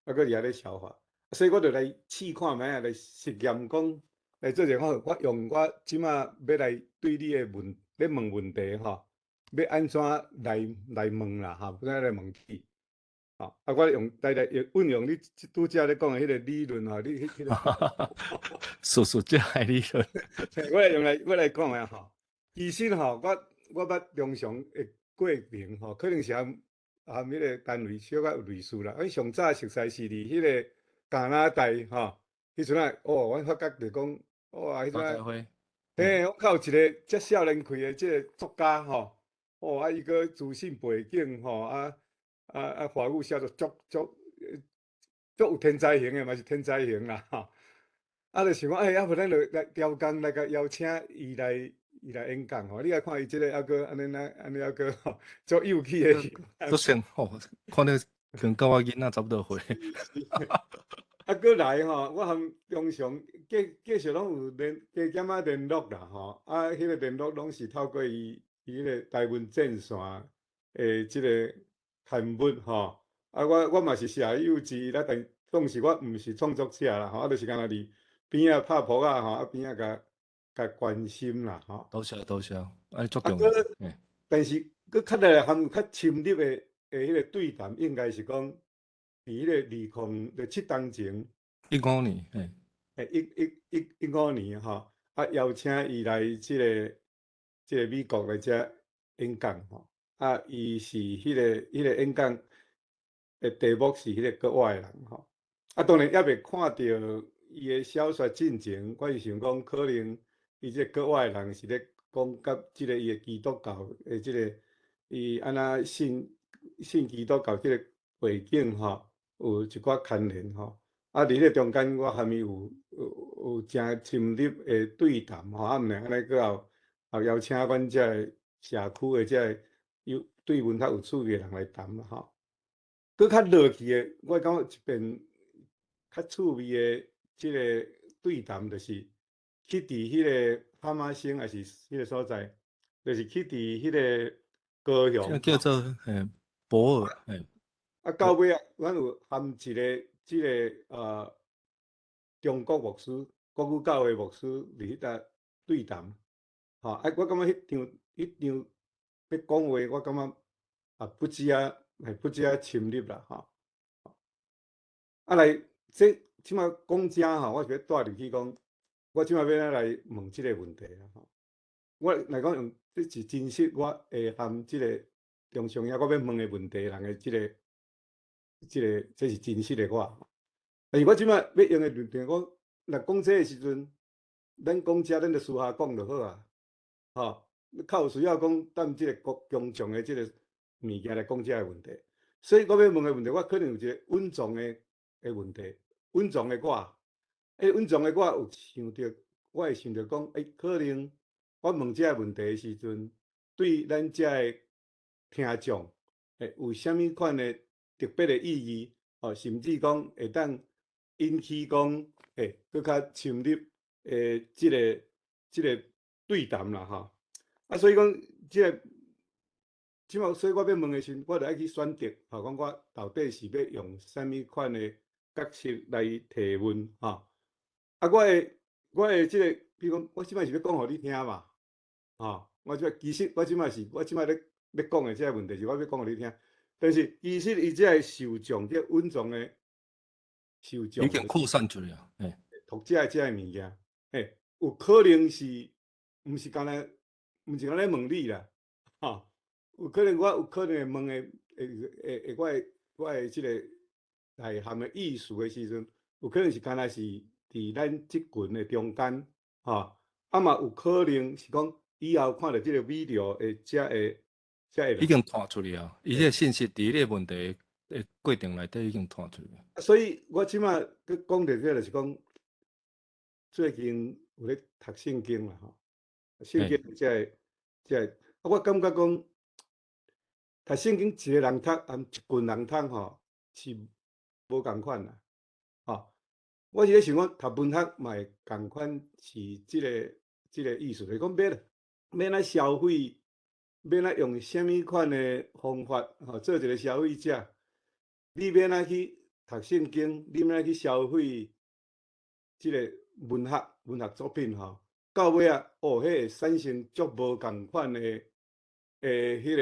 猶閣佇遐咧消化，所以我就來試看覓啊，來實驗講，來做者看，我用我這馬欲來對你的問，咧問問題吼，欲按怎來來問啦，吼，欲按怎來問起。啊，我用來來運用你拄才咧講的彼个理論吼，你彼个術數這个理論，我來用來我來講的吼。其實吼，我我捌中常的過程吼，可能是含含彼个單位小可有類似啦。阮上早熟似是佇彼个加拿大吼，彼陣啊，哦，阮發覺就講，哇，彼陣啊，嘿，我靠有一个遮少年開的這个作家吼，哦，啊，伊閣資訊背景吼，啊。啊啊！華語寫作足足足有天才型的嘛，是天才型啦吼。啊，就想講，欸，啊無咱就來調工來共邀請伊來伊來演講吼。你來看伊這个猶閣按呢按呢猶閣吼，足有趣的。足像吼，看著跟佮我囡仔差不多歲。啊，閣來吼，我含中常繼繼續攏有聯加減仔聯絡啦吼。啊，彼个聯絡攏是透過伊伊彼个台灣戰線的這个刊物吼，啊，我我嘛是寫幼稚，啦，但當時我毋是創作者啦，吼，啊，就是干焦佇邊仔拍噗仔吼，啊邊仔共共關心啦，吼。多謝多謝，啊，足重要。但是閣較來含較深入的的彼个對談，應該是講佇彼个2007當前。 15年，嘿。欸，一一一一五年吼，啊，邀請伊來這个這个美國來遮演講吼。啊，伊是彼个彼个演講的題目是彼个國外的人吼。啊，當然猶未看著伊的小說進前，我是想講可能伊這個國外的人是咧講佮這个伊的基督教的這个伊按怎信信基督教這個背景吼，有一寡牽連吼。啊，佇彼個中間，我含伊有有有誠深入的對談吼。啊，毋但按呢，閣有也邀請阮遮个社區的遮個有對文學有趣味的人來談啦吼。閣較落去的，我感覺一遍較趣味的這个對談，就是去佇彼个哈馬星，抑是彼个所在，就是去佇彼个高雄，叫做嘿博爾，嘿。啊，到尾啊，阮有含一个這个中國牧師，國語教會牧師佇彼搭對談，吼啊，我感覺彼場彼場欲講話，我感覺也不止啊，會不止啊深入啦，吼。啊來，這這馬講遮吼，我是欲帶入去講，我這馬欲來問這個問題啦，吼。我來講用，這是真實，我會含這個中常兄，我欲問的問題，人的這个這个這是真實的我。但是我這馬欲用的論點，講若講這个時陣，咱講這，咱就私下講就好啊，吼。較有需要講，踮這個國公眾的這个物件來講這个問題。所以我欲問的問題，我可能有一个隱藏的的問題，隱藏的我，欸，隱藏的我有想著，我會想著講，欸，可能我問這个問題的時陣，對咱遮的聽眾，欸，有啥物款的特別的意義，哦，甚至講會當引起講，欸，閣較深入的這个這个對談啦，吼。啊，所以講這个，這馬所以我欲問的時陣，我就愛去選擇，吼，講我到底是欲用啥物款的角色來提問，吼。啊，我的我的這个，比如講，我這擺是欲講予你聽嘛，吼，我這其實我這擺是，我這擺咧欲講的這个問題是我欲講予你聽，但是其實伊這个受眾，這個隱藏的受眾已經擴散出去啊，嘿。讀者的這个物件，嘿，有可能是，毋是干焦，毋是干焦問你啦，吼，有可能我有可能會問的會會會我的我的這个內涵的意思的時陣，有可能是敢若是佇咱這群的中間，吼，啊嘛有可能是講以後看著這个 video 會才會才會已經彈出去啊！伊這個信息佇這個問題的過程內底已經彈出去。所以我這馬閣講著這個，就是講最近有咧讀聖經啦，吼，聖經才會才會，啊，我感覺講讀聖經一個人讀，和一群人讀吼是無仝款啦，吼。我是咧想講讀文學嘛會仝款，是這個意思，就是講欲按怎消費，欲按怎用啥物款的方法，吼，做一個消費者，你欲按怎去讀聖經，你欲按怎去消費這個文學作品，吼，到尾仔，哦，彼會產生足無仝款的彼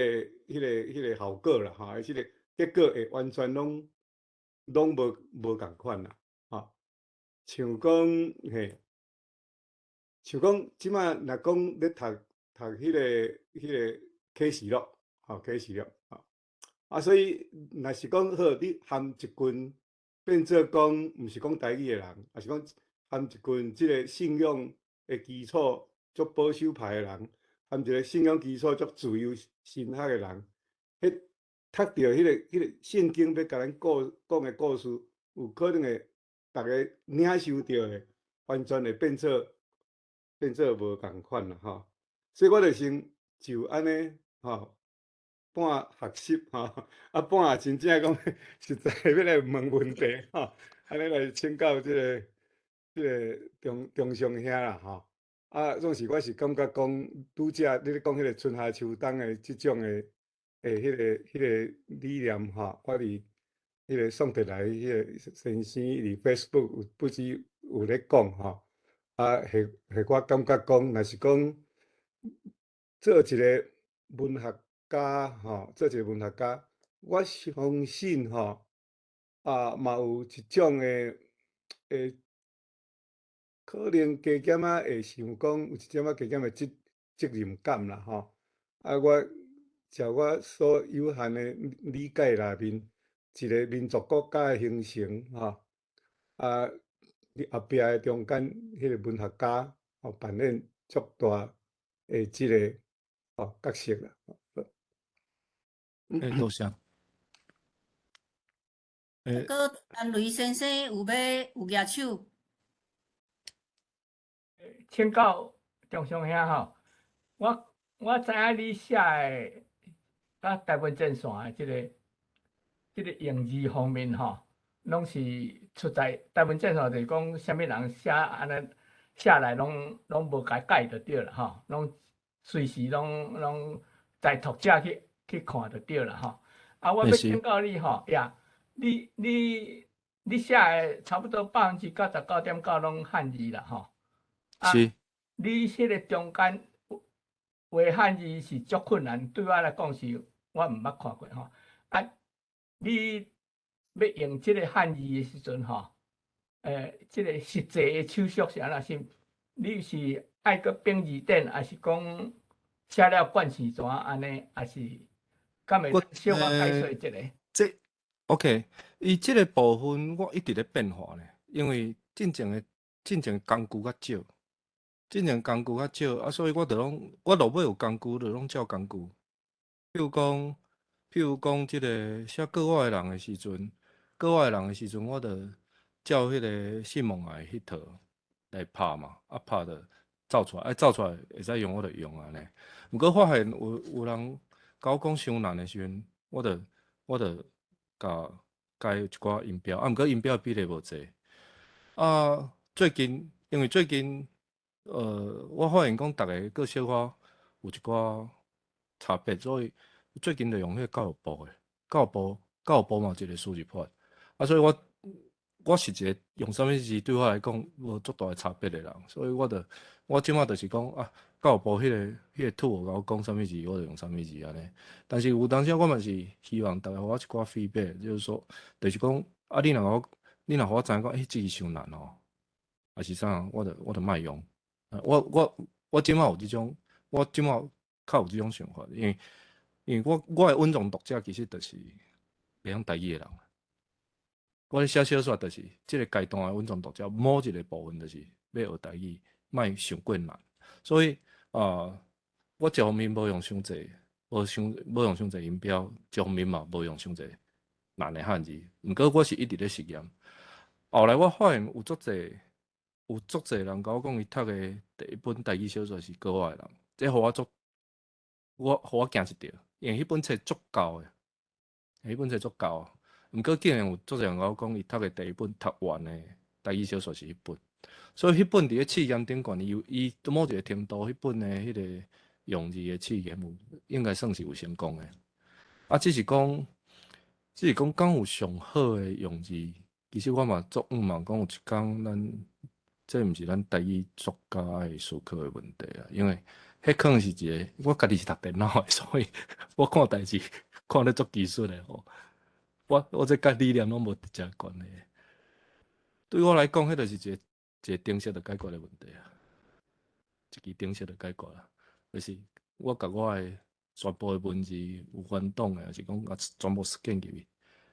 個效果啦，吼，這個結果會完全攏無仝款啦，吼。像講嘿，像講這馬若講咧讀彼個啟示錄，吼，啟示錄，吼，啊，所以若是講好，你含一群變做講，毋是講台語的人，抑是講含一群這個信仰的基礎足保守派的人，含一個信仰基礎足自由神學的人，彼讀著彼個聖經欲共咱講的故事，有可能會逐家領受著的，完全會變做無仝款啦，吼。所以我就先就按呢，吼，半學習，吼，啊半也真正講實在欲來問問題，吼，按呢來請教這個中祥兄啦，吼。啊，總是我是感覺講，拄才你咧講彼個春夏秋冬的這種的彼個理念，吼，我佇彼個宋德來彼個先生佇 Facebook 有不止有咧講，吼，啊，予我感覺講，若是講做一個文學家，吼，做一個文學家，我相信，吼，啊，嘛有一種的可能加減仔會想講有一點仔加減的責任感啦，吼。啊，我照我所有限的理解內面，一個民族國家的形成，吼，啊，佇後壁的中間，彼個文學家，吼，扮演足大的這個吼角色啦。欸，多謝。欸，閣陳雷先生有欲有舉手？請教中祥兄吼，我知影你寫的佮台灣前線的這個用字方面吼，攏是出在台灣前線，就是講啥物人寫按呢寫來攏無共改就對啦吼，攏隨時攏在讀者去看就對啦吼。啊，我欲請教你吼，呀，你寫的差不多99.9%攏漢字啦吼。是。你彼個中間畫漢字是足困難，對我來講是我毋捌看過吼。啊，你欲用這个漢字的時陣吼，這个實際的手續是按怎？是你是愛閣編字典，抑是講寫了慣勢怎按呢？抑是敢會小可解說一下？這 OK，伊這个部分我一直咧變化咧，因為進前工具較少。進前工具較少，啊，所以我就攏我落尾有工具，就攏照工具。譬如講，這个寫國外的人的時陣，國外的人的時陣，我就照彼个信望愛彼套來拍嘛，啊拍就走出來，啊走出來會使用我就用按呢。毋過發現有人共我講傷難的時陣，我就共改一寡音標，啊毋過音標比例無濟。啊，最近因為最近，我發現講逐个閣小可有一寡差別，所以最近就用彼个教育部的，教育部嘛有一个輸入法，啊，所以我是一個用啥物字對我來講無足大的差別的人，所以我這馬就是講啊，教育部彼個 tool 共我講啥物字，我就用啥物字按呢。但是有當時我嘛是希望逐个予我一寡 feedback，就是說，就是講啊，你若予我知影講，欸，這字傷難哦，抑是啥，我就莫用。我這馬有這種，我這馬較有這種想法，因為因為我的穩重讀者其實就是袂曉台語的人。我咧寫小說就是這個階段的穩重讀者，某一個部分就是欲學台語，莫傷困難。所以啊，我一方面無用傷濟，無用傷濟音標，一方面嘛無用傷濟難的漢字。毋過我是一直咧實驗。後來我發現有足濟人共我講，伊讀的第一本台語小說是國外的人，這予我足，我予我驚一跳，因為彼本冊足厚的，彼本冊足厚。毋過竟然有足濟人共我講，伊讀的第一本讀完的台語小說是彼本，所以彼本佇咧試驗頂懸，伊某一個程度，彼本的彼個用字的試驗有應該算是有成功的。啊，只是講敢有上好的用字，其實我嘛足向望講有一工咱這毋是咱台語作家愛思考的問題啊，因為彼可能是一個我家己是讀電腦的，所以我看代誌看得足技術的吼。我這佮理念攏無直接關係。對我來講，彼就是一個程式就解決的問題啊，一支程式就解決啦。就是我共我的全部的文字有原檔的，抑是講共全部 scan 入去，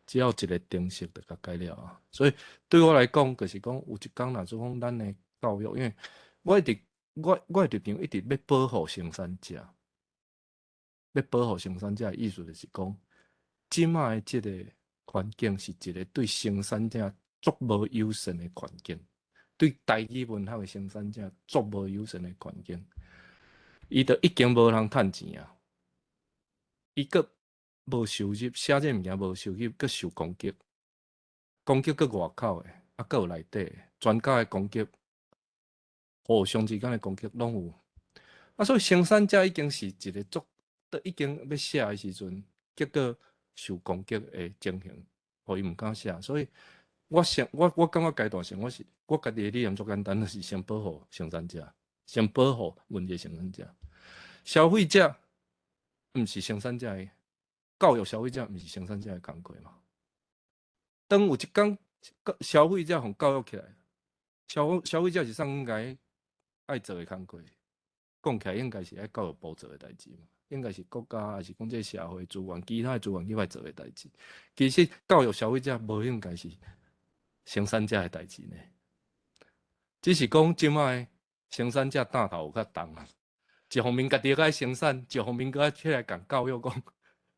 只要一個程式就共解了啊。所以對我來講，就是講有一工若做講咱的教育，因為我一直我的立場一直欲保護生產者，欲保護生產者的意思就是講，這擺的這個環境是一個對生產者足無友善的環境，對台語文學的生產者足無友善的環境，伊就已經無通趁錢啊，伊閣無收入，寫這物件無收入，閣受攻擊，攻擊閣外口的，啊，閣有內底專家的攻擊，互相之間的攻擊攏有，啊，所以生產者已經是一個足，都已經欲寫的時陣，結果受攻擊的情形，予伊毋敢寫，所以我先我感覺階段性，我是我家己的理念足簡單，就是先保護生產者，先保護文字生產者，消費者毋是生產者的，教育消費者毋是生產者的工課嘛。當有一工消費者予教育起來，消費者是啥應該愛做的工課？講起來應該是愛教育部做的代誌嘛，應該是國家抑是講這個社會資源、其他的資源去來做的代誌。其實教育消費者無應該是生產者的代誌呢，只是講這擺生產者擔頭有較重啊。一方面家己愛生產，一方面閣愛起來共教育講，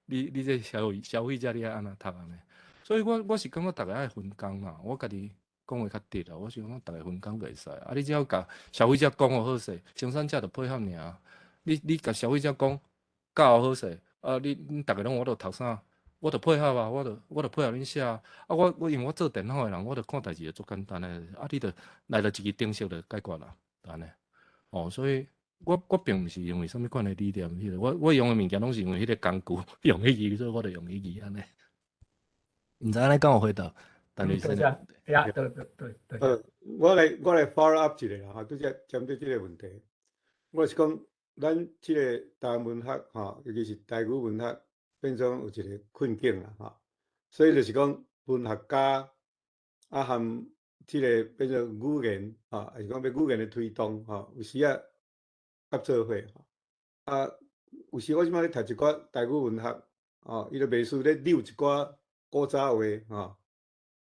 你這消費者你愛按怎讀按呢？所以我是感覺逐家愛分工啦，我家己講話較直啦，我是感覺逐家分工就會使。啊，你只要共消費者講予好勢，生產者就配合爾。你共消費者講教好勢，啊，你逐家攏有法度讀啥，我就配合啊，我就配合恁寫啊。啊，我因為我做電腦的人，我就看代誌就足簡單的。啊，你就來著一支程式就解決啦，按呢。哦，所以我並毋是因為啥物款的理念，彼個我用的物件攏是因為彼個工具用彼支，所以我就用彼支按呢。毋知按呢敢有回答？陳律師。對對對對。我來 follow up 一下啦，吼，拄則針對這個問題，我是講，咱這個台灣文學，吼，尤其是台語文學，變做有一個困境啦，吼，所以就是講文學家啊，含這個變做語言，吼，抑是講欲語言的推動，吼，有時仔合做伙，啊，有時我這擺咧讀一寡台語文學，吼，伊就袂輸咧扭一寡古早話，吼，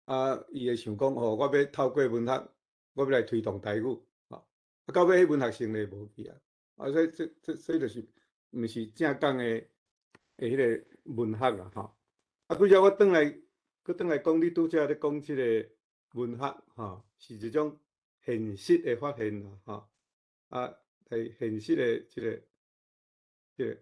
啊，伊會想講，吼，我欲透過文學，我欲來推動台語，吼，啊，到尾彼文學性咧無去啊，啊，所以這所以就是毋是正港的彼個文學啊，吼，啊，拄則我轉來，閣轉來講，你拄則咧講這個文學，吼，是一種現實的發現啦，吼，啊，係現實的這個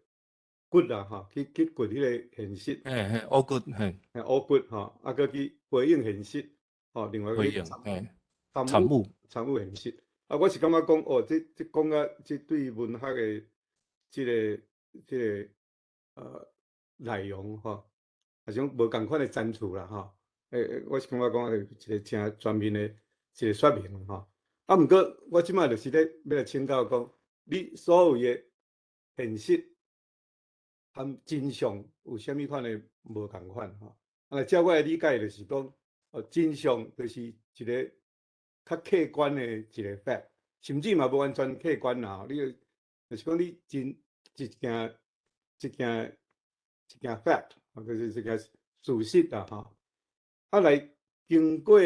骨啦，吼，去掘彼個現實，嘿嘿，挖骨，嘿，嘿，挖骨吼，啊，閣去回應現實，吼，另外去回應，嘿，參與，參與現實。啊，我是感覺講，哦，這講啊，這對文學的這個內容吼，也是講無仝款的層次啦，吼。我是感覺講一個誠全面的一個說明吼。啊，毋過我這擺就是咧欲來請教講，你所謂的現實和真相有啥物款的無仝款吼？啊，照我的理解就是講，哦，真相就是一個較客觀的一個 fact，甚至嘛無完全客觀啦。你就是講你真一件一件一件 fact，就是一件事實啦吼。啊，來經過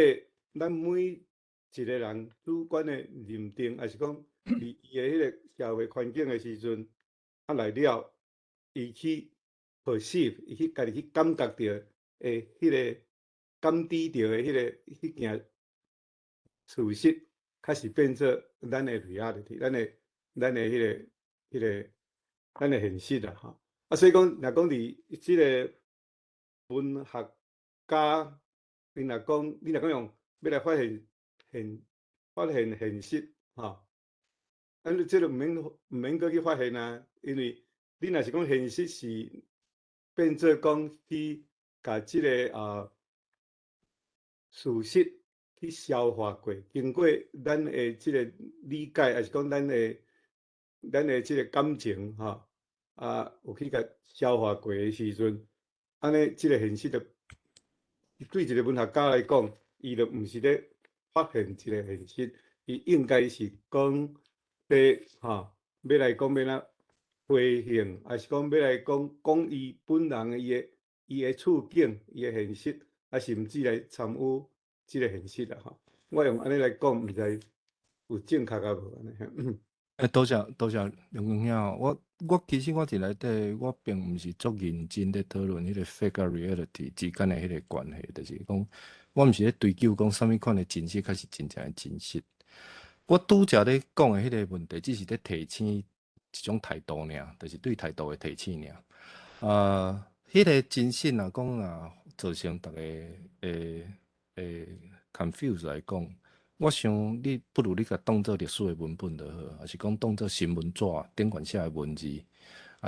咱每一個人主觀的認定，抑是講佇伊的彼個社會環境的時陣，啊來了，伊去 perceive，伊去家己去感覺著的彼個感知著的彼個彼件事實，較是變做咱的 reality，咱的彼個咱的現實啦吼。啊，所以講，若講佇這個文學家，你若講用欲來發現現實吼，啊，你這個毋免閣去發現啊，因為你若是講現實是變做講去共這個事實去消化過，經過咱的這個理解，抑是講咱的這個感情吼，啊，有去共消化過的時陣，按呢這個現實就對一個文學家來講，伊就毋是咧發現一個現實，伊應該是講欲吼，欲來講欲按怎回應，抑是講欲來講講伊本人的伊的處境、伊的現實，啊，甚至來參與這個現實啦吼。我用按呢來講，毋知有正確抑無按呢？欸，多謝多謝梁光兄，我其實我佇內底，我並毋是足認真咧討論彼個 fact 佮 reality 之間的彼個關係，就是講我毋是咧追究講啥物款的真實才是真正的真實。我拄才咧講的彼個問題，只是咧提醒一種態度爾，就是對態度的提醒爾。啊，彼個真實若講若造成逐家會 confuse 來講，我想你不如你共當做歷史的文本就好，抑是講當做新聞紙頂懸寫的文字，抑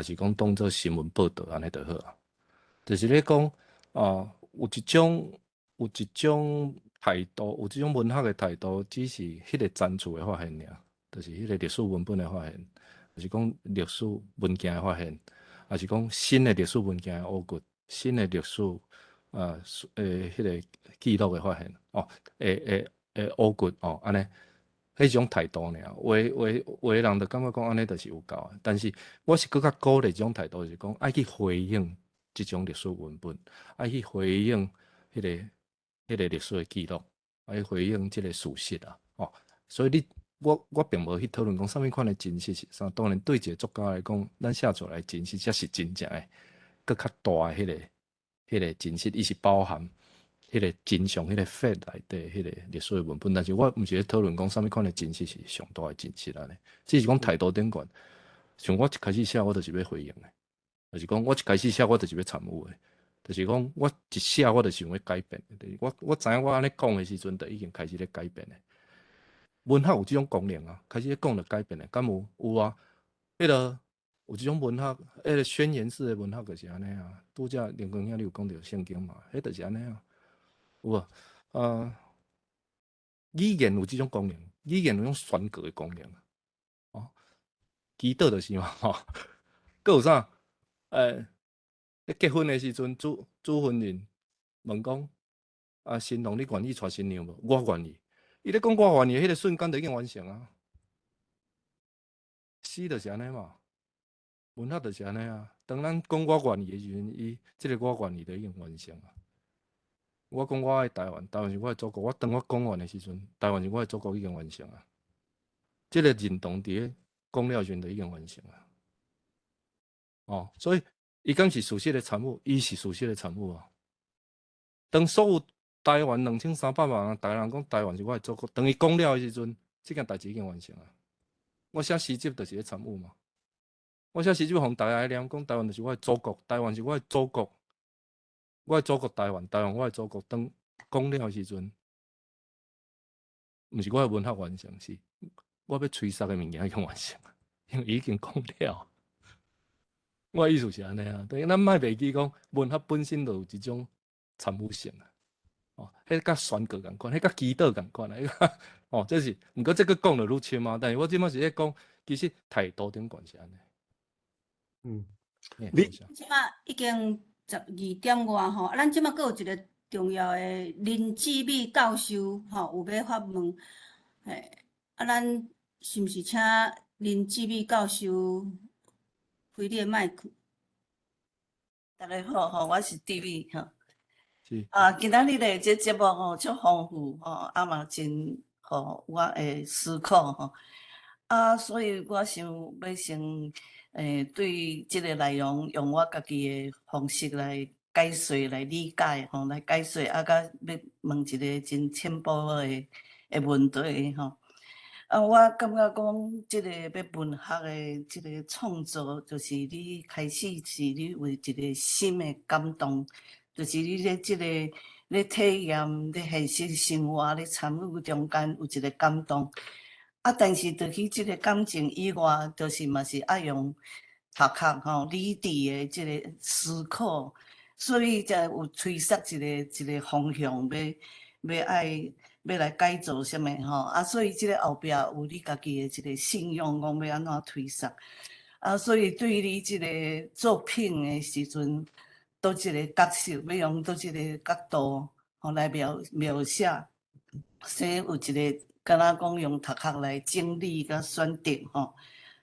是講當做新聞報導按呢就好啊。就是咧講啊，有一種態度，有這種文學的態度，只是彼個層次的發現爾，就是彼個歷史文本的發現，抑是講歷史文件的發現，抑是講新的歷史文件的挖掘，新的歷史啊，彼個記錄的發現，哦，會挖掘哦，按呢，彼種態度爾。有的人就感覺講按呢就是有夠啊，但是我是閣較鼓勵這種態度，就是講愛去回應這種歷史文本，愛去回應彼個歷史的記錄，愛回應這個事實啊，哦，所以你我並無去討論講啥物款的真實是啥。當然對一個作家來講，咱寫出來真實才是真正的，閣較大的彼個真實，伊是包含彼個真相、彼個 fact 內底彼個歷史的文本。但是我毋是咧討論講啥物款的真實是上大的真實按呢，只是講態度頂懸。像我一開始寫，我就是欲回應的，就是講我一開始寫，我就是欲參與的，就是講我一寫，我就想欲改變的。我知影我按呢講的時陣，就已經開始咧改變的。文學有這種功能啊，開始咧講就改變的，敢有？有啊。彼個有這種文學，彼個宣言式的文學就是按呢啊。拄才林光兄你有講著聖經嘛？彼就是按呢啊。有無？語言有這種功能，語言有種宣告的功能。哦，祈禱就是嘛，吼。閣有啥？咧結婚的時陣，主婚人問講：啊，新郎你願意娶新娘無？我願意。伊咧講我願意，彼個瞬間就已經完成啊。詩就是按呢嘛，文學就是按呢啊。當咱講我願意的時陣，伊這個我願意就已經完成啊。我講我愛台灣，台灣是我的祖國。我當我講完的時陣，台灣是我的祖國已經完成啊。這個認同佇咧講了時陣就已經完成啊。哦，所以伊敢是事實的產物，伊是事實的產物啊。當所有台灣2300萬人，逐个人講台灣是我的祖國，當伊講了的時陣，這件代誌已經完成啊。我寫詩集就是咧參與嘛。我寫詩集，予逐家來念，講台灣就是我的祖國，台灣是我的祖國，我的祖國台灣，台灣我的祖國。當講了的時陣，毋是我的文學完成，是我欲吹捒的物件已經完成，因為已經講了。我的意思是按呢啊，等於咱莫袂記講文學本身就有一種參與性啊。哦，彼佮宣告仝款，彼佮祈禱仝款啊。哦，這是，毋過這個講就愈深啊。但是我這擺是咧講，其實態度頂懸是按呢。你這擺已經12點外吼，啊，咱這擺閣有一個重要的林志美教授吼，有欲發問，嘿，啊，咱是毋是請林志美教授開你的麥克？大家好吼，我是弟弟吼。是。啊，今仔日的這節目吼，足豐富吼，啊嘛真予我會思考吼。啊，所以我想欲先對這个內容用我家己的方式來解說、來理解吼，來解說啊，佮欲問一个真淺薄的問題吼。啊，我感覺講，這个欲文學的這个創作，就是你開始是你有一个心的感動，就是你咧這个咧體驗、咧現實生活、咧參與中間有一个感動。啊，但是除去這个感情以外，就是嘛是愛用頭殼吼理智的這个思考，所以才有催促一个一个方向，欲欲愛欲來改造啥物吼。啊，所以這个後壁有你家己的一个信仰，講欲按怎推捒。啊，所以對你這个作品的時陣，佗一个角色，欲用佗一个角度吼來描描寫，所以有一个敢若講用頭殼來整理佮選擇吼，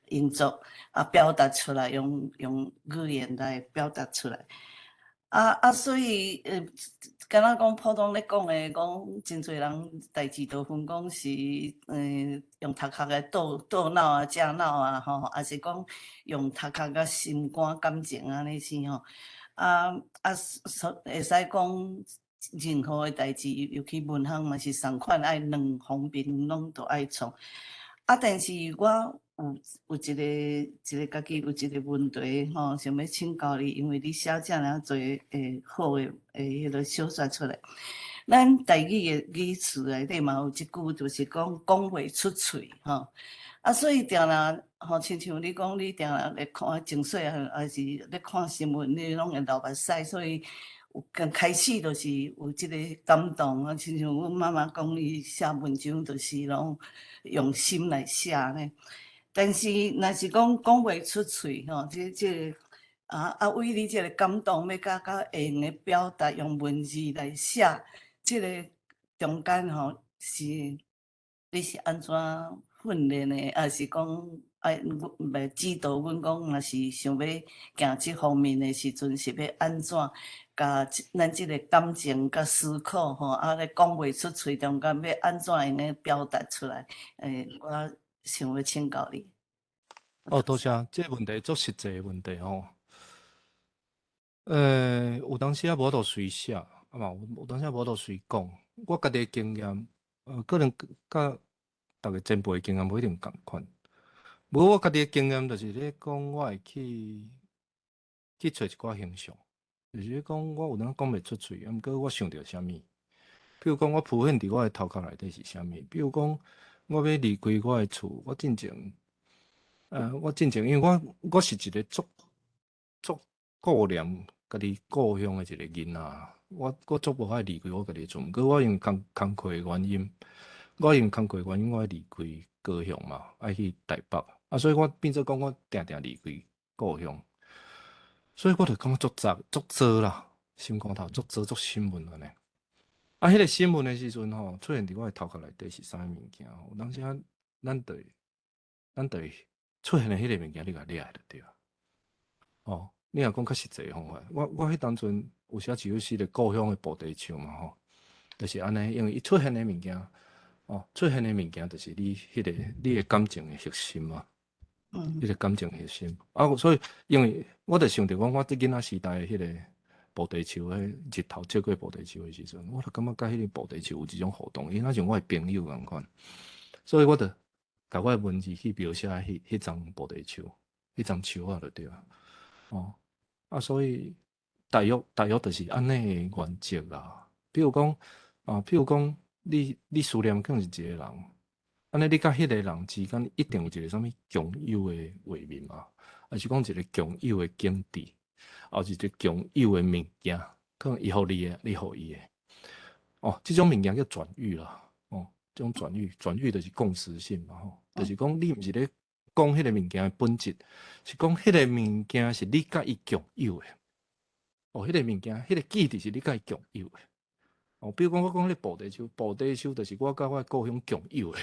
用作啊表達出來，用用語言來表達出來。啊啊，所以敢若講普通咧講的，講真濟人代誌都分講是，用頭殼來倒倒腦啊、食腦啊，吼，抑是講用頭殼佮心肝感情按呢生吼。啊啊，所會使講任何的代誌，尤其文學嘛是仝款，愛兩方面攏都愛創。啊，但是我有有一個一個家己有一個問題吼，想欲請教你，因為你寫遮爾濟好的彼个小說出來。咱台語的語詞內底嘛有一句，就是講講袂出喙吼。啊，所以定定吼，親像你講，你定定咧看情緒啊，抑是咧看新聞，你攏會流目屎，所以有剛開始就是有這个感動啊。親像阮媽媽講，伊寫文章就是攏用心來寫呢。但是若是講講袂出喙吼，這這个啊啊，為你這个感動，欲較較會用的表達，用文字來寫，這个中間吼是你是按怎訓練的，抑是講愛來指導阮講，若是想欲行這方面的時陣，是欲按怎共咱這个感情佮思考吼，啊咧講袂出喙中間，欲按怎會用的表達出來？我想欲請教你。哦，多謝，這個問題足實際的問題吼。有當時仔無法度隨寫，啊嘛有有當時仔無法度隨講。我家己的經驗，可能佮逐个前輩的經驗無一定仝款。無我家己的經驗就是咧講，我會去去揣一寡形象，就是講我有當講袂出喙，啊毋過我想著啥物。比如講，我浮現佇我的頭殼內底是啥物？比如講，我欲離開我的厝，我進前，我進前，因為我我是一個足足顧念家己故鄉的一個囡仔，我我足無愛離開我家己的厝，毋過我因為工工課的原因，我因為工課的原因，我愛離開高雄嘛，愛去台北，啊，所以我變做講我定定離開故鄉，所以我就感覺足雜足濁啦，心肝頭足濁足心悶按呢。啊，彼个心悶的時陣吼，出現佇我的頭殼內底是啥物物件？有當時仔咱就會咱就會出現的彼个物件，你共掠來就對啊。哦，你若講較實際的方法，我我彼當陣有寫一首詩咧，故鄉的菩提樹嘛吼，就是按呢，因為伊出現的物件，哦，出現的物件就是你彼个你的感情的核心嘛。彼個感情核心啊，所以因為我就想著講，我佇囡仔時代的彼個菩提樹，彼日頭照過菩提樹的時陣，我就感覺佮彼个菩提樹有一種互動，伊若像我的朋友仝款，所以我就共我的文字去描寫彼彼叢菩提樹，彼叢樹仔就對啊。哦，啊，所以大約大約就是按呢的原則啦。比如講啊，比如講你你思念可能是一個人。按呢，你佮彼个人之間一定有一個啥物共有的畫面嘛，抑是講一個共有的景致，抑是一個共有的物件，可能伊予你的，你予伊的。哦，這種物件叫轉喻啦。哦，這種轉喻，轉喻就是共時性嘛吼，就是講你毋是咧講彼个物件的本質，是講彼个物件是你佮伊共有的。哦，彼个物件，彼个記憶是你佮伊共有的。哦，比如講我講彼个菩提樹，菩提樹就是我佮我的故鄉共有的。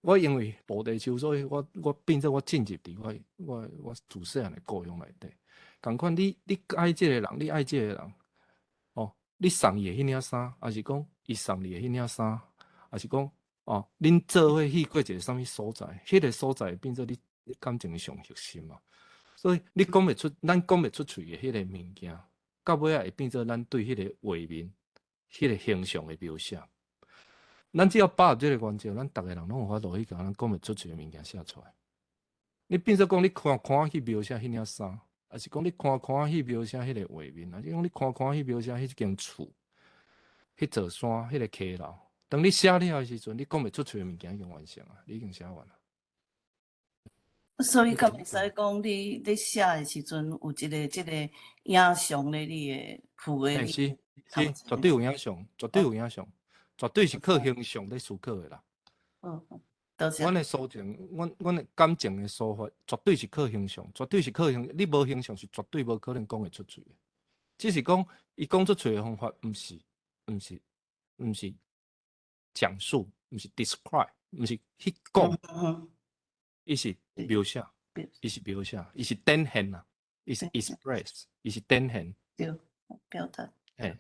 我因為菩提樹，所以我我變做我進入佇我我我自細漢的故鄉內底。仝款你愛這个人，你愛這个人，哦，你送伊的彼領衫，抑是講伊送你的彼領衫，抑是講哦，恁做伙去過一个啥物所在，彼個所在變做你感情上核心嘛。所以你講袂出，咱講袂出喙的彼个物件，到尾仔會變做咱對彼个畫面、彼個形象的描寫。咱只要把握這个原則，咱逐个人攏有法度去共咱講袂出喙的物件寫出來。你變做講你看看去描寫彼領衫，抑是講你看看去描寫彼個畫面，抑是講你看看去描寫彼間厝、彼座山、彼個溪流。當你寫了的時陣，你講袂出喙的物件已經完成啊，你已經寫完了。所以敢會使講，你咧寫的時陣有一个這个影像咧，你會浮咧。欸，是是，絕對有影像，絕對有影像，絕對是靠形象咧思考的啦。嗯，多謝。阮的抒情，阮的感情的抒發，絕對是靠形象，絕對是靠形。你無形象是絕對無可能講會出喙的。只是講，伊講出喙的方法，毋是講述，毋是 describe，毋是去講。伊是描寫，伊是描寫，伊是展現啊，伊是 express，伊是展現。對，表達。嘿，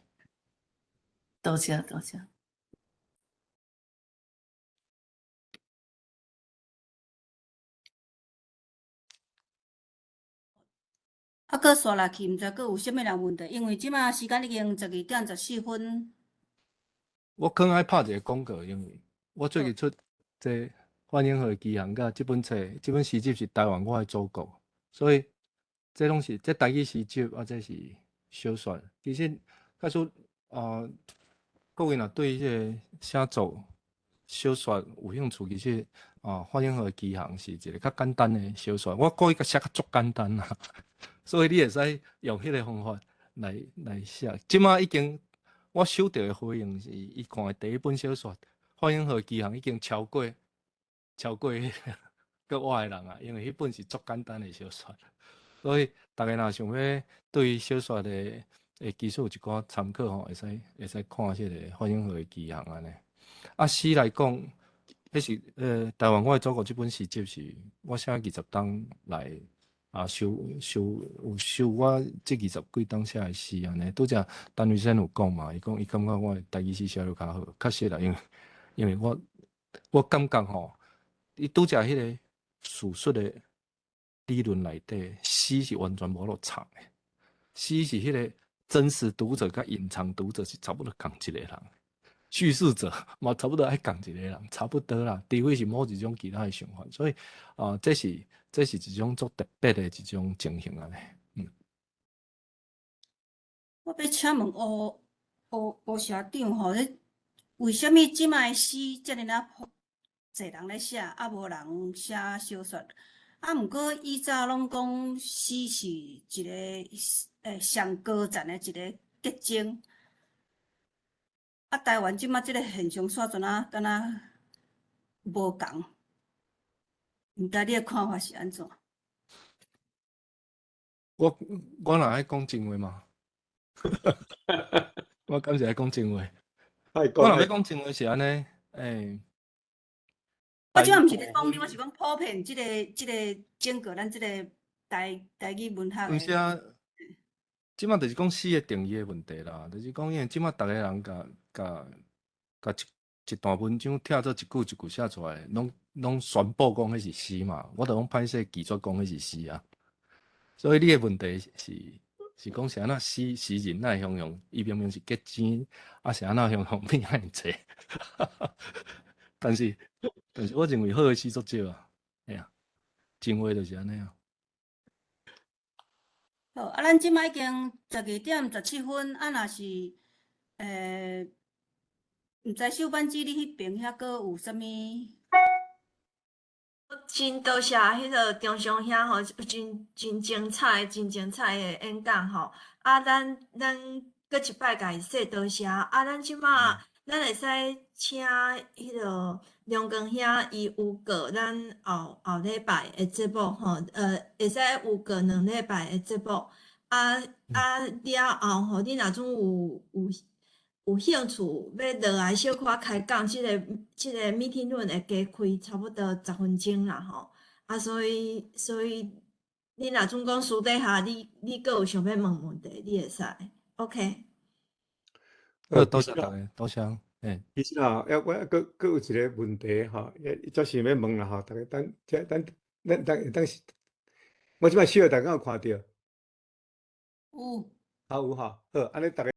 多謝多謝。啊，閣煞落去，毋知閣有啥物人問題？因為這馬時間已經12點14分。我可能愛拍一个廣告，因為我最近出這范永和奇航佮這本冊，這本詩集是台灣我的祖國，所以這攏是這台語詩集，啊，這是小說。其實，假使啊，各位若對這个寫作小說有興趣，其實啊，范永和奇航是一个較簡單的小說。我故意共寫較足簡單啦，所以你會使用彼个方法來寫。這馬已經我收著的回應是，伊看的第一本小說《范永和奇航》已經超過國外的人啊，因為彼本是足簡單的小說，所以逐家若想欲對小說的基礎有一寡參考吼，會使看這个范永和的奇航按呢。啊，詩來講，彼是台灣我的祖國這本詩集是我寫20冬來啊，收收有收我這20幾冬寫的詩按呢。拄才陳醫生有講嘛，伊講伊感覺我的台語詩寫得較好，確實啦，因為我感覺吼，伊拄才彼个敘述的理論內底，詩是完全無法度藏的，詩是彼个真實讀者佮隱藏讀者是差不多仝一個人，敘述者嘛差不多愛仝一個人，差不多啦，除非是某一種其他的想法，所以啊，這是一種足特別的一種情形按呢。我欲請問吳社長吼，你為啥物這擺的詩遮爾仔濟人咧寫，啊無人寫小說？啊，毋過以早攏講詩是一個上高層的一个結晶。啊，台灣這擺這个現象煞怎啊敢若無仝？毋知你的看法是按怎？我若愛講真話嘛？我敢是愛講真話。我若欲講真話是按呢，欸。我這擺毋是咧講你，我是講普遍這个整個咱這个台語文學。毋是啊，這擺就是講詩的定義的問題啦，就是講因為這擺逐个人共一段文章拆做一句一句寫出來，攏宣布講彼是詩嘛，我就講歹勢拒絕講彼是詩啊。所以你的問題是講是按怎詩詩人哪會形容？伊明明是結晶，啊是按怎形容變遐爾濟？但是我認為好的詩足少啊，嘿啊，真話就是按呢啊。好，啊，咱這擺已經12點17分，啊，若是毋知秀班姊你彼爿遐閣有啥物？真多謝彼个中祥兄吼，真精彩、真精彩的演講吼。啊，咱閣一擺共伊說多謝。啊，咱這馬咱會使請彼个梁光兄，伊有過咱後後禮拜的節目吼，會使有過2禮拜的節目。啊啊了後吼，你若總有興趣欲落來小可開講，這個 meeting room 會加開差不多10分鐘啦吼。啊，所以。你若準講私底下你閣有想欲問問題，你會使。OK。好，多謝大家，多謝。欸。其實啊，我閣有一個問題吼，也足想欲問啦吼，逐家等，這等，咱等等，我這擺小逐家有看著？有。啊有吼，好，按呢逐家。